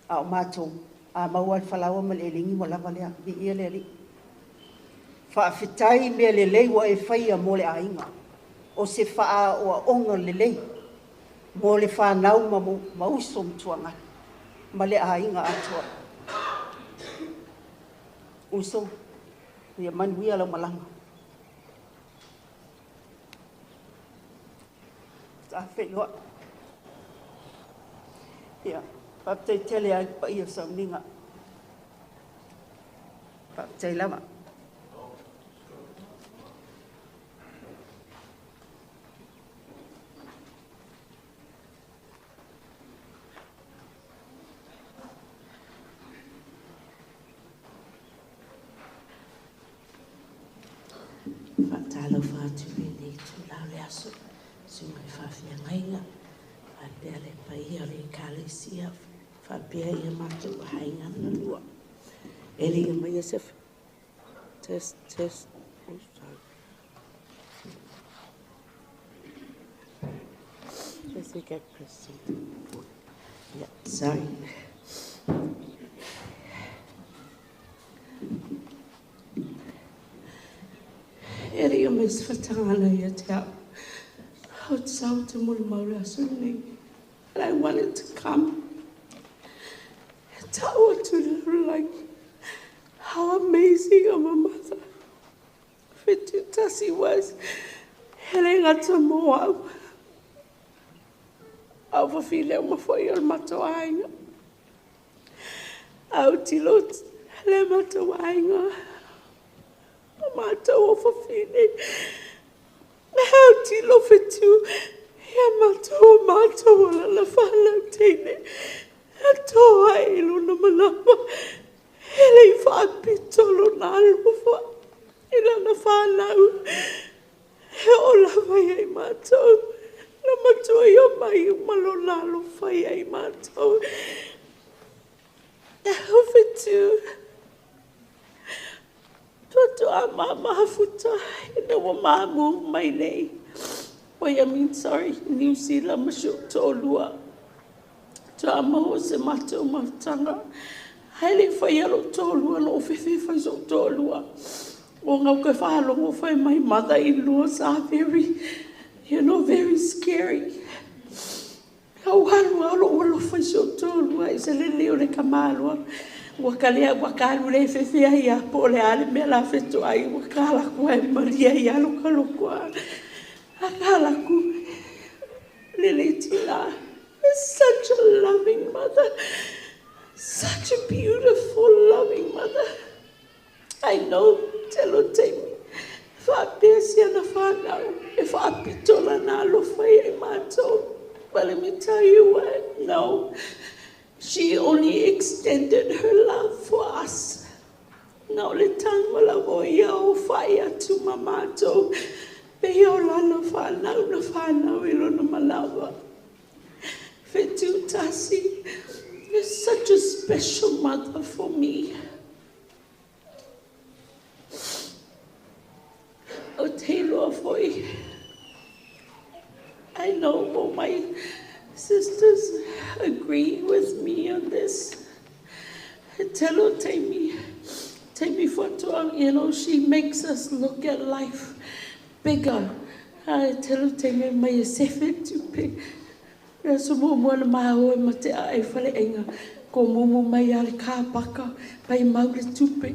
A o matou, a maua le falaoa ma le elegi ua lava lea, viia le Alii. Faafetai mea lelei ua e faia mo le aiga. O se faaoaoga lelei mo le fanau ma, ma uso ma tuagai ma le aiga atoa. Uso, ia manuia lau malaga. Sa feiloai. Ia, faafetai tele ai paia sauniga. Faafetai lava. Faatalofa atu i lenei itula o le aso, susuga i le faafeagaiga, faapea le paia o le Ekalesia, faapea ia matou aiga na lua. E liga mai se test test. Oh, sorry. I think I pressed something before. Yeah, sorry. E liga mai se fatagana ia te au. Ou te sau te mole mau le aso nei. And I wanted to come. Tau atu le like how amazing of a mother Fetu Tasi was. Hele ngata mo au. Au wawhile o mawhai o le mato aiga. Au tilo le mato aiga. O mātou o wawhine. Au tilo whetu. Ia mātou o mātou o lala whanau teine. A toa e lona manama. Hele i whaapito lona alofa. I lana whanau. He o lava ia i mātou. Na matua i o mai ma lona alofa ia i mātou. Au whetu. Tuatu a mama hafuta. Ina wa mamu mai nei. Oi, I mean, sorry, New Zealand ma si o tōlua. Toa maua se matou mafutaga. Ae le i faia lou toalua na ou fefe fai so'u toalua. O gau ka faalogo fai mai mother-in-laws are very, very scary. Au alu a o lo'u alofa i si o'u toalua i se lelei o le kamāloa. Ua kalea ua ka alu le fefe ai a po o le a le mea la feto'ai ua kalaku ai malia ia lokaloko a. A kalaku lelei tinā. Such a loving mother. Such a beautiful, loving mother. I know, telo taimi, faapea si ana whanau, e whaapito lana alofa ia i mātou. But let me tell you what, no. She only extended her love for us. Na o le tago lava o ia o whai atu ma mātou. Pe ia o lana whanau na whanau i lona malawa. Fetu Tasi is such a special mother for me. O Taylor foi. I know all my sisters agree with me on this. Telo Tami, Tami Fatoa, she makes us look at life bigger. Telo Tami mai e sefe tupe. Le aso muamua na maua e mate ae fale aiga ko mumu mai a le kapaka pai mau le tupe.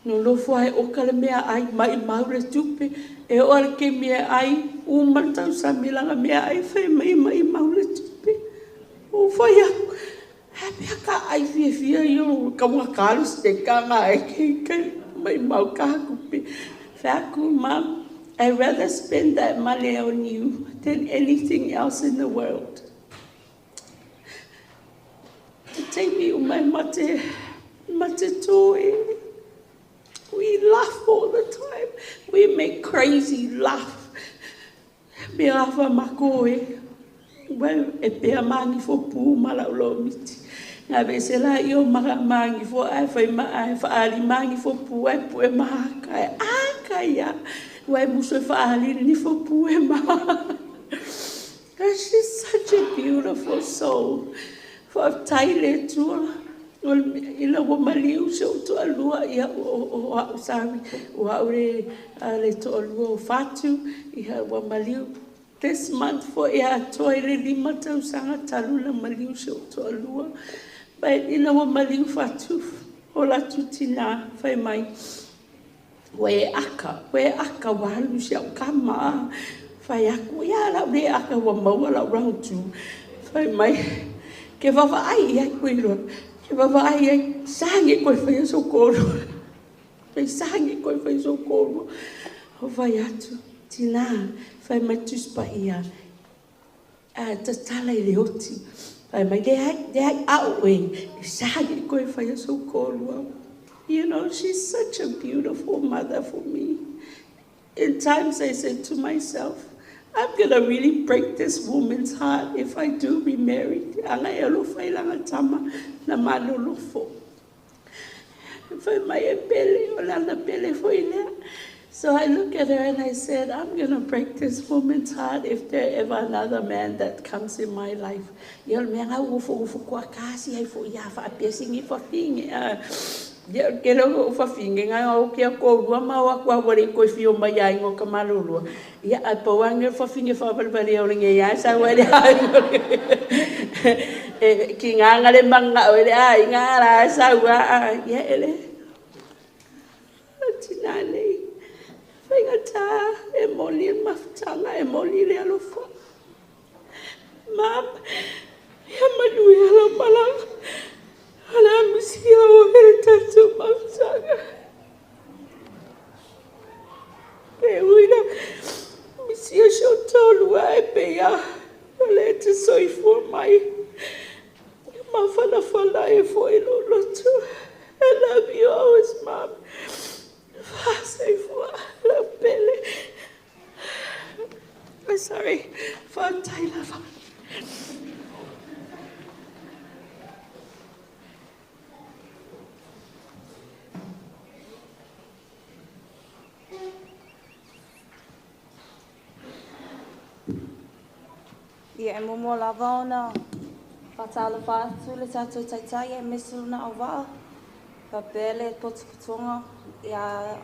Nonofo ai oka le mea ai mai mau le tupe. E o le ke mea ai uma le tausami langa mea ai fai mai mai mau le tupe. O fai aku. He pea ka ai fia fia i o ka mua kalu se ka ngā e ke ke mai mau ka kupe. Fai aku, Mum, I rather spend that money on you than anything else in the world. Te taimi o mai mate, mate tō e. Ui We laugh all the time. We make crazy laugh. Me afa mako e. E pea mangi fo pu ma lau lo miti. Ngā ve se la i o maka mangi fo ai whai ma ai whaali mangi fo pu ai pu e mahaka e aka ia. Wai muso e whaali ni fo pu e maha. She's such a beautiful soul. Wha taile tua. Ila ua maliu se o toalua ia o au sawi o au le le toalua o Fatu ia ua maliu this month for ia toa i le 5 tausaga talu na maliu se o toalua. But ina ua maliu Fatu o latu tina fai mai ua e aka ua alu si au kama fai aku ia lau le aka ua maua lau rautu fai mai ke vavaai ia koe loa. Ke vavaai ai sangi koe whai so kōrua. Fai sangi koe whai so kōrua. O vai atu, tina, whai mai tuspa ia. A tatala i le oti. Whai mai, le ai au e. Sangi koe whai so kōrua. You know, she's such a beautiful mother for me. In times I said to myself, I'm going to really break this woman's heart if I do remarry. Anga e alofa i langa tama na malolofo. Fai mai e pele, o lana pele fo i lea. So I look at her and I said, I'm going to break this woman's heart if there ever another man that comes in my life. Ia o le mea ngau ufo ufo kua kasi ai fo ia wha apia singi fa finge. Ia ke leo o whawhinge ngai o kia kōrua ma o aku aware koe whio mai ai ngō ka malolua. Ia a pauange whawhinge whawalewale o le ia sa wale ai ngō e ki ngā ngare manga o le ai ngā rā sa ua ia ele. Tina nei. Whaingata e moli e mafutanga e moli le alofa. Mam, ia manui ala malanga. Ala misia o hele tātou mafutanga. Pe uina, misia sio tolu e pe ia. Wale e te soifua mai. Mawhanawhana e fo i lolotu. I love you always, Mom. Whaseifua, lau pele. I'm sorry. Whantai lava. Ia e momo lava ona whatala whātu le tātou taitai e mesu na au waa. Whapele potuputonga ia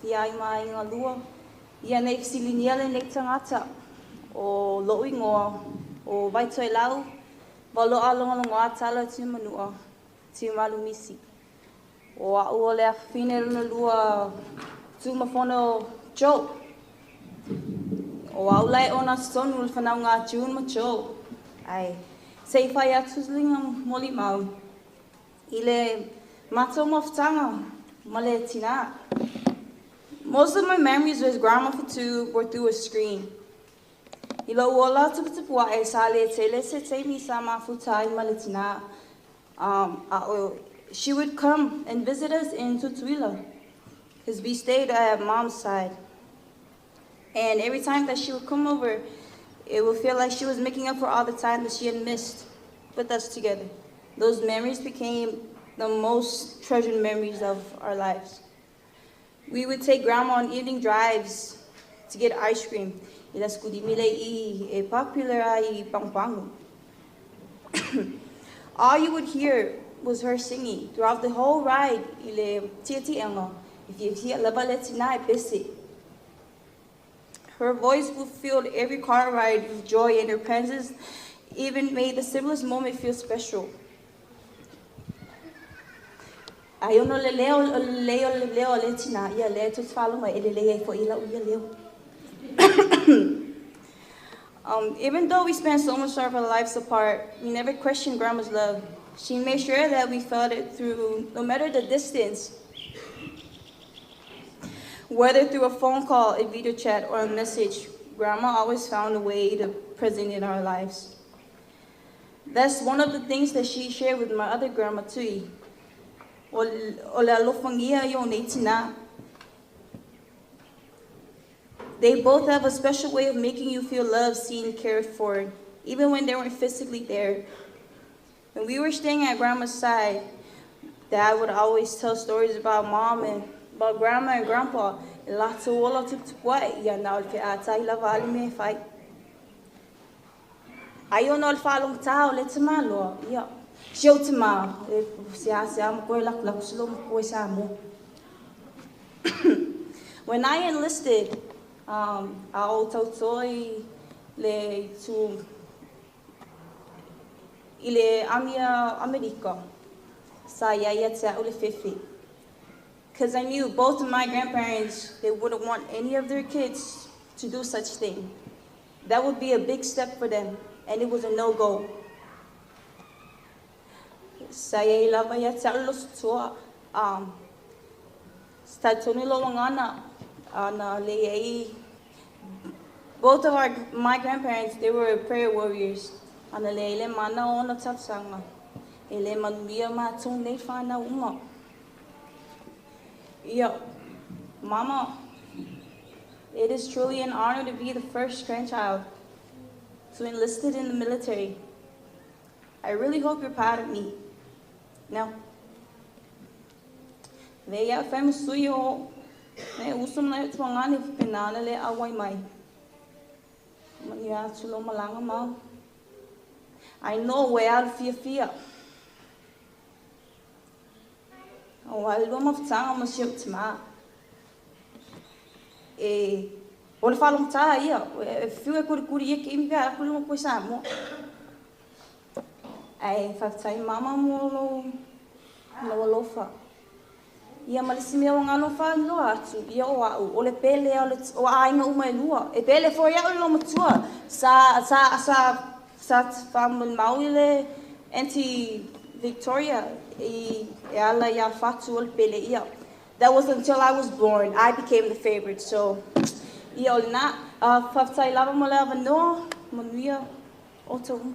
whiai mai ngā lua. Ia nei fsilinia le nei tangata o loo ingoa o Vaitoe Lau wa loa longalongo a tala tu manua tu malumisi. O au o le awhine luna lua tu mafono Joe. O au lai ona sonu le whanau ngā June ma Joe. Ai, sei whai atu linga moli mau. I le mātou mawhitanga ma le tina. Most of my memories with Grandma Fatu were through a screen. I lo ola tuputupua e sa le tele se te mi sa mafutai ma le tina. She would come and visit us in Tutuila, because we stayed at Mom's side. And every time that she would come over, it would feel like she was making up for all the time that she had missed with us together. Those memories became the most treasured memories of our lives. We would take Grandma on evening drives to get ice cream. All you would hear was her singing throughout the whole ride. Her voice would fill every car ride with joy, and her presence even made the simplest moment feel special. Ai ono le leo le leo le tina ia le tu falo mai ele le fo ila ia leo. Even though we spent so much of our lives apart, we never questioned Grandma's love. She made sure that we felt it through no matter the distance. Whether through a phone call, a video chat, or a message, Grandma always found a way to present in our lives. That's one of the things that she shared with my other grandma, Tui. O le alofangia i o nei tina. They both have a special way of making you feel loved, seen, cared for, even when they weren't physically there. When we were staying at Grandma's side, Dad would always tell stories about Mom and about Grandma and Grandpa. E latou ola tuputupuaʻi, ia na o le feʻataʻi lava a le mea e fai. Ai ona o le faalogotā o lea tamāloa, ia, si ou tamā, e seasea ma koe lakulaku se lou matua i Samoa. When I enlisted, a ou tauto i le itu i le Ami a Amerika, sa iai ia te a'u le fefe. Because I knew both of my grandparents, they wouldn't want any of their kids to do such thing. That would be a big step for them, and it was a no-go. Sa iai lava ia te a'u le loso toa, sa talitonu i lou agana, ana le iai. Both of our, my grandparents, they were prayer warriors. Ana le le mana o ona talosaga, e le manuia matou nei whanau uma. Ia, Mama, it is truly an honor to be the first grandchild to enlisted in the military. I really hope you're proud of me. Now, le ia whai masui o me uso mana e tuangani penana le awai mai. Mania atu lo malanga mau. I know we al fia fia. O a lua mafutaga ma si ou tamā. E, o le faalogotā ia, e fiu e kurikuri ia ke imi pe ala kuli ma koe Samoa. Ae faafetai mama mo lou, lou alofa. Ia ma le isi mea ua galo faailoa atu, ia o a'u, o le pele o le, o aiga uma e lua. E pele foi a'u i lou matua. Sa, sa, sa, sa faamolimau i le Aunty Victoria i e ala iā Fatu o le pele ia. That was until I was born. I became the favorite. So, ia o lena. Faafetai lava mo le avanoa, manuia outou uma.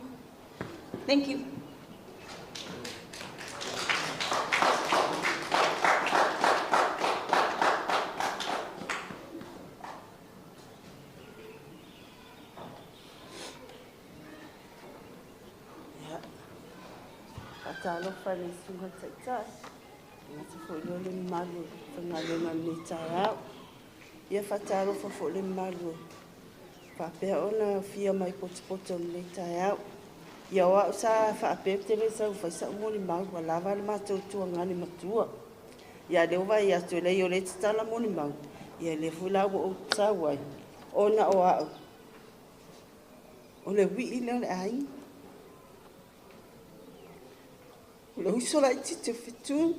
Thank you. Ia, faatalofa i le Susuga Taitai, e gata foi lea o le mamalu o le faigaluega i lenei taeao. Ia faatalofa foi i le mamalu e faapea ona fia mai potopoto i lenei taeao. Ia o au sa faapea ou te le sau e fai sau molimau, ua lava le matou tuagane matua. Ia a o lea ua vaai atu e leai o lea e tatala molimau, ia lea foi la ua ou sau ai, ona o au, o le uii lea o le aiga. O le uso laitiiti o Fetu.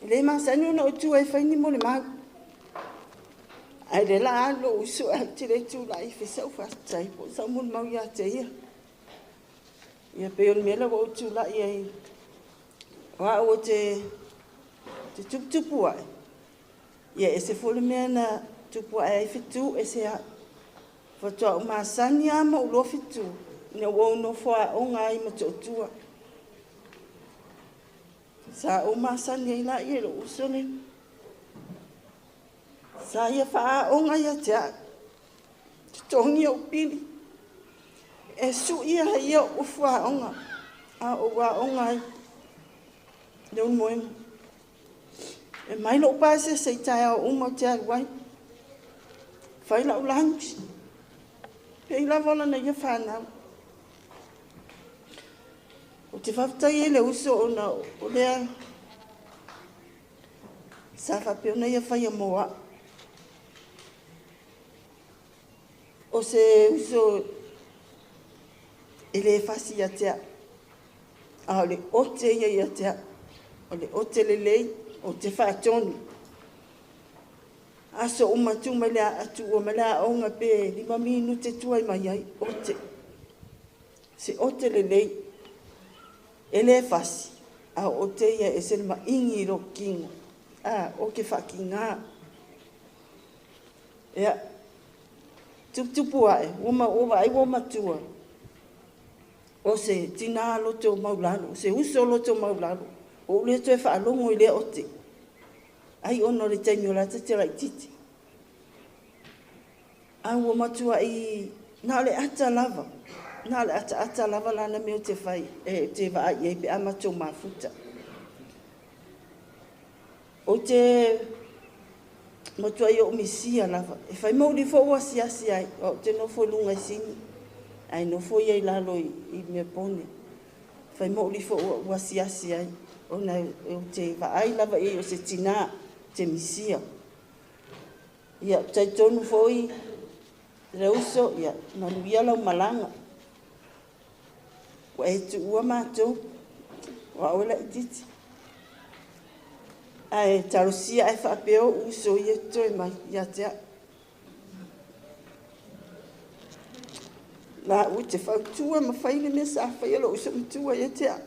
E le masani ona ou tu ai e fai ni molimau. Ae o lea la a alu lou uso ae ou te le tulai e fai sau faafetai po o sau molimau ia te ia. Ia pei o le mea lea ua ou tulai ai, o au ou te tuputupu ae, ia e ese foi le mea na tupu ae ai Fetu ese au. Faatoa ou masani lava ma ou iloa Fetu ina ua ou nofo aoga ai i Motootua. Sa ou masani ai laia i lou uso lea. Sa ia faaaoga ia te au, totogi ou pili, e sui ai ia ou ufu aoga, a o ou aoga ai i Leulumoega. E mai lou pasese i taeao uma ou te alu ai, fai lau lunch, pei lava o lana ia fanau. Ou te faafetai ai i le uso ona o lea sa faapea ona ia faia mo au. O se uso e le fasi ia te au, a o le ote ia ia te au. O le ote lelei, o te faatonu. Aso uma tu mai le tuua mai le aoga pe 5 minute tuai mai ai, ote. Se ote lelei, e le fasi, a o ote ia e ese le maʻigi i lou kino, a o ke faakigā. Ia, tuputupu ae, ua ma, ua vaai ua matua, o se tinā loto maulalo, o se uso loto maulalo, ua ou le toe faalogo i lea ote. Ai ona o le taimi o la e ta te laitiiti. A ua matua'i na o le ata lava, na o le ataata lava lana mea ou te fai, e te vaai i ai pe a matou mafuta. Ou te matuai ou misia lava. E fai mauli foi ua asiasi ai, ou te nofo i luga i sini, ae nofo ia i lalo i mea pone. Fai mauli foi ua asiasi ai, ona ou te vaai lava i ai o se tinā, te misia. Ia, talitonu foi le uso, ia, manuia lau malaga. Ua e tuua matou, o au e laitiiti. Ae talosia ae faapea ou uso ia toe mai ia te au. La ua te fautua ma fai le mea sa faia lou uso matua ia te au.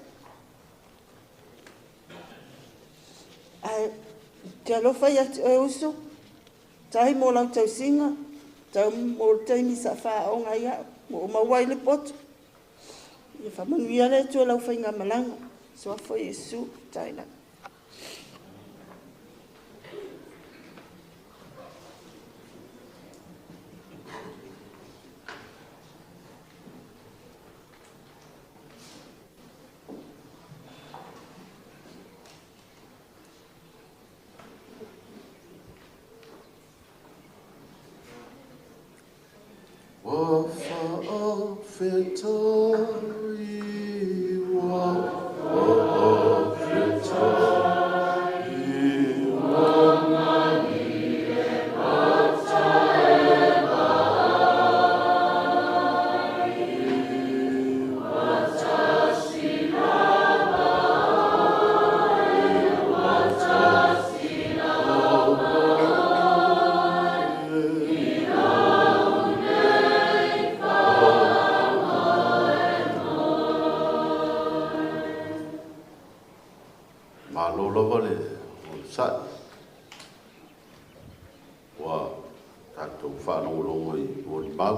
Ae te alofa ia te oe uso, tai mo lau tausiga, tau mo le taimi sa faaoga ai au, ua ou maua ai le poto. Ia faamanuia le Atua i lau faigamalaga. Suafa o Iesu, tai lagi. Ua faafetai, ua faafetai, ua Malo lava le onosai, ua tatou faalogologo i molimau,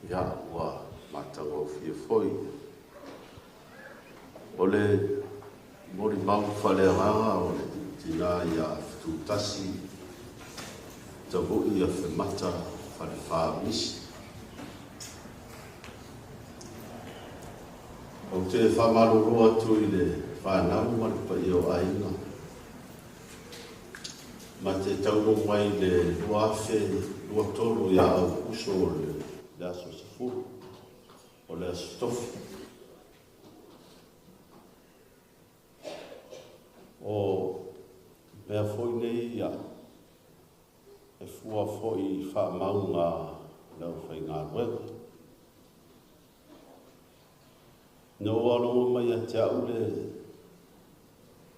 ia ua matagofie foi. O le molimau faaleagaga o le tina ia Fetutasi Tavui Afemata Falefa Misi. Ou te faamalolo atu i le whanau ma le paia o aiga. Ma te taunuu mai le 2023 ia Aukuso o le aso 10 o le aso Tofi. O mea foi nei ia e fua foi i faamauga le aufaigaluega. Na ou alogo mai ia te au le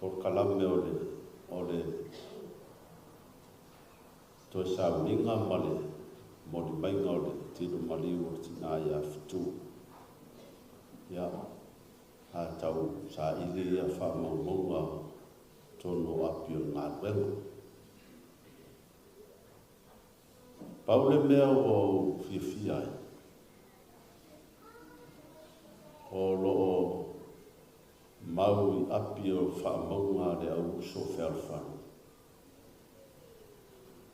polokalame o le toe sauniga ma le molimaiga o le tino maliu o le tina ia Fetu. Ia, a tau saili ia faamaumauga tonu o api o le galuega. Pau le mea ua ou fiafia ai, o loo mau i api o faamauga le au uso fealofani.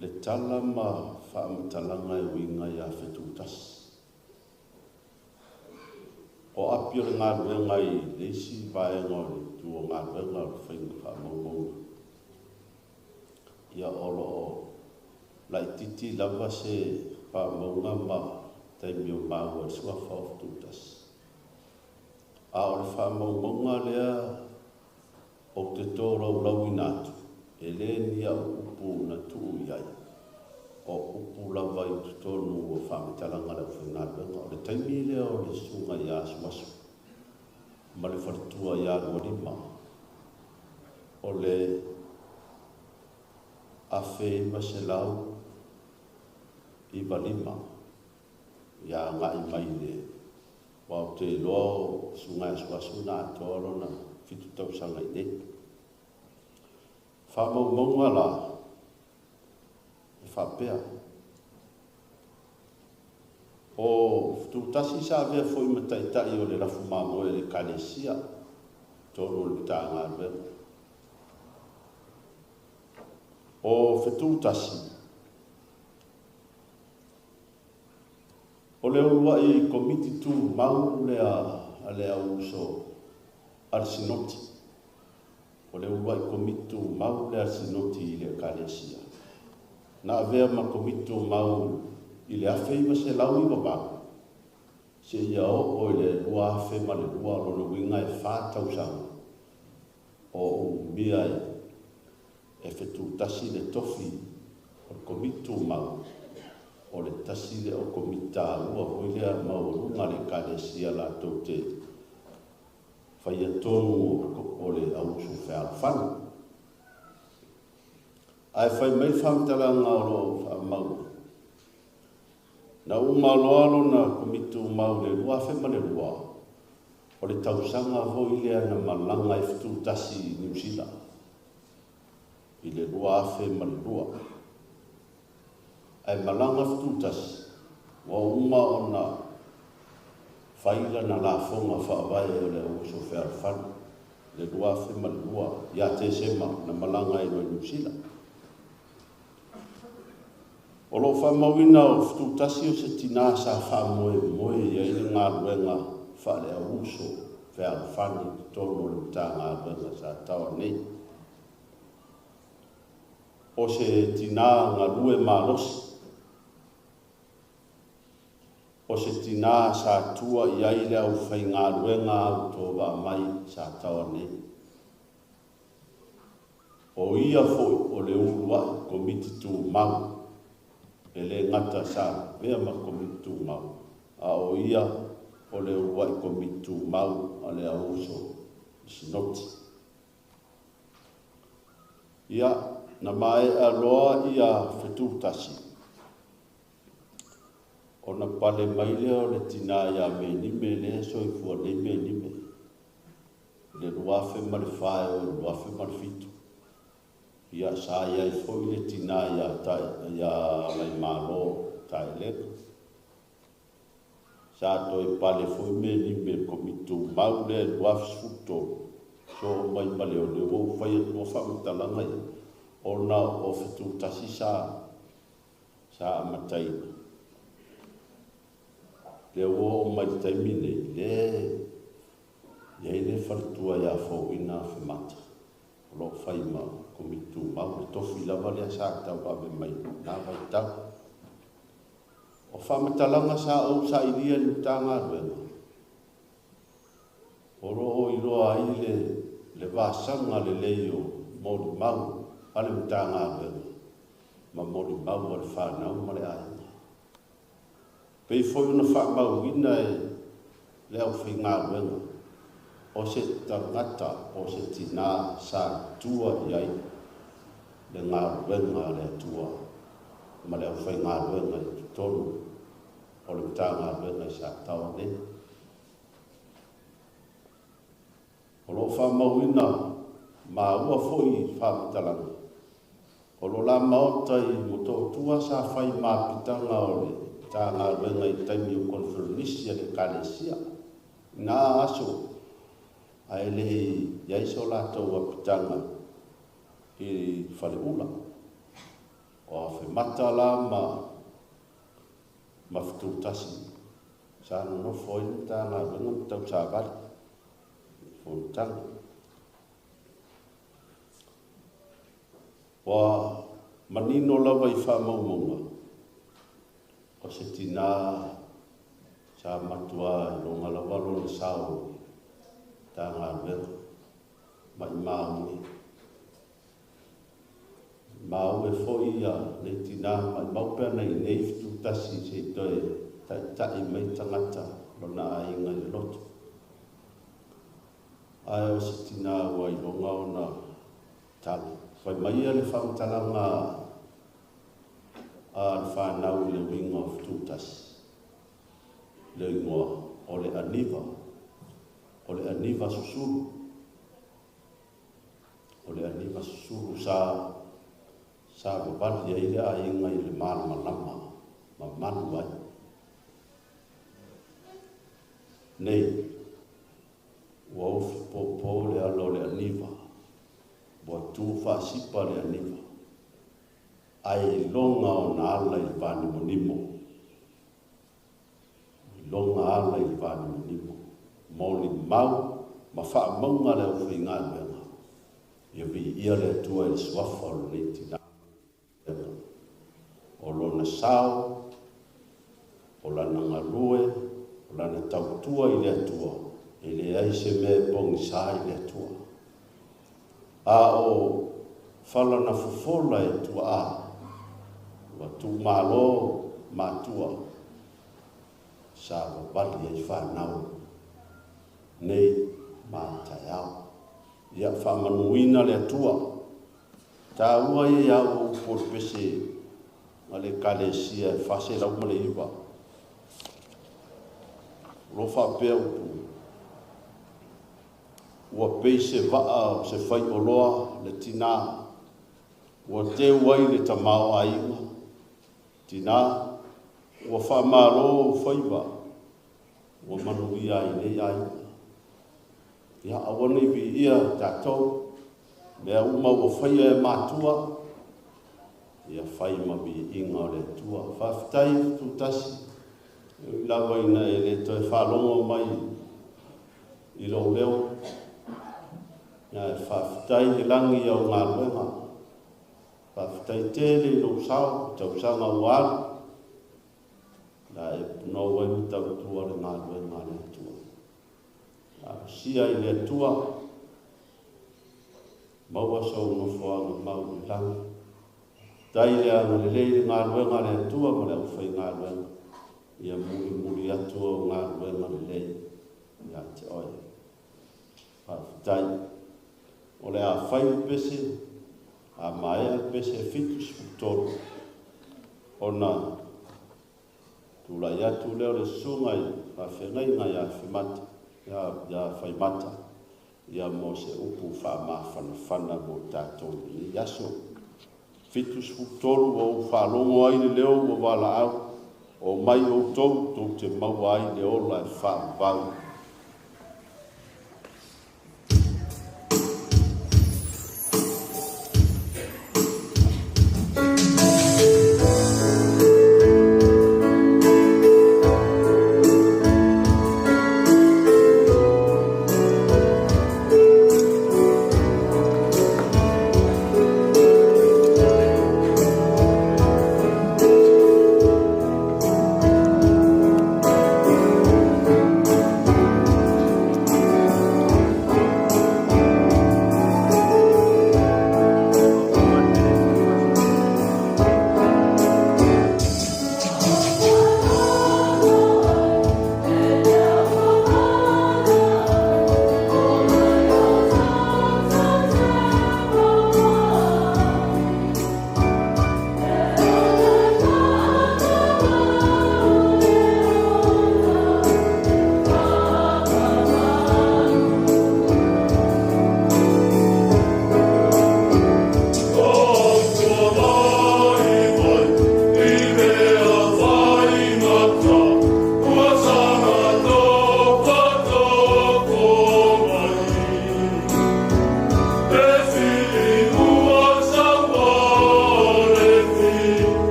Le tala ma faamatalaga e uiga ia Fetutasi. O api o le galuega i le isi vaega o le itu o galuega o le faiga faamaumauga. Ia o loo laititi lava se faamauga ma taimi o maua i suafa o Fetutasi. A o le faamaumauga lea ou te tolaulauina atu, e le ni au upu na tuu i ai. O upu lava i totonu o faamatalaga le aufaigaluega. O le taimi lea o le susuga ia Asuasu ma le faletua ia Lualima, o le 1995 ia agai mai le ua ou te iloa o susuga ia Asuasu na atoa lona 7 tausaga i nei. Faamaumauga la e faapea. O Fetutasi sa avea foi ma taitai o le lafu mamoe o le Ekalesia, tonu o le Matagaluega. O Fetutasi O le uluai komiti tumau lea a le au uso a le Sinoti. O le uluai komiti tumau lea a le Sinoti i le Ekalesia. Na avea ma komiti tumau i le 1998 seia oo i le 2002, o lona uiga e 4 tausaga o umia e fetutasi le tofi o le komiti tumau, o le tasi lea o komiti taua foi lea maualuga a le Ekalesia latou te faia tonu o le au uso fealofani. Ae fai mai le faamatalaga o lo o faamau, na uma loa lona komiti tumau i le 2002, o le tausaga foi lea na malaga ai fetutasi i Niu Sila i le 2002. Ae malaga fetutasi, ua uma ona fai lana lafoga faavae o le au uso fealofani i le 2002 ia Tesema na malaga ai loa i Niu Sila. O lo o faamauina o fetutasi o se tinā sa faamoemoe i ai le galuega faale-auuso fealofani i totonu o le Matagaluega sa taoa nei. O se tinā galue malosi, o se tinā sa tua i ai le aufaigaluega autovaa mai sa taoa nei. O ia foi o le uluai komiti tumau, e le gata sa avea ma komiti tumau, a o ia o le uluai komiti tumau a le auuso i Sinoti. Ia, na maea loa ia fetutasi, ona pale mai lea o le tinā ia Menime lea e soifua nei Menime, i le 2004 e oo i le 2007. Ia, sa i ai foi le tinā ia Alaimalo Taelega. Sa toe pale foi Menime i le komiti tumau lea i le 2013, soo mai ma le o lea ua ou fai atua faamatalaga ia, ona o fetutasi sa amataina. Lea ua oo mai le taimi nei, lea i ai le faletua ia Fouina Afemata, o lo o fai ma komiti tumau, le tofi lava lea sa tauave mai na vaitau. O faamatalaga sa ou sailia i le Matagaluega, o lo o iloa ai le vasaga lelei o molimau a le Matagaluega ma molimau a le fanau ma le aiga. Pei foi ona faamauina e le aufaigaluega, o se tagata o se tinā sa tua i ai le galuega a le Atua ma le aufaigaluega i totonu o le Matagaluega i sa taoa nei. O lo o faamauina maua foi i faamatalaga, o lo la maota i Motootua sa fai mapitaga o le Matagaluega i taimi o konferenisi a le Ekalesia. I na aso, ae le i ai so latou apitaga i Faleula. O Afemata la ma fetutasi sa nonofo ai le Matagaluega ma tausavali i fonotaga. Ua manino lava i faamaumauga, o se tinā sa matua iloga lava lona sao i Matagaluega maimau e. Mau e foi ia nei tinā maimau pea nei nei fetutasi se i toe taitai mai tagata lona aiga i le loto. Ae o se tinā ua iloga ona tala. Fai mai ia le faamatalaga a le fanau i le uiga o fetutasi. Le igoa o le aniva, o le aniva susulu. O le aniva susulu sa vavali ai le aiga i le malamalama ma malu ai. Nei, ua ufi pōpō le ala o le aniva, ua tū faasipa le aniva, ae iloga ona ala i le vanimonimo. lona ala i le vanimonimo, molimau ma faamauga a le aufaigaluega, ia viia le Atua i le suafa o lenei tinā ma lana galuega, o lona sao, o lana galue, o lana tautua i le Atua, e leai se mea e pogisa i le Atua. A o fala na fofola e tuaa, ua tuumalo matua, sa vavali ai fanau nei ma taeao. Ia faamanuina le Atua. Taua ia ia au upu o le pese a le Ekalesia e 409. O lo o faapea upu, Ua pei se vaa o se faioloa le tinā, ua teu ai le tamaoaiga, tinā, ua faamalo ou faiva, ua manuia ai nei aiga. Ia, aua ne i viia tatou, mea uma ua faia e matua, ia fai ma viiga o le Atua. Faafetai Tutasi, e ui lava ina e le toe faalogo mai i lou leo, ae faafetai le lagi i au galuega. Faafetai tele i lou sao i tausaga ua alu, la e punou ai ma tautua le galuega a le Atua. Talosia i le Atua, maua sou nofoaga mau i le lagi. Tai le agalelei i le galuega a le Atua ma le aufaigaluega, ia mulimuli atu au galuega lelei ia te oe. Faafetai. O le a fai le pese, a maea le pese e 73, ona tulai atu lea o le susuga i faafeagaiga ia Femata, ia Faimata, ia mo se upu faamafanafana mo tatou i lenei aso. 73 ua ou faalogo ai le leo ua valaau, Omai outou tou te maua ai le ola e faavavau.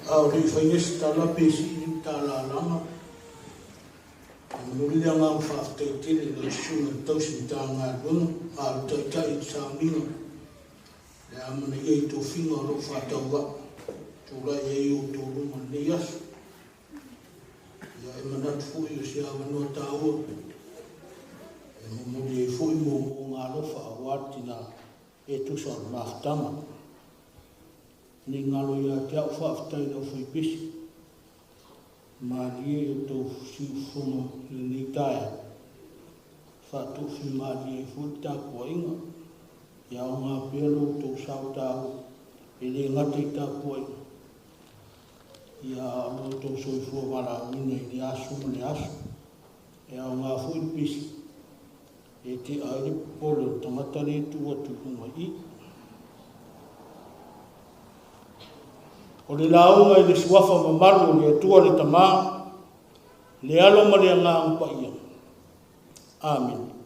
A o le i faia se tala pe sii ni matalalaga, e momoli le agaga faafetai tele i lau Susuga i le Tausi Matagaluega a o le Taitai i le sauniga le amanaia i tofiga o lo o faatauvaa tulai ai i outou luma i lenei aso. Ia e manatu foi o se avanoa taua e momoli ai foi moomooga alofa aua le tina e tusa o le mafutaga. Ne i galo ia te au faafetai i le aufaipesi. Malie i o outou siufofoga i lenei taeao. Faatofimalie ai foi le tapuaiga. Ia aoga pea lo outou sao taua e le gata i tapuaiga, ia a o lo outou soifua valaauina i lea aso ma lea aso. E aoga foi le pesi e tea ai le popole o le tagata lea e tu atu i luga i i. O le lauga i le suafa mamalu o le Atua le Tama, le Alo ma le Agaga Paia. Amene.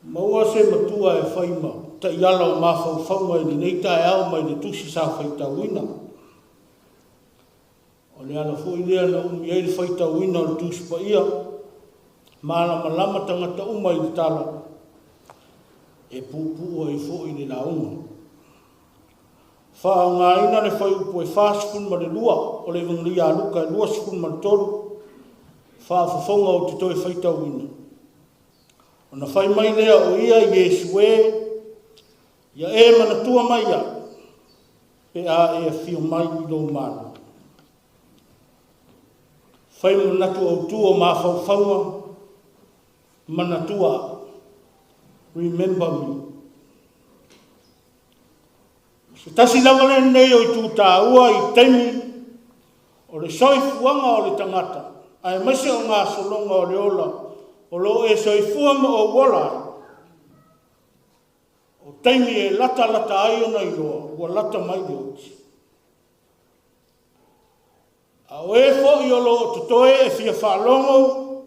Maua se matua e fai ma taiala o mafaufauga i lenei taeao mai le tusi sa faitauina. O le ala foi lea na umi ai le faitauina o le Tusi Paia, malamalama tagata uma i le tala, e puupuu ai foi le lauga. Faaaogaina le fuaiupu e 42 o le Evagelia a Luka e 23, faafofoga ou te toe faitauina. Ona fai mai lea o ia Iesu e, ia e manatua mai au, pe a e afio mai i lou Malo. Fai manatu autu o mafaufauga, manatua au. Remember me. O se tasi lava lenei o itu taua i taimi o le soifuaga o le tagata, aemaise o gasologa o le ola o lo o e soifua ma ou ola ai. O taimi e latalata ai ona iloa ua lata mai le oti. A o e foi o lo o totoe e fia faalogo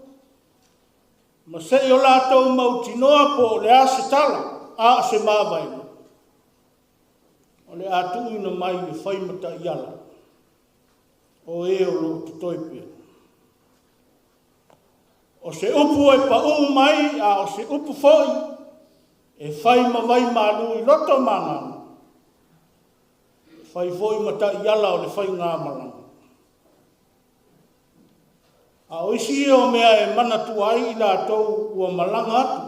ma se i o latou mautinoa po o le a se tala a o se mavaega, o le a tuuina mai e fai ma taiala o e o lo o totoe pea. O se upu e paū mai a o se upu foi e fai ma vai malu i loto ma agaga, e fai foi ma taiala o le faigamalaga. A o isi ia o mea e manatua ai i latou ua malaga atu,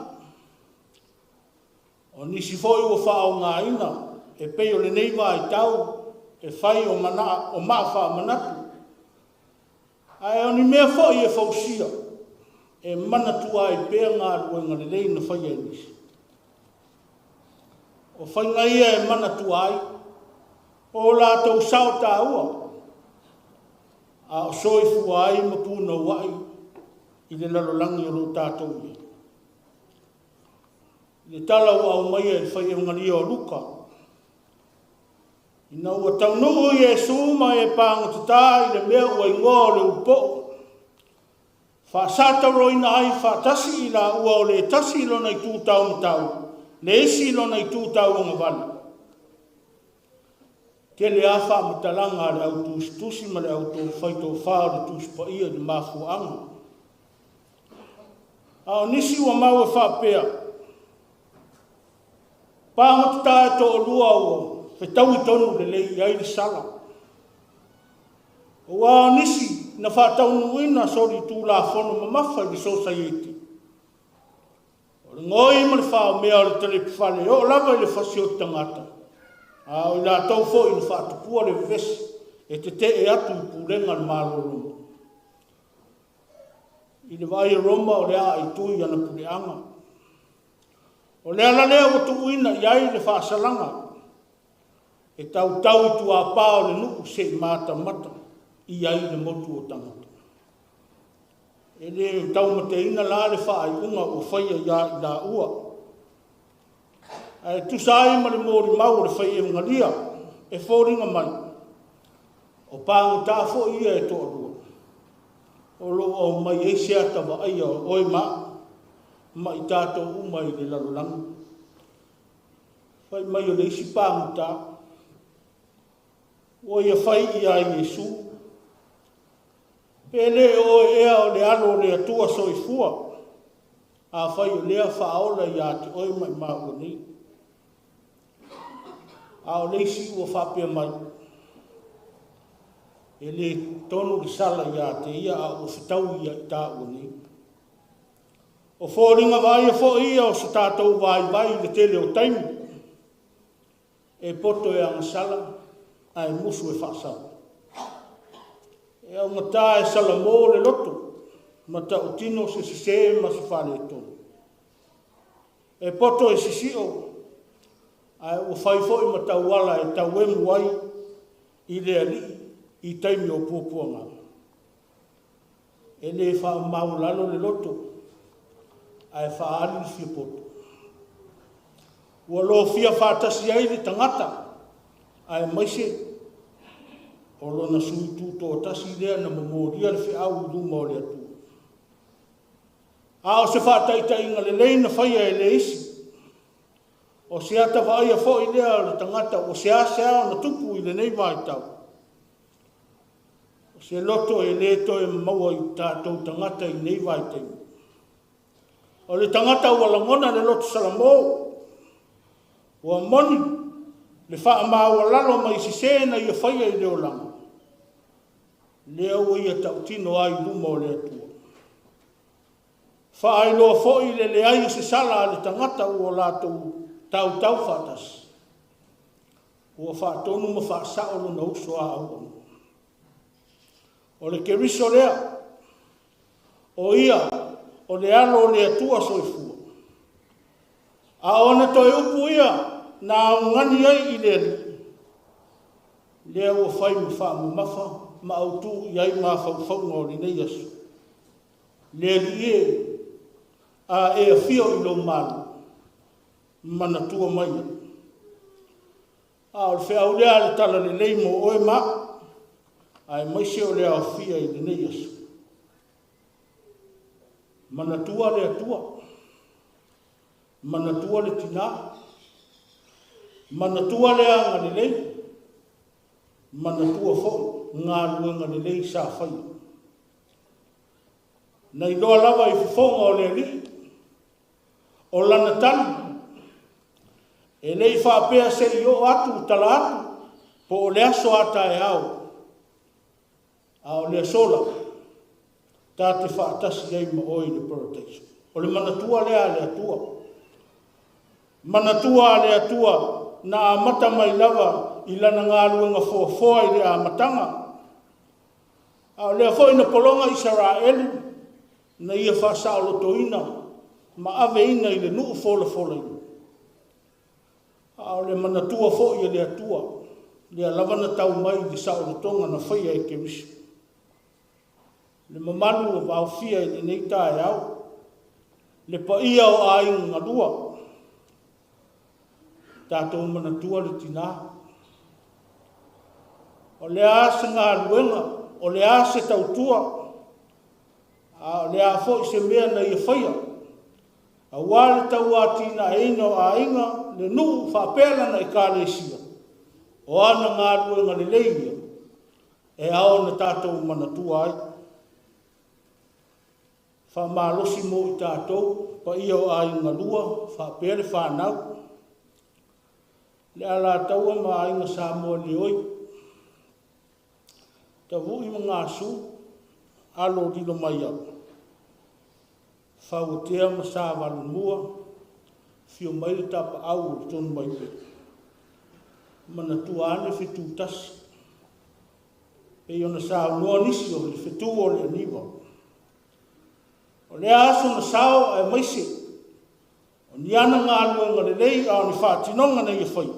o nisi foi ua faaaogaina e pei o lenei vaitau e fai o mana, o maa faamanatu, Ae o ni mea foi e fausia e manatua ai pea galuega lelei na faia e nisi. O faiga ia e manatua ai o latou sao taua a o soifua ai ma punouai i le lalolagi o lo o tatou i ai. I le tala ua aumaia e le fai-eugalia o Luka, Ina ua taunuu Iesu ma e pagotata i le mea ua igoa o le Ulupo'o, faasatauroina ai faatasi i laua o le tasi i lona itu taumatau, le isi i lona itu tauagavale. Tele a faamatalaga a le au tusitusi ma le au faitofa o le Tusi Paia i le mafuaaga. A o nisi ua mau e faapea, Pagotata e toalua ua fetaui tonu lelei i ai le sala. Aua o nisi na faataunuuina solitulafono mamafa i le sosaiete. O le goi ma le faomea o le talepufale e oo lava i le fasioti tagata, a o i latou foi na faatupua le vevesi e tetee atu i pulega a le Malo o Roma. I le vaai a Roma o le a aitui ana puleaga. O le ala lea ua tuuina i ai le faasalaga e tautau i tuapā o le nuu se i matamata i ai le motu o tagata. E le taumateina la le faaiuga ua faia iā i laua. Ae tusa ai ma le molimau o le faieugalia e foliga mai, o pagota foi ia e toalua, o lo o aumai ai se ata vaaia o oe ma au, ma i tatou uma i le lalolagi. Fai mai o le isi pagota, ua ia fai iā Iesu, Pe le o oe ea o le Alo o le Atua soifua, afai o lea faaola ia te oe maʻimaua nei. A o le isi ua faapea mai, E le tonu le sala ia te ia a ua fetaui ia i tāua nei. O foliga vaaia foi ia o so tatou vaivai i le tele o taimi, E poto e agasala ae musu e faasala. E augata e salamo le loto ma tautino se sesē ma se faaletonu. E poto e sisio ae ua fai foi ma tauala e tauemu ai i le alii i taimi o puapuaga. E le faamaualalo le loto ae faaali le fiapoto. Ua lofia faatasi ai le tagata aemaise o lona sui tutoatasi lea na momolia le feau i luma o le Atua. A o se faataitaiga lelei na faia e le isi, o se ata vaaia foi lea o le tagata ua seasea ona tupu i lenei vaitau. O se loto e le toe maua i tatou tagata i nei vaitaimi. O le tagata ua lagona le loto salamo, ua moni le faamaualalo mai sesē na ia faia i le olaga, lea ua ia tautino ai i luma o le Atua. Faailoa foi le leai o se sala a le tagata ua latou tautau faatasi. Ua faatonu ma faasao lona uso a auauna. O le Keriso lea, o ia o le Alo o le Atua soifua. A o ana toe upu ia na augani ai i le Alii, lea ua fai ma faamamafa ma autū i ai mafaufauga o lenei aso. Le Alii e, a e afio i lou Malo, manatua mai au. A o le feau lea a le Talalelei mo oe ma au, aemaise o le aofia i lenei aso. Manatua le Atua, manatua le tinā, manatua le agalelei, manatua foi galuega lelei sa faia. Na iloa lava i fofoga o le Alii, o lana tali, e le i faapea se i oo atu tala atu po o le aso a taeao, a o le aso lava, ta te faatasi ai ma oe i le Parataiso. O le manatua lea a le Atua. Manatua a le Atua na amata mai lava i lana galuega foafoa i le amataga. A o lea foi na pologa Isaraelu na ia faasaolotoina ma aveina i le nuu folafolaina. A o le manatua foi e le Atua, lea lava na tau mai i le saolotoga na faia e Keriso. Le mamalu ua vaofia i lenei taeao, le paia o aiga galua, tatou manatua le tinā. O le a se galuega, o le a se tautua, A o le a foi se mea na ia faia, aua le tauatinaeina o aiga, le nuu faapea lana Ekalesia, o ana galuega lelei ia e ao ona tatou manatua ai. Faamalosi mo i tatou, paia o aiga galua faapea le fanau, le Alataua ma Aiga Samoa Leoi. Tavui ma Gasu, alo lilo mai au. Fauatea ma Savalumua, afio mai le tapaau o le Tonumaipea. Manatua ane fetu tasi, pei ona saunoa nisi o le fetu o le aniva. O lea aso na sao aemaise o ni ana galuega lelei a o ni faatinoga na ia faia.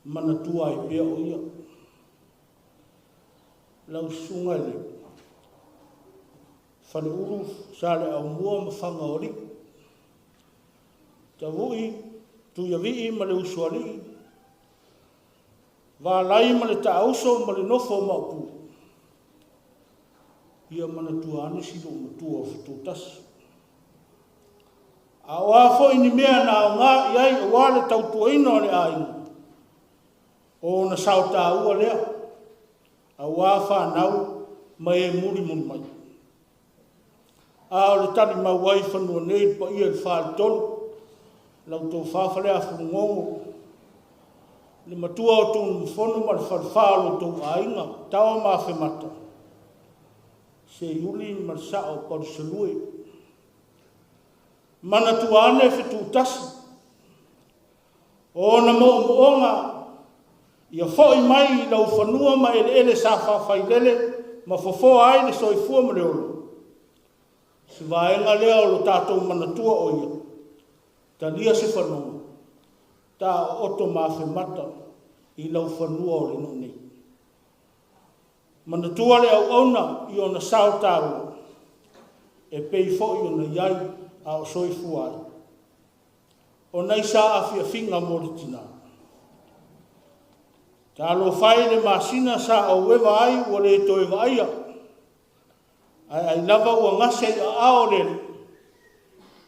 Manatua ai pea o ia. Lau susuga i le Faleulu Saleaaumua ma Fagaoalii, Tavui Tuiavii ma le Usoalii, Valai ma le Taauso ma le Nofo o Maopu, ia manatua ane si loomatua o Fetotasi. A o a foi ni mea na aoga i ai aua le tautuaina o le aiga, O ona sao taua lea, auā fanau ma e mulimuli mai. A o le talimau ai i fanua nei i le paia i le faletolu, lau tofa Faleafulugogo, le matua o Tunumafono ma le falefa o lo outou aiga, Taoa ma Afemata, Seiuli ma le sao o Palusalue. Manatua ane Fetuutasi, o ona moomooga ia foi mai i lau fanua ma eleele sa faafailele ma fofoa ai le soifua ma le ola. Se vaega lea o lo tatou manatua o ia, talia se fanoga, ta ooto ma afemata i lau fanua o le nuu nei. Manatua le auauna i ona sao taua, e pei foi ona i ai a o soifua ai. O nai sa afiafiga mo le tina. Talofa e i le masina sa ou eva ai ua le toe vaaia, ae ai lava ua gase i aao o le Alii,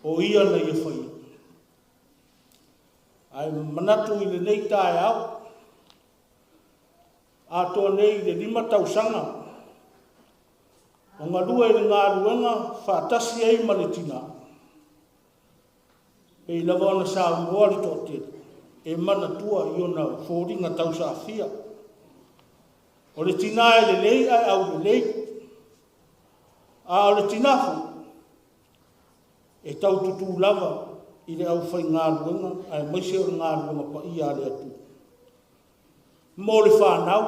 o Ia na ia faia. Ae manatu i lenei taeao, atoa nei i le 5 tausaga o galue i le galuega faatasi ai ma le tina. Pei lava ona saunoa le toatele e manatua i ona foliga tausaafia. O le tina e lelei ae aulelei, a o le tina foi e taututu lava i le aufaigaluega aemaise o le galuega paia a le Atua. Mo le fanau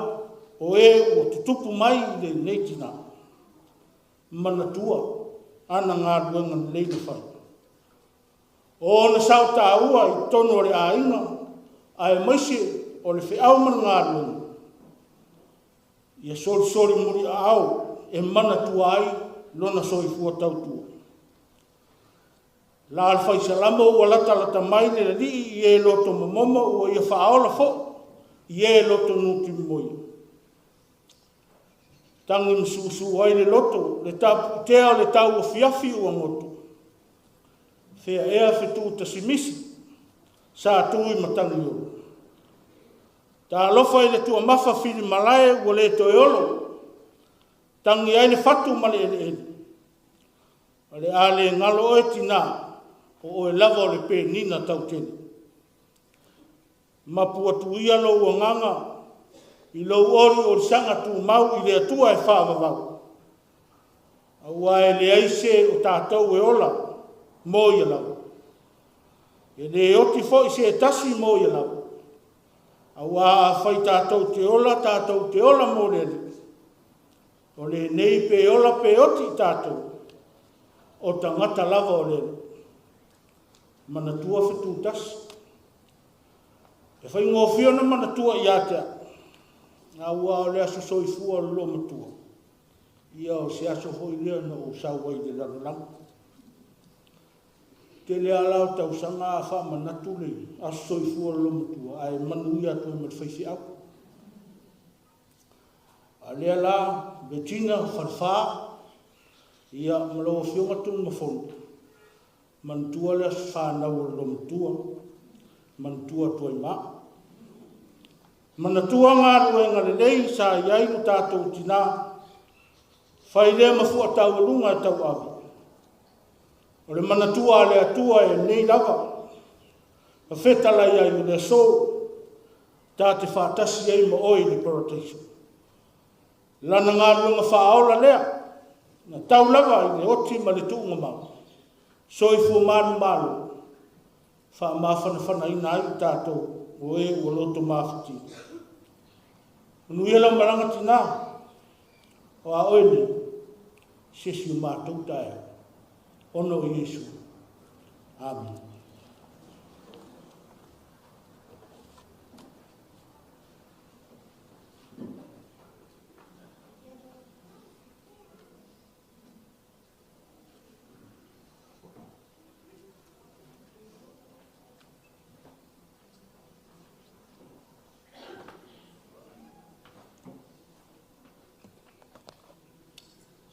o e ua tutupu mai i lenei tina, manatua ana galuega lelei na fai. O ona sao taua i totonu o le aiga aemaise o le feau ma le galuega, ia solisoli muliaao e manatua ai lona soifua tautua. La le faisalamo ua latalata mai le lalii i e loto momomo ua ia faaola foi i e loto nutimoia. Tagi ma susu ai le loto, le tapuutea o le tau afiafi ua goto. Fea ea fetu tasimisi, sa tu i Matagiolo. Talofa i le tuamafa fili malae ua le toe olo, tagi ai le fatu ma le eleele. O le a le galo oe tinā, o oe lava o le penina tautele. Mapu atu ia lou agaga i lou oliolisaga tumau i le Atua e faavavau, aua e leai se o tatou e ola mo ia lava. E le oti foi se tasi mo ia lava, aua afai tatou te ola, tatou te ola mo le Alii. O lenei pe ola pe oti i tatou, o tagata lava o le Alii. Manatua Fetuutasi. E faigofie ona manatua ia te au, aua o le aso soifua o le loomatua, ia o se aso foi lea na ou sau ai i le lalolagi. Tele lava la o tausaga a faamanatu le aso soifua o le loomatua, ae manuia atu ai ma le faifeau. A lea la, Betina Falefa, ia ma lau Afioga Tunumafono, manatua le aso fanau o le loomatua, manatua Tuaima. Manatua galuega lelei sa i ai lo tatou tinā, fai lea ma fua taualuga e tauave. O le manatua a le Atua e nei lava, ma fetalai ai o le aso, ta te faatasi ai ma oe i le parataiso. Lana galuega faaola lea, na tau lava i le oti ma le tuugamau, soifua manumalo, faamafanafanaina ai i tatou o e ua loto mafatia. Manuia lau malaga tinā, o a oe nei, se isi o matou taeao, ona o Iesu. Amene.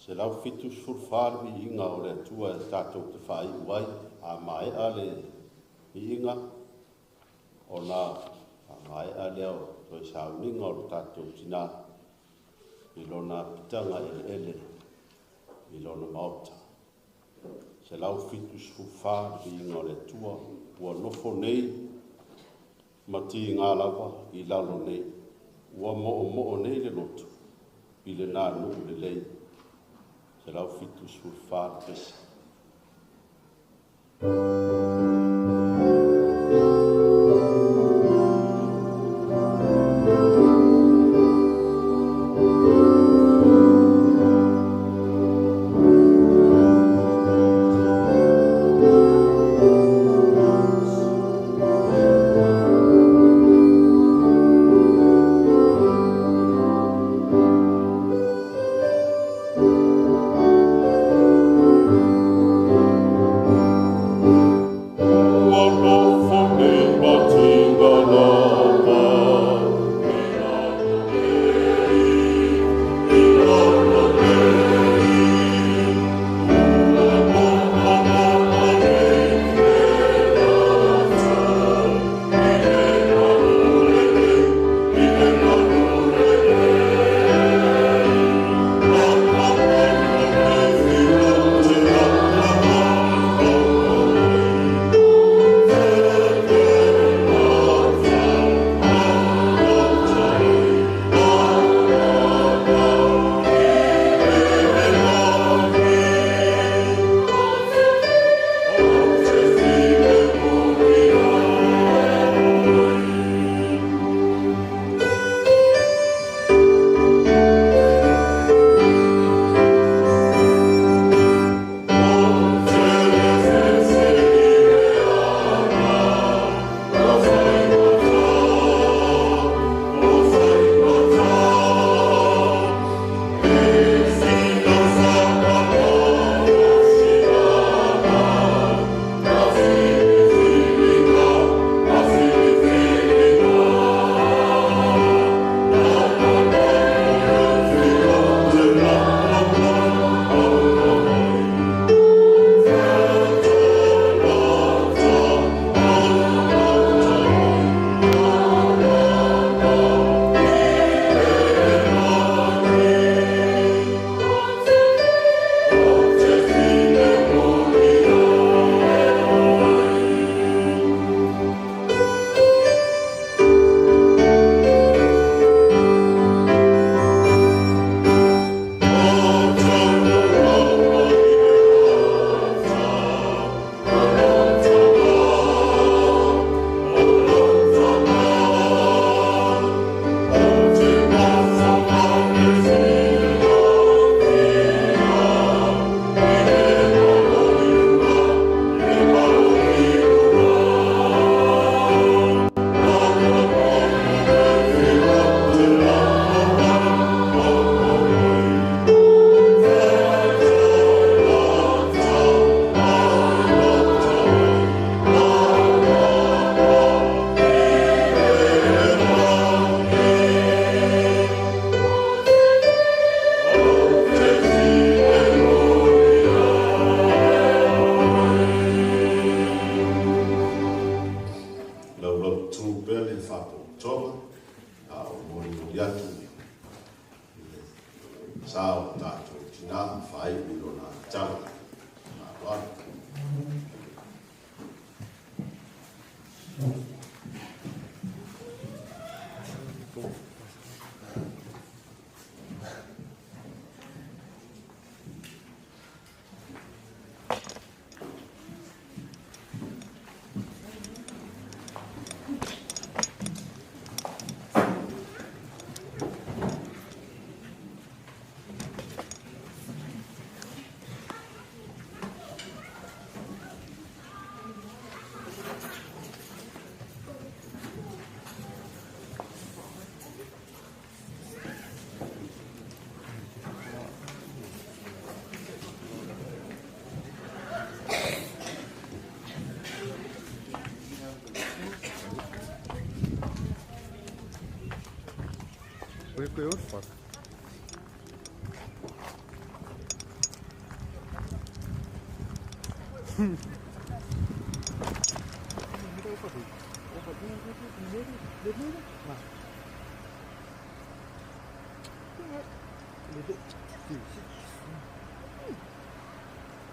174 le viiga o le Atua e tatou te faaiu ai, a maea le viiga ona faamaea lea o Toe sauniga o le tatou tinā i lona apitaga eleele i lona maota. 174 le viiga o le Atua ua nofo nei ma tiga lava i lalo nei. Ua moomoo nei le loto i lenā nuu lelei. 174 le pese.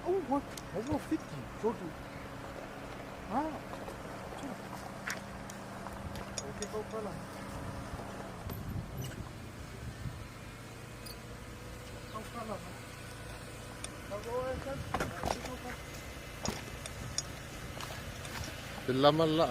Au wa au fiti chotu. Ah. Okay, kau pala. Kau pala. Lama la.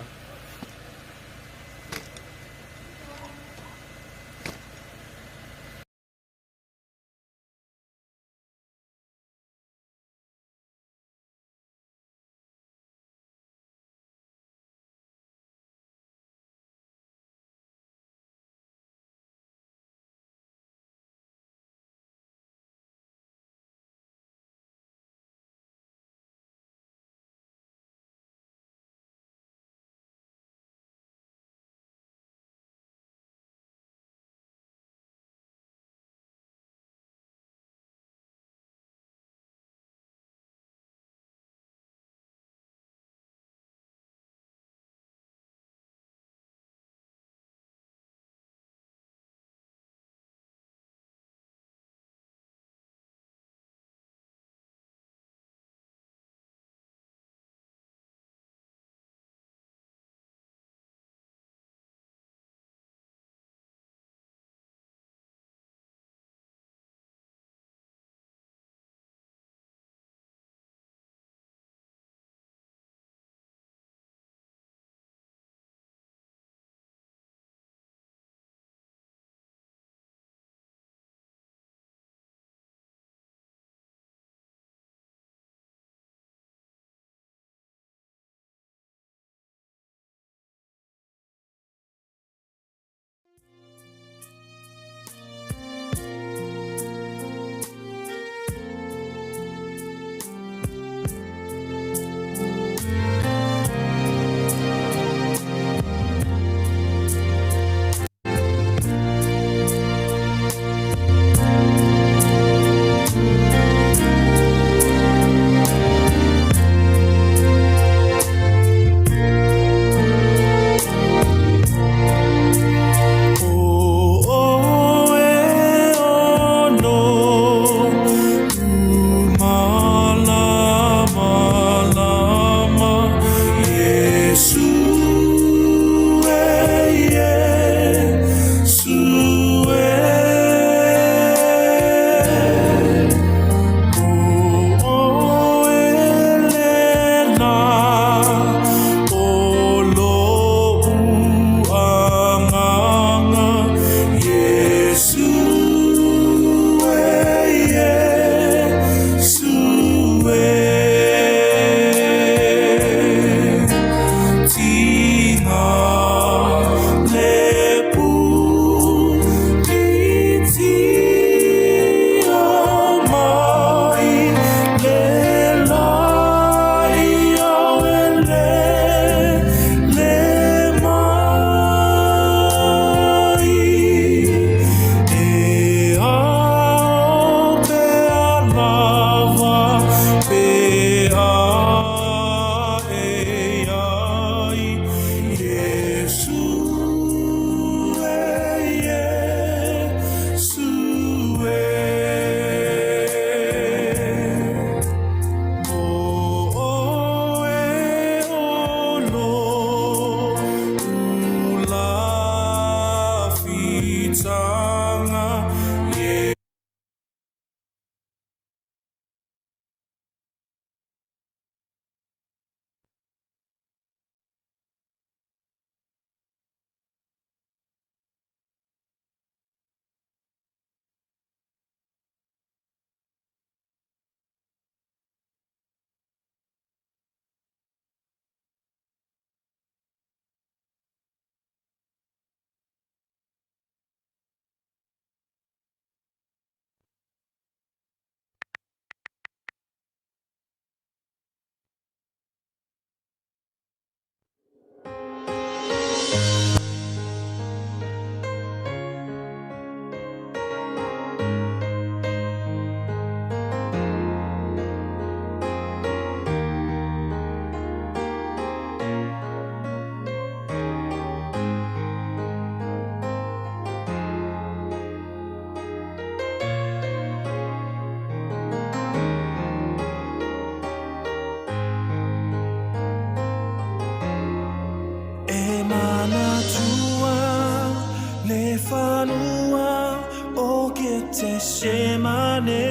fanua o Ketesemane.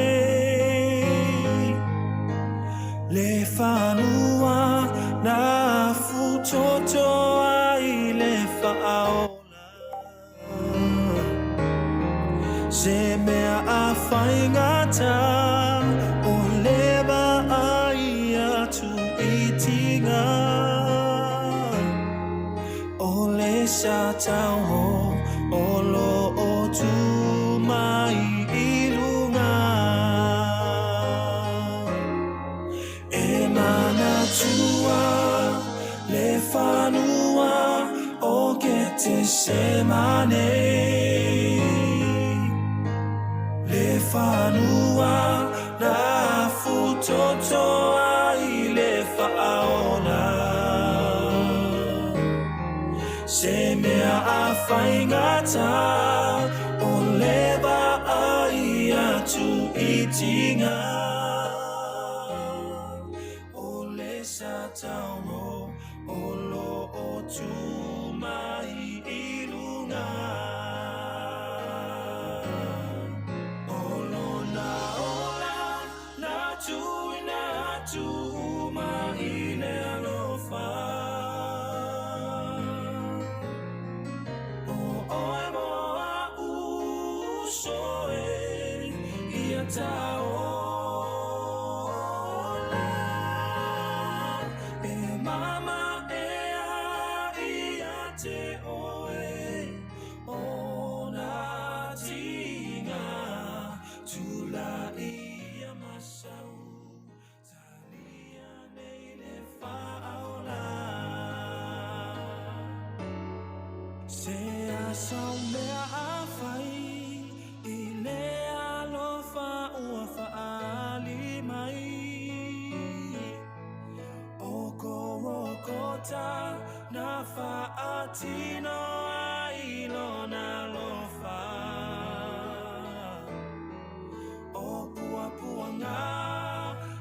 Le fanua na futoto ai le faaola. Se mea a whaingata o le vaai atu i tiga. O le sa tauo o lo o tu mai i lunga. E manatua le fanua o Ketesemane. Le fanua na futoto ai le faaola. Se mea a whaingata o le vaai atu i tiga. O le sa tauo o lo o tu mai i lunga. O lona ola na tuina atu mai le alofa. O oe mo a uso e ia taola. E mama e a ia te oe o nā tinga tula ia masau. Talia nei le faaola. Se aso mea a whai i le alofa ua whaali mai. O korokota na whaatino ai lona alofa. O puapuanga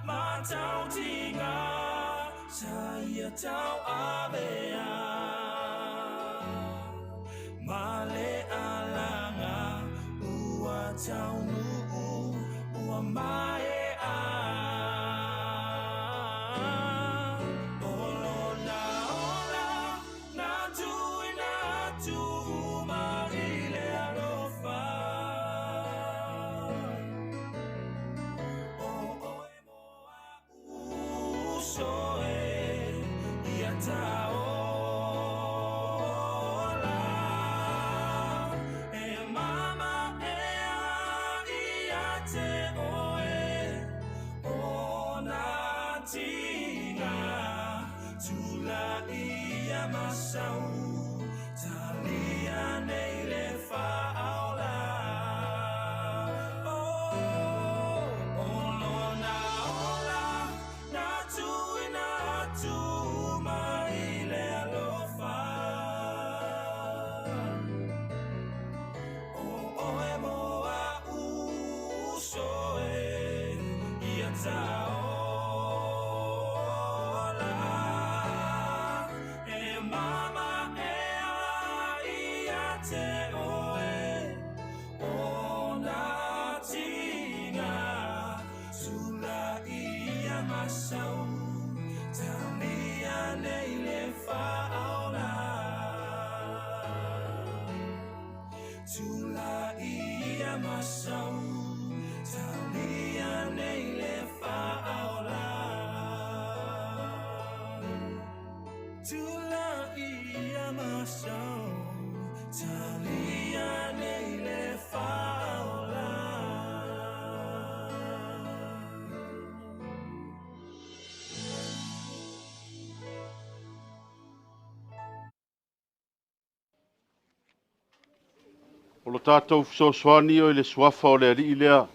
matautinga sa ia tau avea. Ma le alanga ua taunuu ua mae a. O lona ola na tuina atu mai le alofa. O oe mo a uso e ia taola. E mama e a ia te oe o nā tinga tula ia masau. Talia nei le faaola. O lona ola na tuina atu mai le alofa. O oe mo a uso e ia taola. E mama e a ia te oe o nā tinga tula ia masau. Talia nei le faaola. Tula ia masau. Talia nei le faaola. Tula ia masau. Talia nei le faaola. O lo tātou fesoasoani o i le suafa o le alii lea,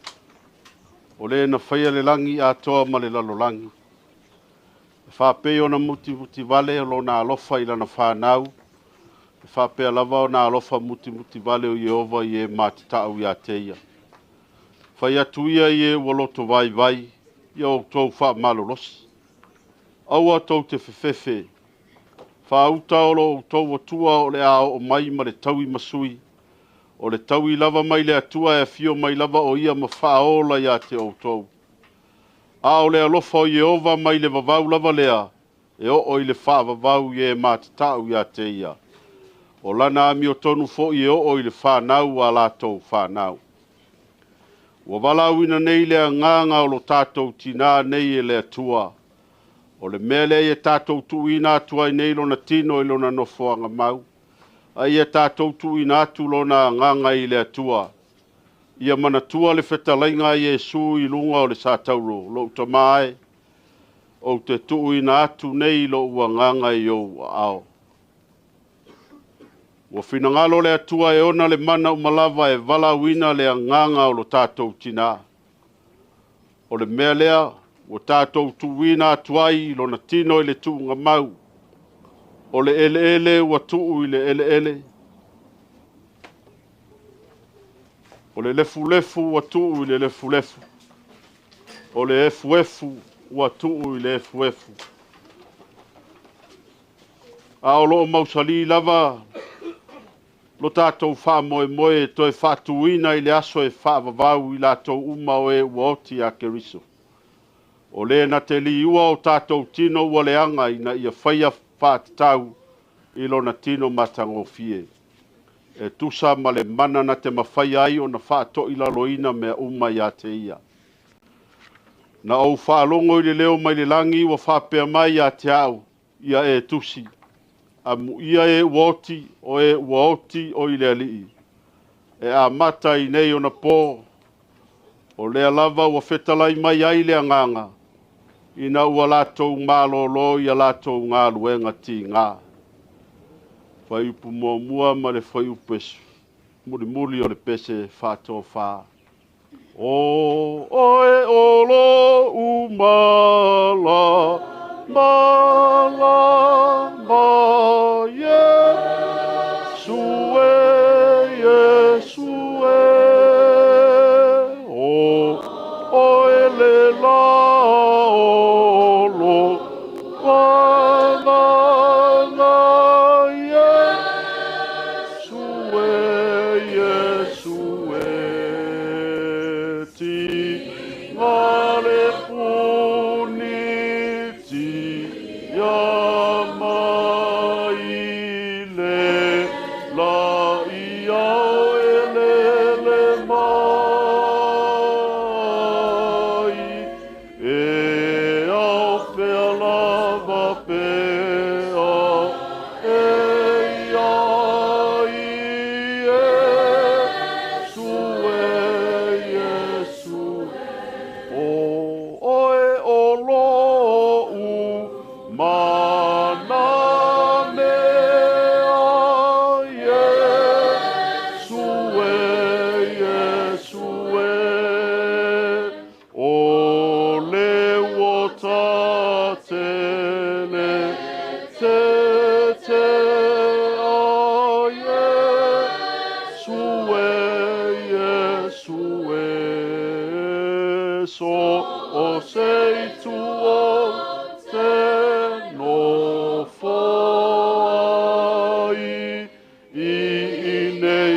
o le na whaia le langi atoa ma le lalolagi. E whāpei ona mutimuti vale o lona alofa i lana whānau. E whāpea lava o nā alofa mutimuti vale o Iehova i e mātatau ia te ia. Whai atu ia i e ua loto vai vai, ia o tau wha malolosi. Aua tau te whewhewhe. Whāuta o lo o tau atua o le ao o mai ma le taui masui. O le taui lava mai le Atua e afio mai lava o ia ma faaola iā te outou. A o le alofa o Ieova mai le vavau lava lea, e oo i le faavavau i e matatau iā te ia. O lana amiotonu foʻi e oo i le fanau a latou fanau. Ua valaauina nei le agaga o lo tatou tinā nei e le Atua. O le mea lea ia tatou tuuina atu ai nei lona tino i lona nofoaga mau. A ia tatou tuuina atu lona agaga i le Atua. Ia manatua le fetalaiga a Iesu i luga o le satauro, lou tamā e, ou te tuuina atu nei lou agaga i ou aao. Ua finagalo le Atua e ona le mana uma lava e valaauina le agaga o lo tatou tinā. O le mea lea, ua tatou tuuina atu ai lona tino i le tuugamau. O le eleele ua tuu i le eleele. O le lefulefu ua tuu i le lefulefu. O le efuefu ua tuu i le efuefu. A o loo mausalī lava lo tatou faamoemoe e toe faatuina i le aso e faavavau i latou uma o e ua oti iā Keriso. O lē na te liua o tatou tino ua leaga ina ia faia faatatau i lona tino matagofie. E tusa ma le mana na te mafaia ai ona faatoilaloina mea uma iā te ia. Na ou faalogo i le leo mai le lagi ua faapea mai iā te au, ia e tusi. Amuia e ua oti, o e ua oti o i le Alii. E amata i nei ona pō, o lea lava ua fetalai mai ai le agaga, ina ua latou malōlō ia latou galuega tigā. Fuaiupu muamua ma le fuaiupu e mulimuli o le pese faatofā. O oe o lou mala, mala, ma Iesu e, Iesu e. O oe le la o lo agaga Iesu e, Iesu e. Ti ngale puni ti ia mai le la ia o e le le mai. E ao pea lava pea e ia i Iesu e, Iesu. O oe o lou mana mea Iesu e, Iesu e. O le uota tele te te a Iesu e, Iesu e. So o se tu o te no fo ai i i nei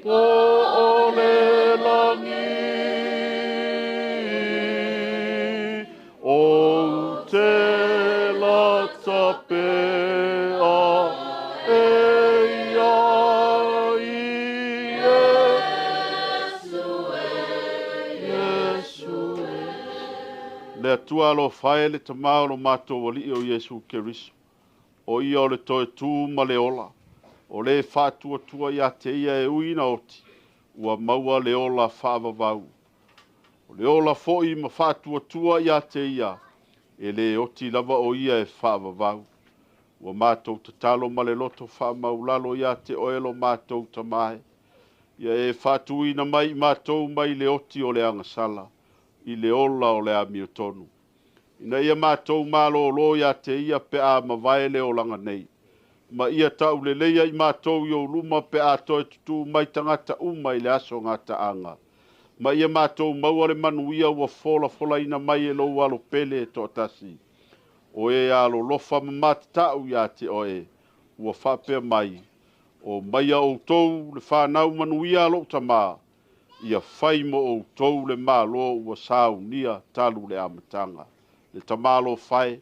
po o le lagi. O te lata pea e ia i Iesu e, Iesu e. Le Atua alofa e le tamā o lo matou Alii o Iesu Keriso. O ia o le toe tū ma le ola. O le faatuatua iā te ia e ui ina oti, ua maua le ola faavavau. O le ola foʻi ma faatuatua iā te ia, e lē oti lava o ia e faavavau. Ua matou tatalo ma le loto faamaulalo iā te oe lo matou tamā e. Ia e faatuina mai i matou mai le oti o le agasala, i le ola o le amiotonu. Ina ia matou malōlō iā te ia pe a mavae le olaga nei. Ma ia tauleleia i matou i ou luma pe a toe tutū mai tagata uma i le aso gataaga. Ma ia matou maua le manuia ua folafolaina mai e lou alo pele e toatasi. O e alolofa ma matatau iā te oe, ua faapea mai, O maia outou le fanau manuia a lou tamā, ia fai mo outou le Malo ua saunia talu le amataga. Le Tamā alofa e,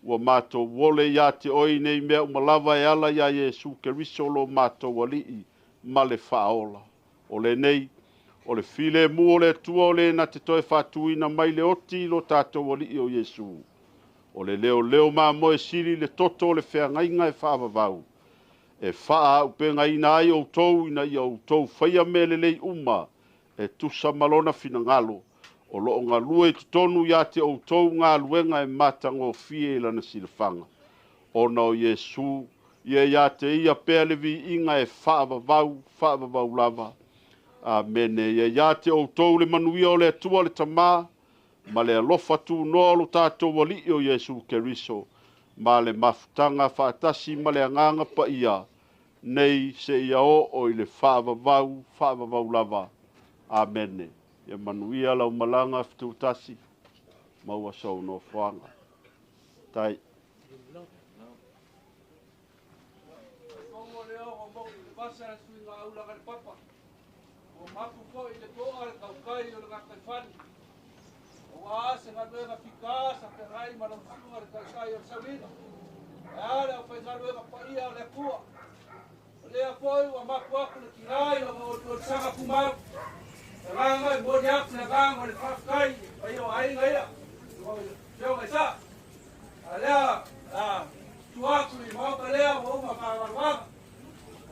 ua matou ole ia te oe i nei mea uma lava e ala iā Iesu Keriso lo matou Alii ma le Faaola. O lenei, o le filemu o le Atua o le na te toe faatuina mai le oti i lo tatou Alii o Iesu. O le leoleo mamoe sili le toto o le feagaiga e faavavau, e faaaupegaina ai outou ina ia outou faia mea lelei uma e tusa ma lona finagalo, o loo galue i totonu ia te outou galuega e matagofie i lana silafaga. Ona o Iesu, ia ia te ia pea le viiga e faavavau, faavavau lava. Amene. Ia ia te outou le manuia o le Atua le Tamā, ma le alofa tunoa o lo tatou Alii o Iesu Keriso, ma le mafutaga faatasi ma le Agaga Paia, nei seia oo i le faavavau, faavavau lava. Amene. Ia manuia lau malaga fetutasi, maua sou nofoaga. Tai. Ua mapu foi le to'a le tautai o le gataifale. Auā se galuega fitā sa feagai ma lau susuga le taitai o le sauliga. Ae a le aufaigaluega paia o le Atua. O lea foi ua mapu atu le tinā i lona oliolisaga tumau. Le agaga e momoli atu le agaga o le faafetai i le paia o aiga ia, lau Afioga i Sa'a. A lea, a tua atu i le Maota lea ua uma faagaluaga.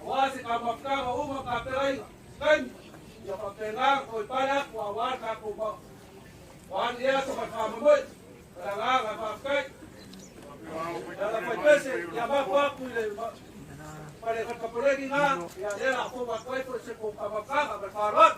Aua se taumafataga uma ma tapelaiga se taimi, ia faapena ona toe pale atu aua le tatou Maota. O a ni aso ma le faamoemoe, ma le agaga faafetai. Le ala faipese, ia mapu atu i le fale Kapoleni na, ia lea la fou atu ai foi se kou taumafataga ma le faaaloalo.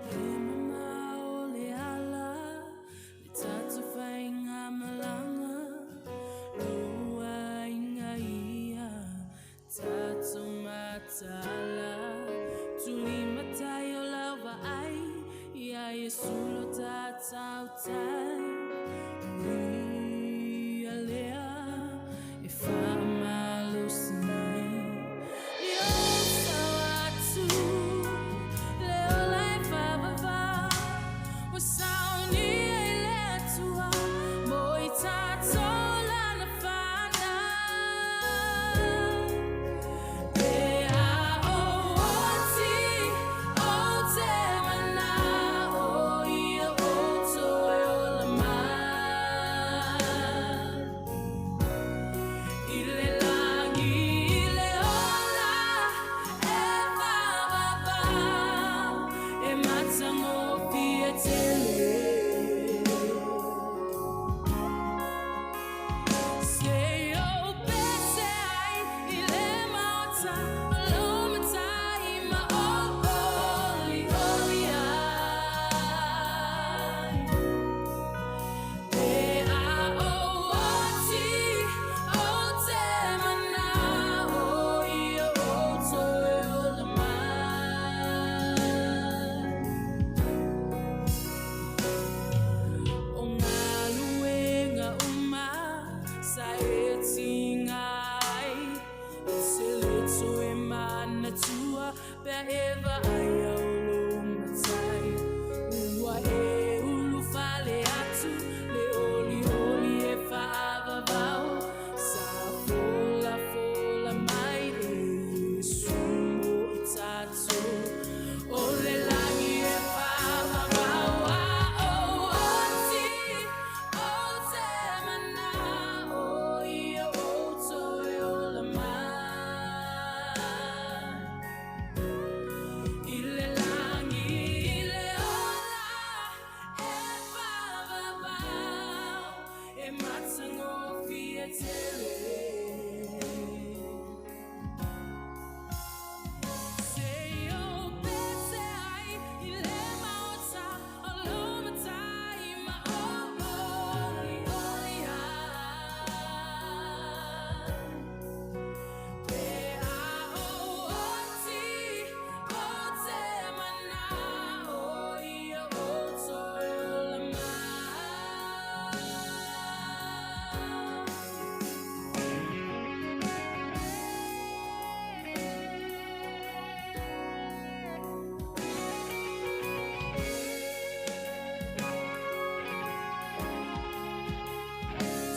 E mamao le ala, le tatou faigamalaga, lou aiga ia tatou mataala. Tulimatai o lau vaai, ia Iesu lo tatou tai. O ia lea e faamalosi mai. Ia sao atu le ola e faavavau, ua saunia i le Atua mo i tatou lana fanau. Pe a ou oti, ou te mana'o ia ou toe ola mai. Pea e vaai au lou matai. Ua e ulufale atu le olioli e faavavao. Sa folafola mai e Iesu mo i tatou. O le lagi e faavavao a ou oti, ou te manao ia ou toe ola mai. I le lagi i le ola e faavavao, e matagofie tele. Se i ou pese ai i le maota o lou matai ma ou olioli ai. Pe a ou oti, ou te manao ia ou toe ola mai.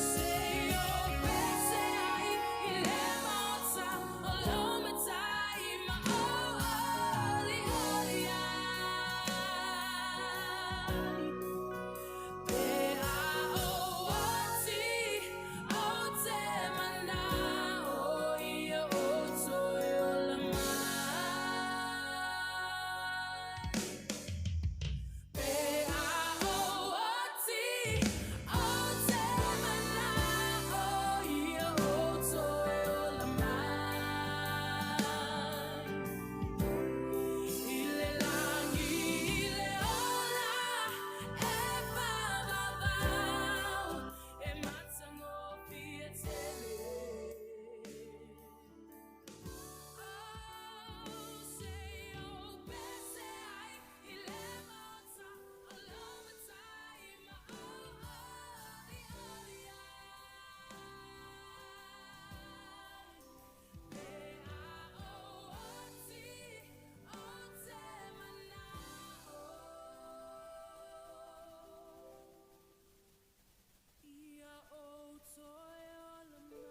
Se i ou pese ai i le maota o lou matai ma ou olioli ai. Pe a ou oti, ou te manao ia ou toe ola mai. Pe a ou oti, ou te manao ia ou toe ola mai. I le lagi i le ola e faavavao, e matagofie tele. Oh, se i ou pese ai i le maota o lou matai ma ou olioli ai. Pe a ou oti, ou te manao ia ou toe ola mai.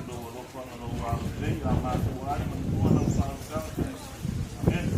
Lou alofa ma lou agalelei, a matou ale manutua lau faautaga. Amene.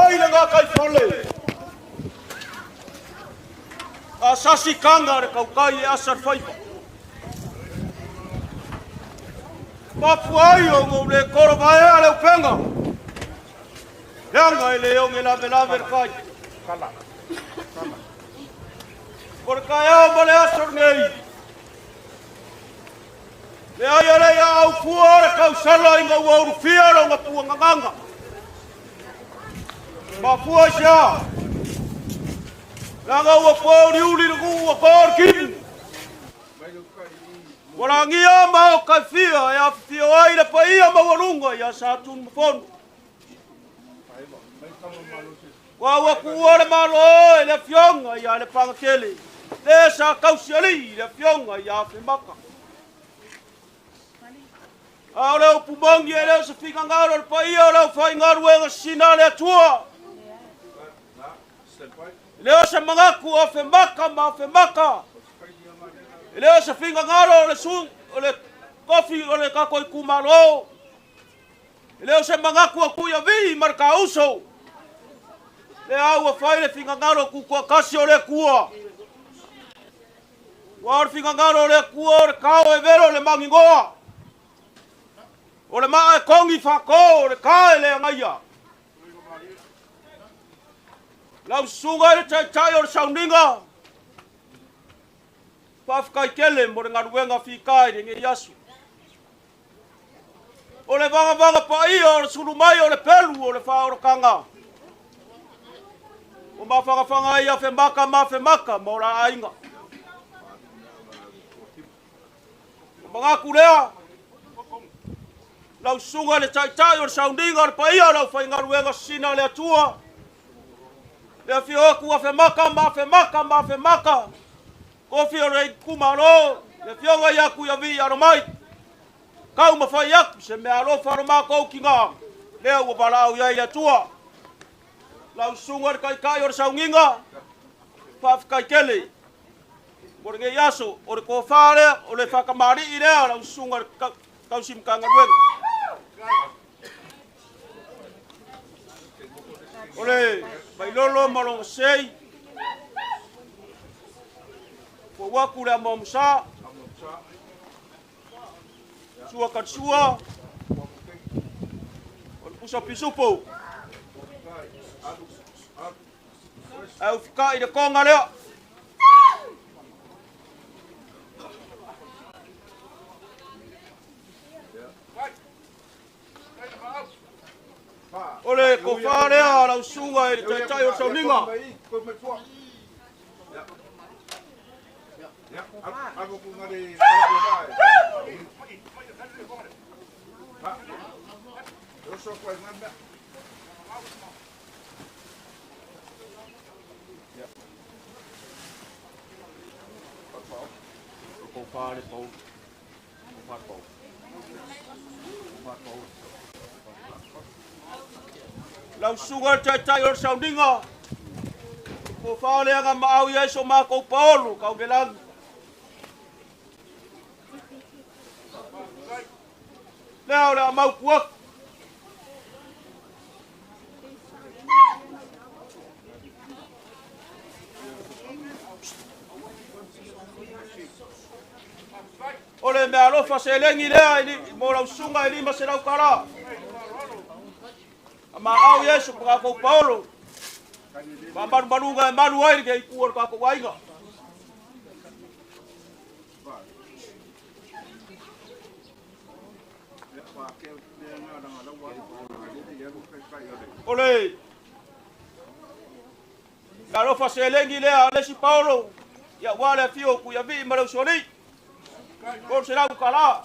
ai le gataifale. A sasi kanga le kaukai e asa le faiva. Mafu ai o ngou le koro vaea le upenga. Leaga e le oge lavelave le kai. O le taeao ma le aso lenei. Le ai ale ia au fua o le kausala ina ua ulufia lona puagagaga. Mafua i se a? Leaga ua pouliuli le nuu ua to le timu. Ua lagia ma o kaifia e afifio ai le paia maualuga ia Satunumafono. Ua ua tuua le Malo e le Afioga ia Lepagatele, le sa tausialii le Afioga ia Afemata. A o le upu moni e le o se finagalo o le paia o le aufaigaluega sisina a le Atua. E le o se manatu o Afemata ma Afemata. E le o se finagalo o le su o le tofi o le tatou itumalo. E le o se manatu o Tuiavii ma le Tauso. Lea ua fai le finagalo tutoatasi o le Atua. Ua o le finagalo o le Atua o le kao e velo le maninoa. O le maa e togi faato o le ta e le agaia. Lau susuga i le taitai o le sauniga, faafetai tele mo le galuega fita i lenei aso. O le vagavaga paia o le sulu mai o le pelu o le faaolataga. Ua mafagafaga ai Afemaka ma Afemaka ma o la aiga. O manatu lea, lau susuga i le taitai o le sauniga o le paia o le aufaigaluega sisina a le Atua, le afio atu Afemaka ma Afemaka ma Afemaka, kofi o le itumalo, le afioga ia Tuiavii Alomai, taumafai atu se mea alofa lo matou tina, lea ua valaau i ai le Atua. Lau susuga i le taitai o le sauniga, faafetai tele mo lenei aso, o le tofa lea, o le faatamalii lea lau susuga i le tausi Matagaluega. O le Vailolo ma lona sei, fou atu le amoamosa, sua katsua, o le pusa pisupo. Ae ufikai le konga lea. O le tofa lea lau susuga i le taitai o le sauniga. Lau susuga i le taitai o le sauniga, tofa lea na maau i ai so matou paolo tau le lagi. Lea o le a mautu atu. O le meaalofa seleni lea mo lau susuga e 500 tala. A maau Iesu ma tatou paolo. Faamalumaluga e malu ai le itu o le tatou aiga. O le meaalofa seleni lea a le isi paolo, ia ua le afio o Tuiavii ma le usoalii. 300 tala.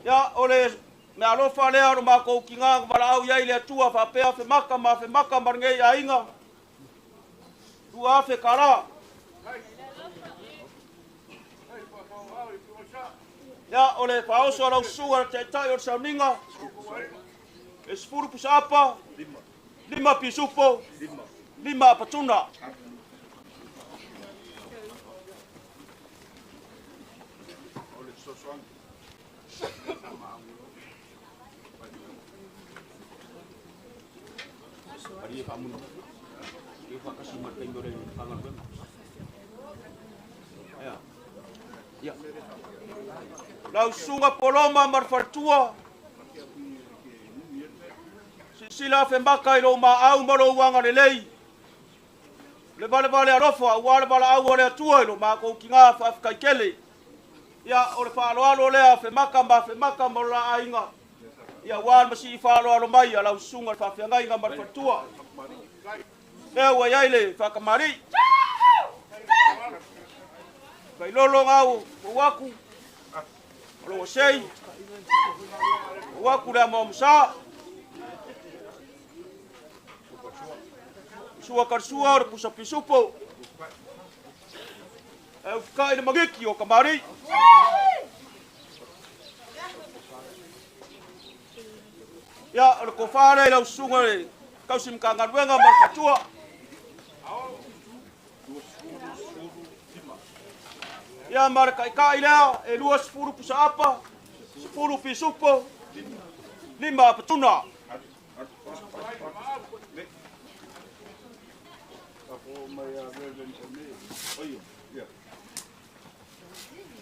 Ia, o le meaalofa lea o le matou tina na valaau i ai le Atua faapea Afemaka ma Afemaka ma lenei aiga, 2000 tala. Ia, o le faaoso a lau susuga le taitai o le sauniga, e 10 pusaapa, 5 pisupo, 5 apatuna. Lau susuga Poloma ma le faletua, silasila afemaka i lou maau ma lou agalelei, le valevale alofa auā le valaau a le Atua i lo makou tigā faafetai tele. Ia o le faaaloalo lea afemaka ma afemaka ma o la aiga, ia auā le masii faaaloalo mai a lau susuga le faafeagaiga ma le faletua. Lea ua iai le faakamali'i. Failolo gau ou aku, o lou asei, ou aku le amoamosa. Sua karsua o le pusa pisupo. E ufukai le magiki o kamari. Ia, o le kofā lea i lau susuga le kausi Matagaluega ma le fatua. Ia ma le kaikai lea e 20 pusa apa, 10 pisupo, 5 apatuna.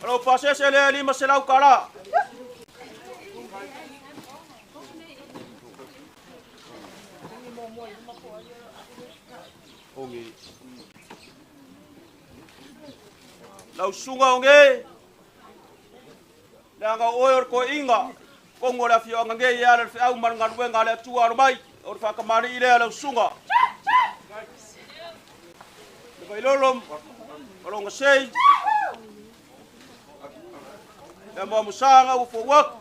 O lau pasese lea e 500 tala. Lau susuga o ge, leaga o oe o le koeʻiga, kogu o le afioaga nei e ala i le feau ma le galuega a le Atua alo mai, o le faakamali'i lea lau susuga. Le vailolo ma loga sei, le amoamosaga ua fou atu,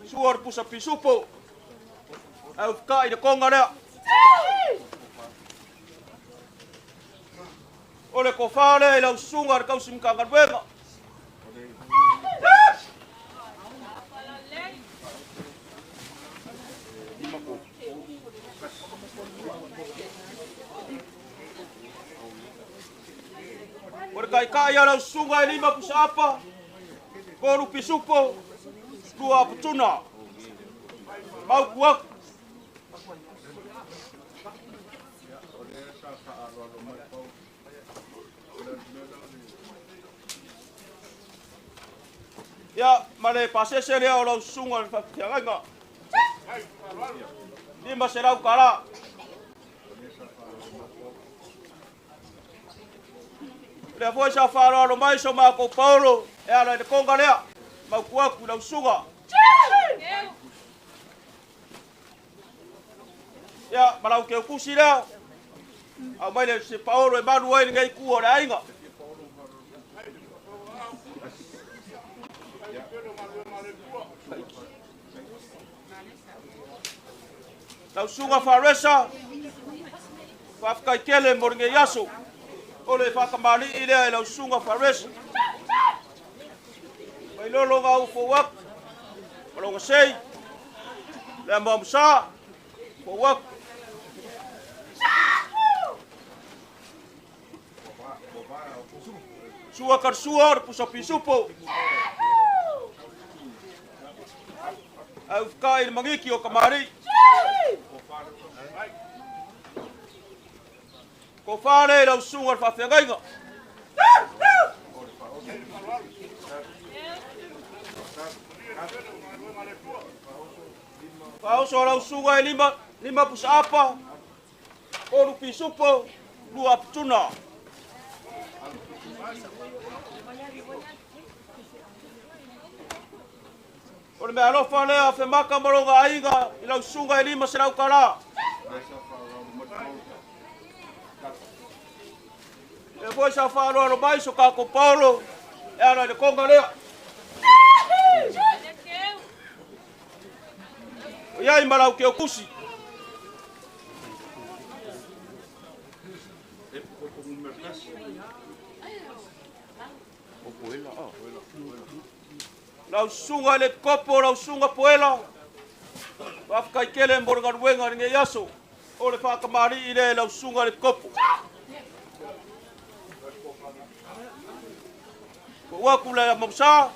sua o le pusa pisupo, ae ufikaʻi le koga lea. O le kofā lea i lau susuga le kausi Matagaluega. O le kaikai a lau susuga e 5 pusa apa, 3 pisupo, 2 apatuna. Mauku aku. Ia, ma le pasese lea o lau susuga le faafeagaiga. 500 tala. Lea foi sa faaaloalo mai so makou Paolo e ala i le koga lea. Mauku aku i lau susuga. Ia, ma lau keukusi lea. Au mai le se Paolo e malu ai lenei ku o le aiga. Lau susuga Faresa, faafetai tele mo lenei aso. O le faakamali'i lea e lau susuga Faresa. Mailolo ngā ufou atu, ma loga sei, le amoamosa, fou atu. Sua karsua o le pusa pisupo. Ae ufikaʻi i le magiki o kamali'i. Kofā lea i lau susuga le faafeagaiga. Faaoso a lau susuga e 5 pusa apa, 3 pisupo, 2 apatuna. O le mea alofa lea femaka ma loga aiga i lau susuga e 500 tala. E foi sa faaaloalo mai so kako Paolo e ala i le koga lea. O iai ma lau keukusi. Lau susuga le kopo, lau susuga Poela. Faafetai tele mo le galuega i lenei aso. O le faakamali'i lea i lau susuga le kopo. Ua ku le mausa.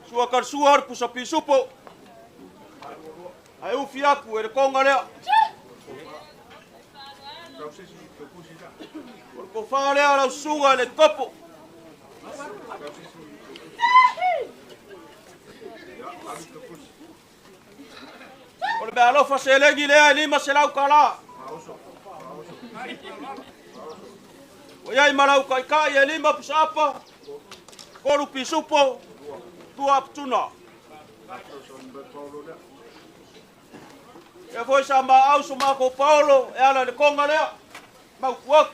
Sua ka sua pusa pisupo. Ai ufi aku e le konga lea. O le kofa lea lau suga le kopo. O le mea alofa selegi lea e 500 kala. O iai malau kaikai e 5 pusapa. 3 pisupo. 2 aptuna. E foi sa maau so mako Paolo e ala le konga lea. Mau kuak.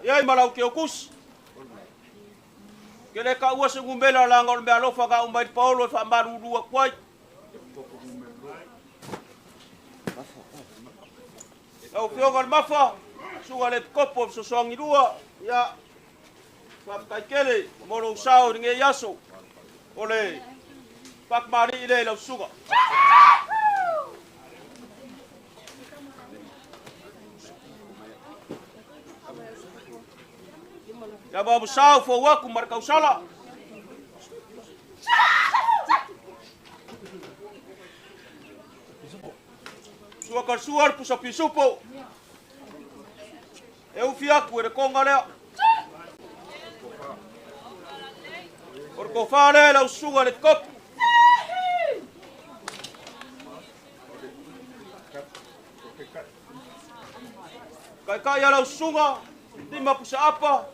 Iai malau ke okus. Ke le ka ua se ngumela la ngol me alofa ka umai Paolo e fa maruru kuai. Lau fioga le mafa, suga le kopo sosoangi lua, ia whakaikele, molo usao ni nge aso, o le whakamari i le lau suga. Ia babu sao fo waku markausala. Sua ka suar pusa pisupo. E ufi aku e le konga lea. O le kofa lea lau suga le kopu. Kaikai a lau suga, 5 pusa apa,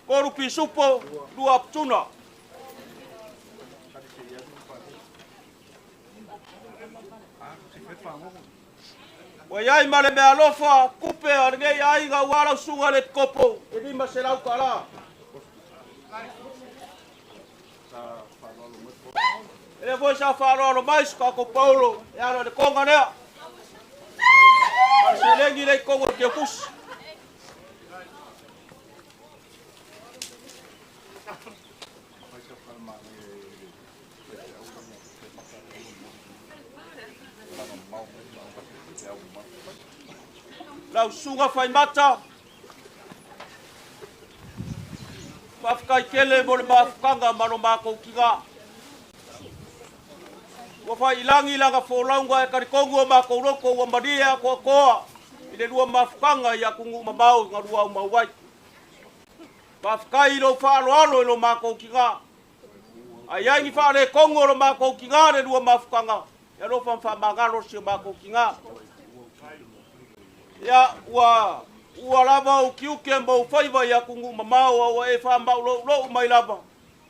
3 pisupo, 2 aptuna. Ua iai ma le mea alofa, kupe a lenei aiga ua lau suga le kopo, e 500 kala. E le foi sa whaaloalo mai su kako Paulo, e ala le konga lea. A se lengi lei kongo ke okusi. Lau suga whaimata. Whawhikai kele mo le mafukanga mano mākou ki ngā. Ua whai ilangi langa fōlaunga e karikongu o mākou roko ua maria koa koa i le lua mafukanga i akungu mamau ngā lua au mauai. Whawhikai i lo whaaloalo i lo mākou ki ngā. Ai ai ni whaale kongu o lo mākou ki ngā le lua mafukanga. Ia lo whamwha mangalo si o mākou ki ngā. Ia ua lava o kiuke mo whaiwa i akungu mamau au e wha mau lou mai lava.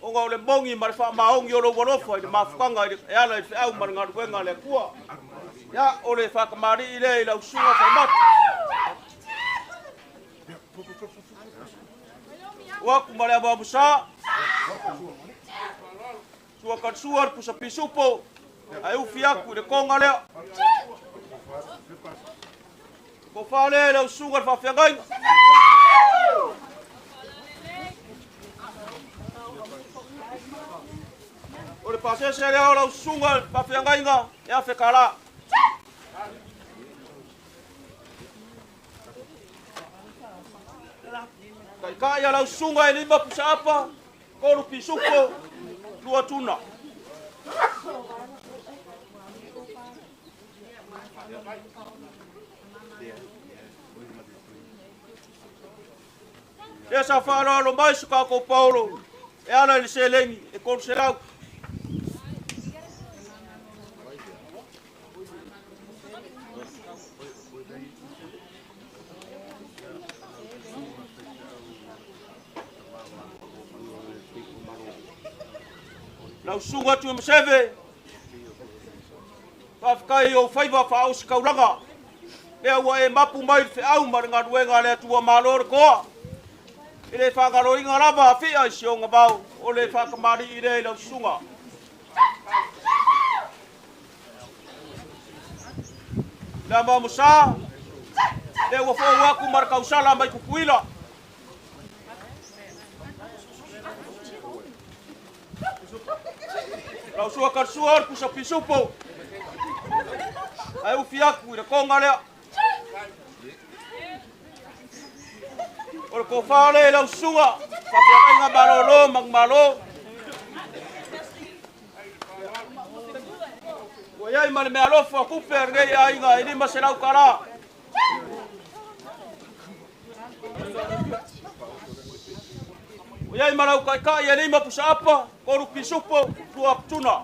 O ngā o le mongi ma le wha maongi o lo walofa i le mafukanga i le ala i whiau ma le ngaruenga le kua. Ia o le whakamari i le i lau suga whaimata. Ua aku ma le awa amusa. Sua katsua pusa pisupo. Ai ufi aku i le konga lea. Ko whale lau suga le whawhiangainga. O le pasese lea o lau suga le whawhiangainga e awhe kala. Kaikai a lau suga e 5 pusa apa, 3 pisupo, 2 tuna. Ia sa whaaloalo mai su kako Paulo, e ala i le selengi, e 300. Lau suga atu e maseve, whawhikai o whaiwa whaausi kauranga. Lea ua e mapu mai le whiau ma le ngaruenga le atua malo le koa. I le whakaroinga lava a whia i si o ngā o le whakamari i le lau suga. Le amaomasā le ua foʻou aku ma le kausala mai Kukuila. Lau sua kalasua o le pusa pisupo. Ae ufi aku i le koga lea. O le kofā le i lau susuga, faafeagaiga malōlō manumalo. Ua i ai ma le meaalofa tupe a lenei aiga e 500 tala. Ua i ai ma lau taitai e 5 pusaapa, 3 pisupo, 2 aputuna.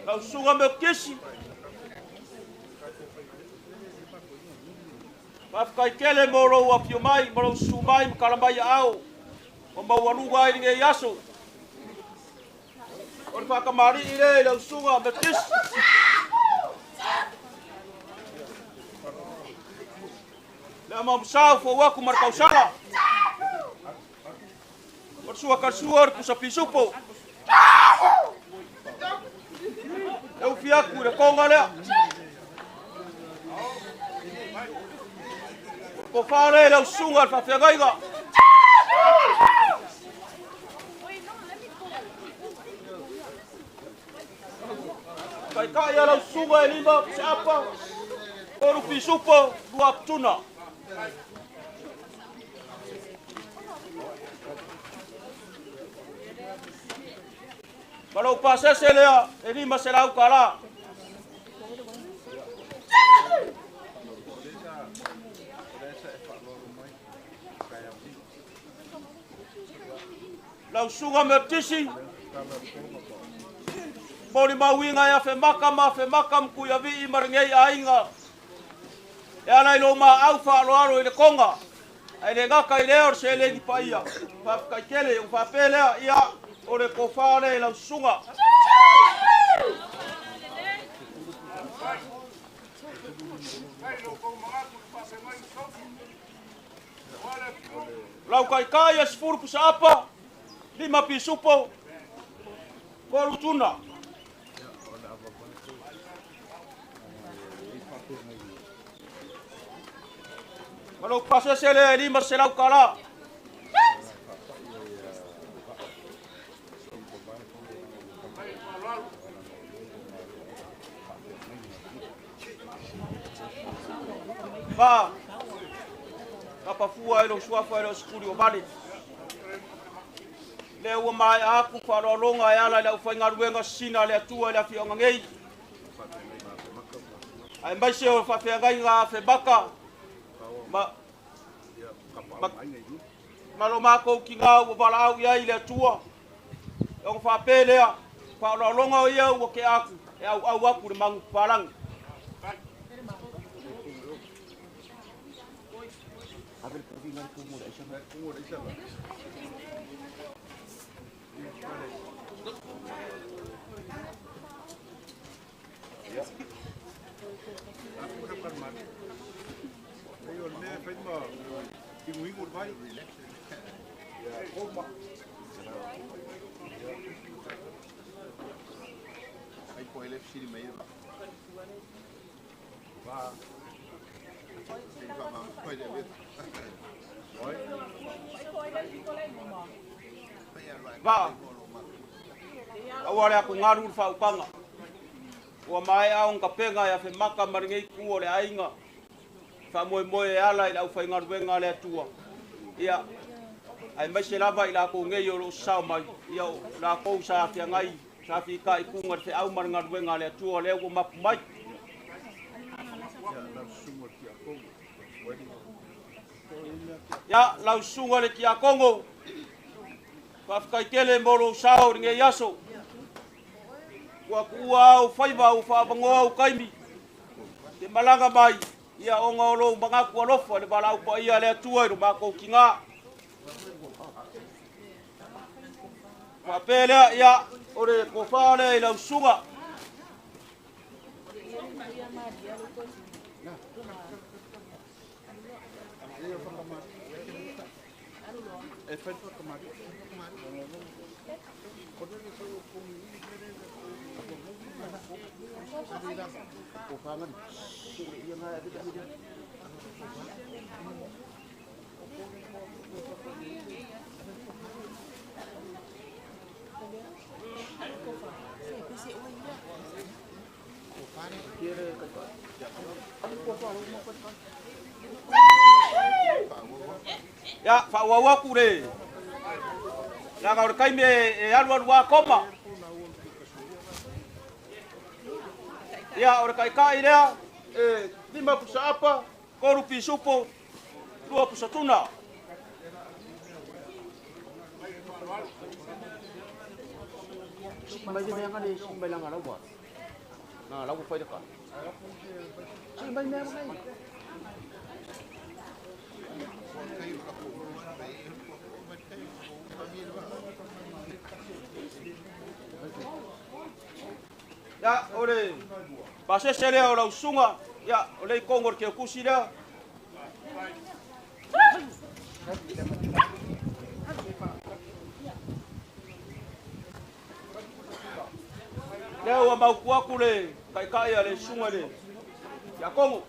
Lau susuga Meokisi. Faafetai tele mo lou afio mai ma lou susu mai ma tala mai aao ua maualuga ai lenei aso. O le faatamalii lea i lau susuga Meokisi. Le amamusau fou aku ma le tausala. O le sua kalasua o le pusa pisupo. E ufi aku i le koga lea. Ko whare lau susuga le faafeagaiga. Taitai a lau susuga e 5 seapa, 3 pisupo, 2 aputuna. Ma lou pasese lea e 500 tala. Lau susuga Metotisi, molimauina e afemaka ma afemaka ma Tuiavii ma lenei aiga e ala i lou maau faaaloalo i le koga, ae le gata i lea o le seleni paia. Faafetai tele, ua faapea lea, ia, o le tofa lea i lau susuga. Lau taitai e 10 pusaapa, 5 pisupo, 3 tuna. Ma lou pasese lea e 500 tala. Ma kapafua e lou suafa e le o sikuli o vale. Lea ua maea aku faaaloaloga e ala i le aufaigaluega sisina a le Atua i le afioaga nei. Aemaise o faafeagaiga afemaka ma ma lo matou tinā ua valaau i ai i le Atua. E ona faapea lea, faaaloaloga o ia ua tea atu e auau atu le manupapalagi. Va. Aua le atugalu le faaupaga. Ua maea ona tapena e afemaka ma lenei itu o le aiga. Faamoemoe e ala i le aufaigaluega a le Atua. Ia, aemaise lava i latou nei o lo o sasao mai, ia o latou sa feagai, sa fitaituga i le feau ma le galuega a le Atua lea ua mapu mai. Ia, lau susuga i le Tiakono, faafetai tele mo lou sao i lenei aso. Ua tuua au faiva, ua faavanoa au taimi te malaga mai, ia ona o lou manatu alofa i le valaau paia a le Atua i lo matou tinā. Faapea lea, ia, o le kofa lea i lau susuga. Ia, faaauau aku le leaga o le taimi e alualu lava koma. Ia, o le taitai lea e 5 pusaapa, 3 pisupo, 2 pusatuna. Mai le mea ngane si mai langa laua. Na laua fai le ka. Si mai mea ngai. Ia, o le pasese lea o lau susuga, ia, o le ikogo o le keukusi lea. Lea ua mautu atu le taitai a le susuga i le Iakogo.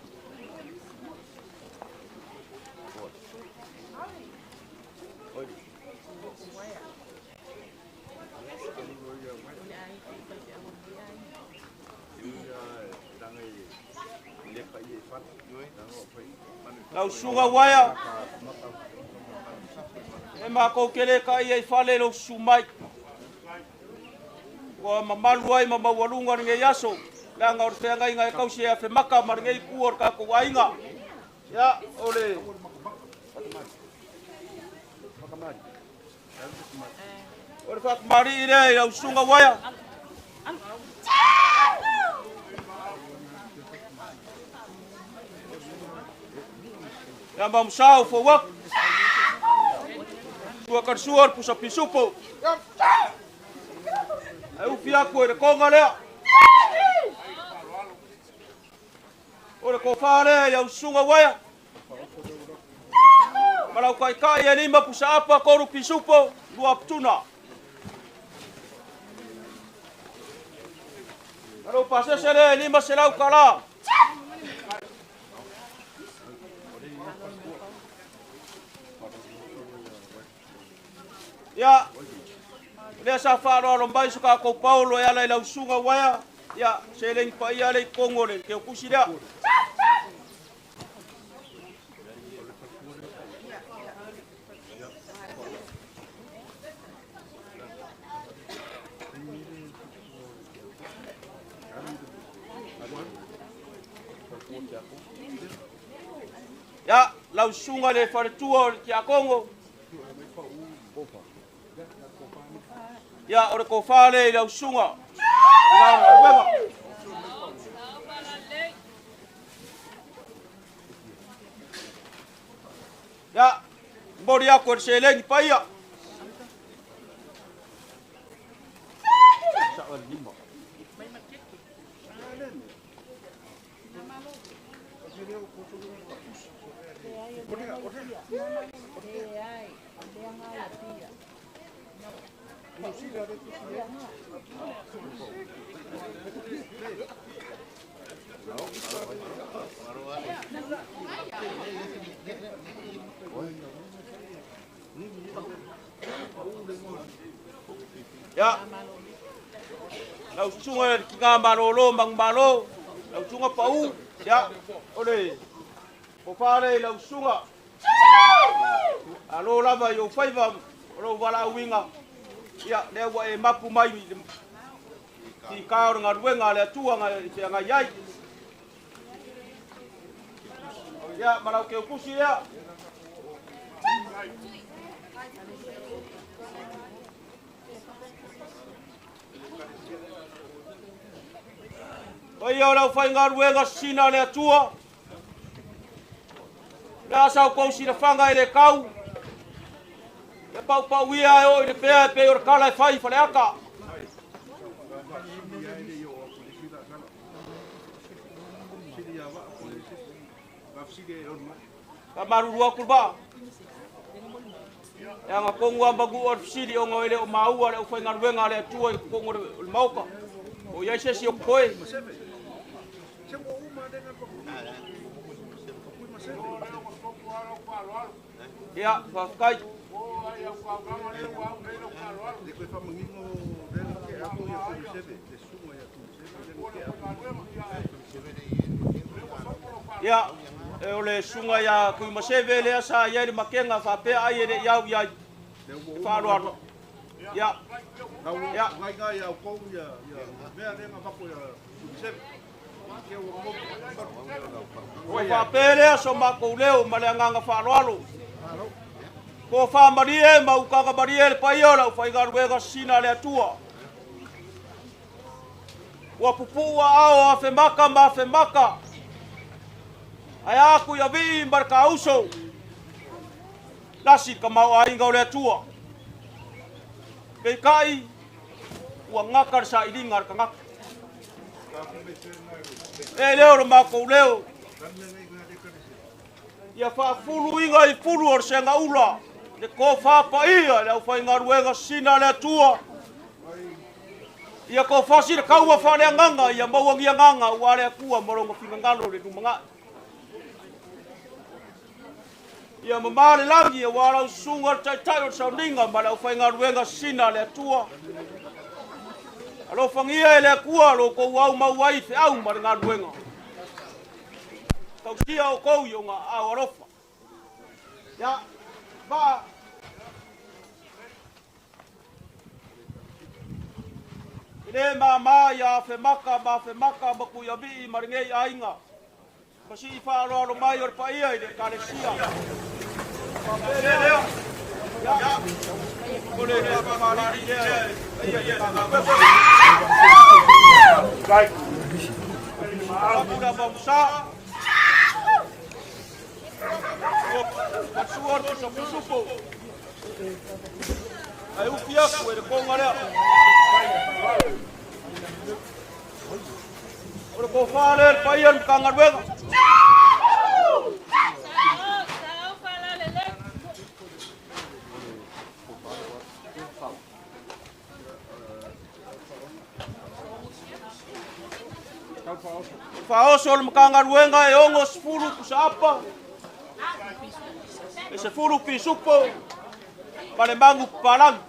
Lau susuga uaea, e matou te le taia i fale lou susu mai. Ua mamalu ai ma maualuga lenei aso, leaga o le feagaiga e tausi e Afemata ma lenei itu o le tatou aiga. Ia, o le faatamalii lea i lau susuga uaea. Ia mamusau fou atu. Sua karsua le pusa pisupo. Ai ufi aku e le konga lea. O le kofa lea i au susuga uaea. Ma lau kaikai e 5 pusa apa, 3 pisupo, 2 putuna. Ma lau pasese lea e 500 kala. Ia, lea sa faaaloalo mai so tatou Paulo e ala i lau susuga uaea. Ia, seleni paia le i totonu o le keukusi lea. Ia, lau susuga le faletua o le Tiakono. Ia, o le kofa le i lau susuga. Ua Ia, mori aku e le seleni paia. Ia, lau susuga le kiga malolo mangumalo, lau susuga pau, ia, o le kofa le i lau susuga. Alo lava i ou faiva o lou valaauiga, ia, lea ua e mapu mai i le tikā o le galuega a le Atua i feagai ai. Ia, ma lau keukusi lea. Paia o lau faigaluega sisina a le Atua. Le asa o kou silafaga e le kau. E paupau ia e o i le pea e pei o le kala e fai i faleata. Faamalulu atu le vaa. E aga tonu lava manu'u o le fesili ona e le o maua le aufaigaluega a le Atua i totonu o le maota. O i ai se isi o totoe. Ia, faafetai. Ia, e o le susuga ia Tuimaseve lea sa i ai le makega faapea ai e le i au i ai e faaaloalo. Ia, ia. Ua faapea lea so matou leo ma le agaga faaaloalo. Tofa malie ma utaga malie le paia o le aufaigaluega sisina a le Atua. Ua pupuu aao afemaka ma afemaka. Ae a atu i avii ma le kauso. Lasi le tamaoaiga o le Atua. Peitai, ua gata le sailiga a le tagata. E leo lo matou leo. Ia faafuluina i fulu o le segaula, le tofa paia i le aufaigaluega sisina a le Atua. Ia tofasi le taua faaleagaga, ia maua ni agaga aua le Atua ma lona finagalo i le lumanai. Ia mamā le lagi aua lau susuga le Taitai o le Sauniga ma le aufaigaluega sisina a le Atua. Alofagia e le Atua lo outou aumau ai i feau ma le galuega. Tausia outou i ona aao alofa. Ia, vaa. E le māmā ia Afemaka ma Afemaka ma Tuiavii ma lenei aiga. Ma sii faaaloalo mai o le paia i le Ekalesia. Faapea lea, ia, o le faafalii lea e paia i le Apula Mausa. Ua sua le pusapusupo. Ae ufi aku e le konga lea. O le tofa lea le paia le Matagaluega. Faaoso o le Matagaluega e 60 pusaapa, e 10 pisupo ma le magu papalagi.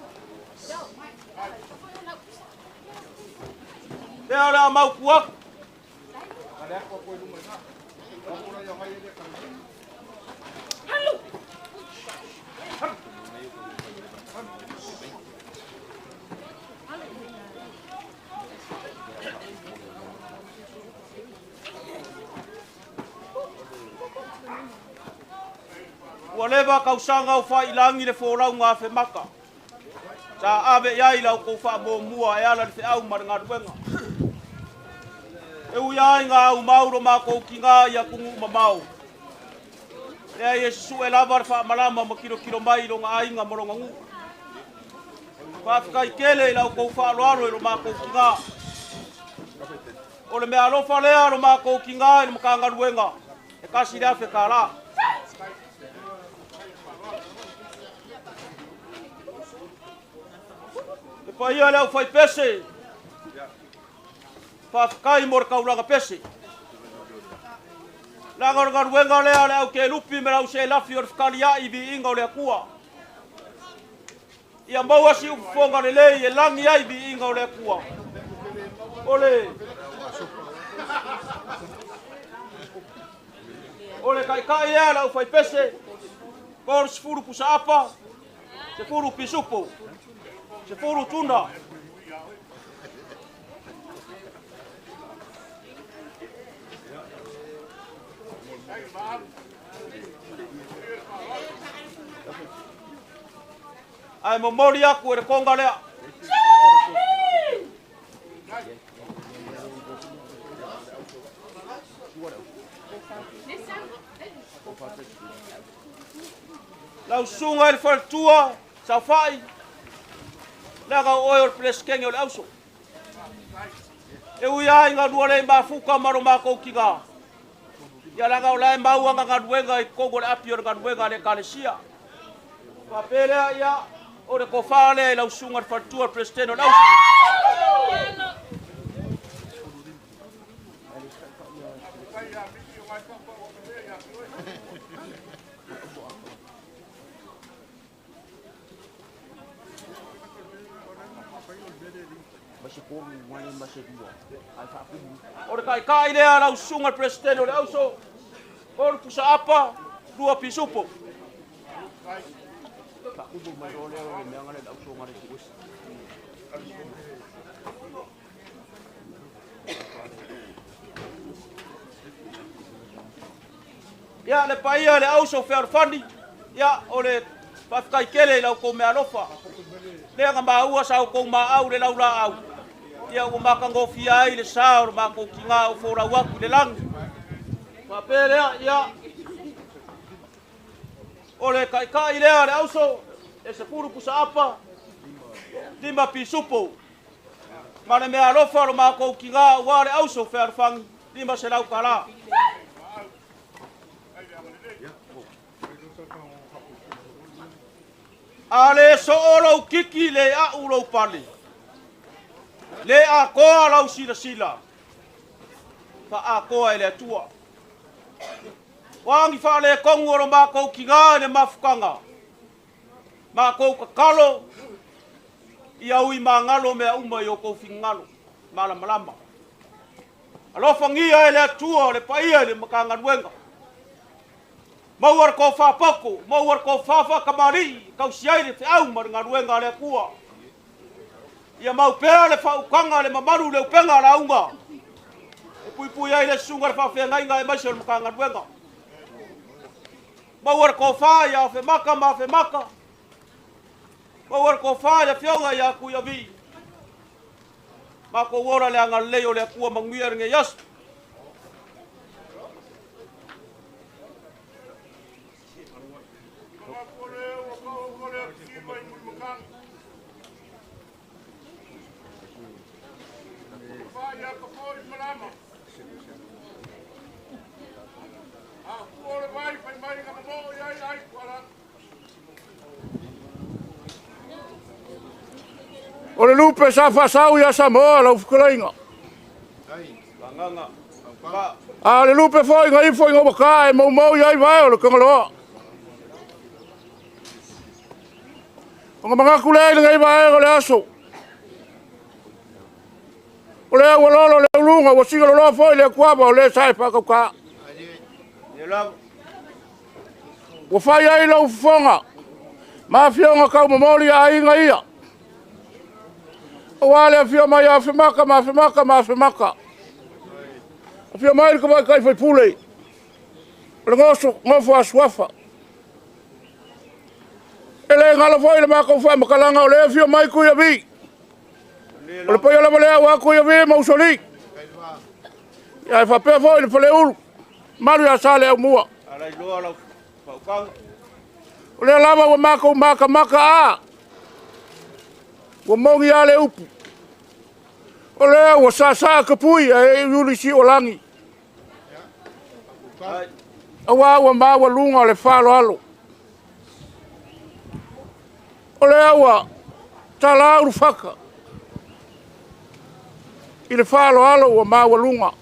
Lea o le a mautu atu. Ua leva tausaga o faiilagi le folauga afemaka. Sa ave i ai la outou faamuamua e ala i le feau ma le galuega. E ui ai ga aumau lo matou tiga i atunuu mamao. Leai e susue lava le faamalama ma kilokilo mai i lona aiga ma lona nuu. Faafetai tele i la outou faaaloalo i lo matou tiga. O le meaalofa lea a lo matou tiga i le Matagaluega e $1,000 tālā. Le paia le aufaipese, faafetai mo le taulaga pese. Leaga o le galuega lea a le au kelupi me le au selafi o le fekaliai i viiga o le Atua. Ia maua si ufofoga lelei e lagi ai viiga o le Atua. O le taitai ea le aufaipese, 30 pusaapa, 10 pisupo, 10 tuna. Ae momoli atu e le konga lea. Lau susuga i le faletua, saofai, leaga o oe o le Peresetene o le Auso. E ui ai galua le mafuka ma lo makou tiga. Ia laga o lae mauaga galuega i totonu o le api o le galuega a le Ekalesia. Faapea lea, ia, o le tofa lea i lau susuga i le faletua, le Peresetene o le Auso. O le taitai lea lau susuga le Peresetene o le Auso, 3 pusaapa, 2 pisupo. Ia, le paia le auso fealofani, ia, o le faafetai tele i la outou meaalofa. Lea na maua sa outou maau le laulaau, ia ua matagofia ai le sa o le matou tina o folau atu i le lagi. Faapea lea, ia, o le taitai lea le auso, e 10 pusaapa, 5 pisupo. Ma le meaalofa o le matou tina aua le auso fealofani, 500 tala. A le soo lou kiki le a'u lou pale, le atoa lau silasila, faaatoa e le Atua. O agi faaletonu o lo matou tina i le mafutaga, matou tatalo ia ui magalo mea uma i outou finagalo malamalama. Alofagia e le Atua o le paia i le Matagaluega. Maua le tofa poto, maua le tofa faatamalii, tausi ai le feau ma le galuega a le Atua. Ia mau pea le faautaga, le mamalu, le upega a lauga, e puipui ai le susuga le faafeagaiga aemaise o le Matagaluega. Maua le tofa ia Afemaka ma Afemaka, maua le tofa i le afioga ia Tuiavi. Matou ola le agalelei o le Atua manuia lenei aso. O le lupe sa faasau ia Samoa lau fetalaiga. A o le lupe foi na ifo i gaumata e maumau i ai vae o le Tagaloa. Ona manatu lea i lenei vaega o le aso. O lea ua lolo le uluga, ua sigaloloa foi le atuava o le sa e faatauta. Ua fai ai lau fofoga ma afioga taumomoli a aiga ia. Aua le afio mai a Afemaka ma Afemaka ma Afemaka. Afio mai le tamaitai faipule o le nofo a Suafa. E le galo foi le matou faamatalaga o le afio mai Tuiavi. O le paia lava lea aua Tuiavi ma Usoalii. Ae faapea foi le Faleulu, malu ia Saleaaumua. O lea lava ua matou matamata a, ua moni lava le upu. O lea ua saasaa tapui ae iuli siuolagi. Aua ua maualuga le faaaloalo. O lea ua talau le fata i le faaaloalo ua maualuga.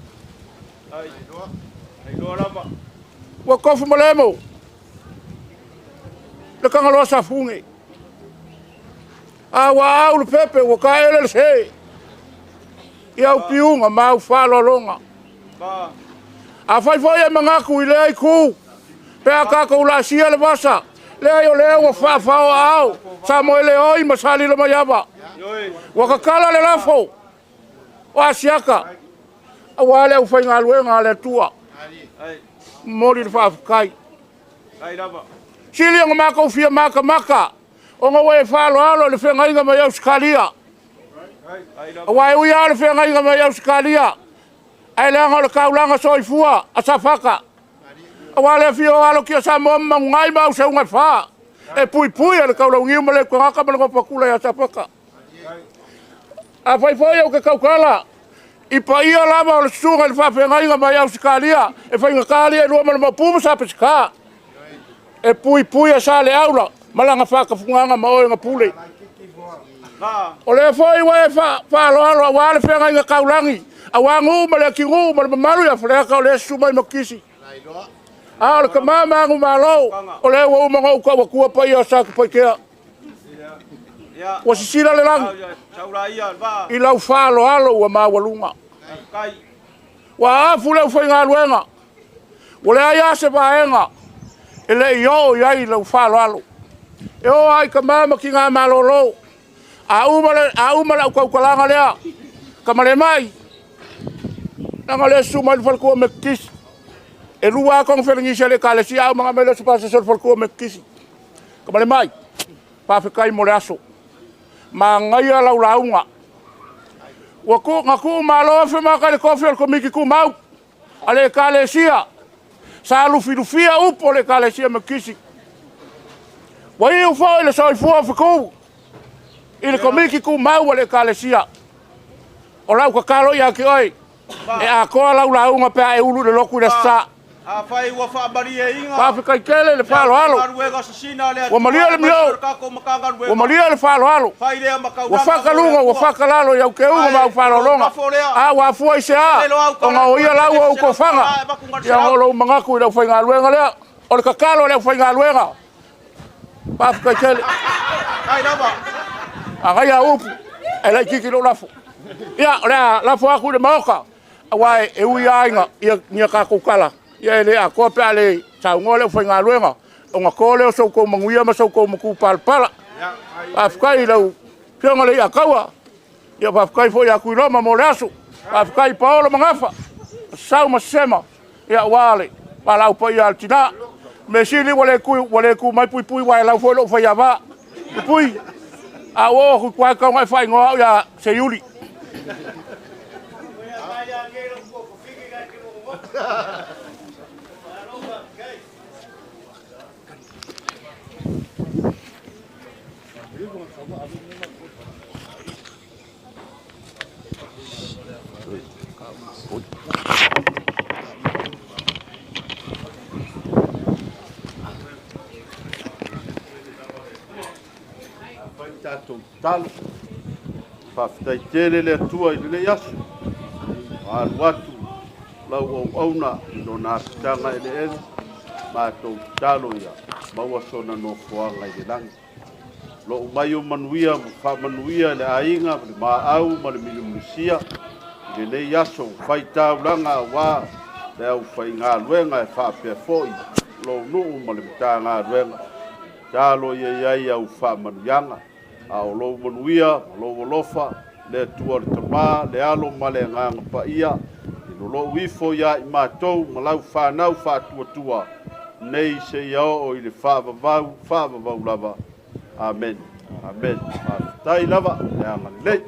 Ua tofu malemo le Tagaloa Safune. A ua au le pepe ua taele le se i au piuga ma au faaaloaloga. Afai foi e manatu i lea itu, pe a tatou laasia le vasa, leai o lea ua faafao aao Samoeleoi ma Salilomaiava. Ua tatala le lafo o Asiata aua le aufaigaluega a le Atua. Momoli le faafetai. Sili ona matou fia matamata ona ua e faaaloalo i le feagaiga mai Ausetalia. Aua e ui lava o le feagaiga mai Ausetalia, ae leaga o le taulaga soifua a Safata. Aua le afio o alo o Samoa ma Manugai ma Auseuga e fa, e puipui e le taulauniu ma le tagata ma le nofoatula ia Safata. Afai foi ou te tautala i paia lava o le susuga i le faafeagaiga mai Ausetalia e faigata alii e lua ma le Maopu ma Sa Peseta. E puipui e Saleaula ma lana faatafugaga ma oe na pule. O lea foi ua e faaaloalo aua le feagaiga taulagi, aua Nuu ma Leatinuu ma le mamalu ia Faleata o lea e susu mai Makisi. A o le tama manumalo, o lea ua uma ona ou tau atua paia o Satupaitea. Ua sisila le lagi i lau faaaloalo ua maualuga. Ua afu le aufaigaluega, ua leai lava se vaega e le i oo i ai lau faaaloalo. E oo lava i tama ma tina malolo, a uma lau tautalaga lea, Tamalema'i, leaga o lea e susu mai le faletua Metotisi. E 2 lava koneferenisi a le Ekalesia, a uma ona aumai lea o se pasese o le faletua Metotisi. Tamalema'i, faafetai mo le aso. Manaia lau lauga. Na tuumalo Afemata i le tofi o le Komiti Tumau a le Ekalesia sa lufilufia upu o le Ekalesia Metotisi. Ua iu foi le soifua o fetu i le Komiti Tumau a le Ekalesia. O lau tatalo ia te oe, e atoa lau lauga pe a e ulu i le lotu i le Aso Sa. Afai ua faamalieina Faafetai tele le faaaloalo. galuega sisina a le Ua malie le Atua mio, le tatou Matagaluega. ua malie le faaaloalo. Fai lea ma Ua taulaga mo le faakaluga, ua Atua. faakalalo i au teuga ma au faaaloaloga. A ua afua i se a, ona o ia lau ou tofaga. Ia ona o lou manatu i le aufaigaluega lea. O le tatalo a le aufaigaluega. Faafetai tele. Agaia upu, e laitiiti lou lafo. Ia, o le a lafo atu i le Maota, aua e ui lava ina ni a tatou tala, ia e le atoa pe a le saunoa le aufaigaluega, ona to lea o so outou manuia ma so outou matupalapala. Faafetai i lau Afioga i le Iataua, ia faafetai foi ia Tuiloma mo le aso, faafetai i Paolo ma Gafa, o Sau ma Sema, aua le valaau paia a le tina. O le mea sili ua le tu mai Puipui aua e lau foi lou faiava. Puipui, a ou oo atu i tua e tatau ona e faaigoa au ia Seiuli. Fai tatou tatalo. Faafetai tele le Atua i lenei aso. Ua alu atu lau auauna i lona apitaga eleele, matou tatalo ia maua sona nofoaga i le lagi. Lou mai o manuia ma faamanuia i le aiga ma le maau ma le milimilisia i lenei aso ua fai taulaga aua le aufaigaluega e faapea foi lou nuu ma le Matagaluega. Talo ia i ai au faamanuiaga, a o lou manuia ma lou alofa, le Atua o le Tama, le Alo ma le Agaga Paia, i lolou ifo ia i matou ma lau fanau faatuatua, nei seia oo i le faavavau, faavavau lava. Amen. Amen. Faafetai lava, le agalelei.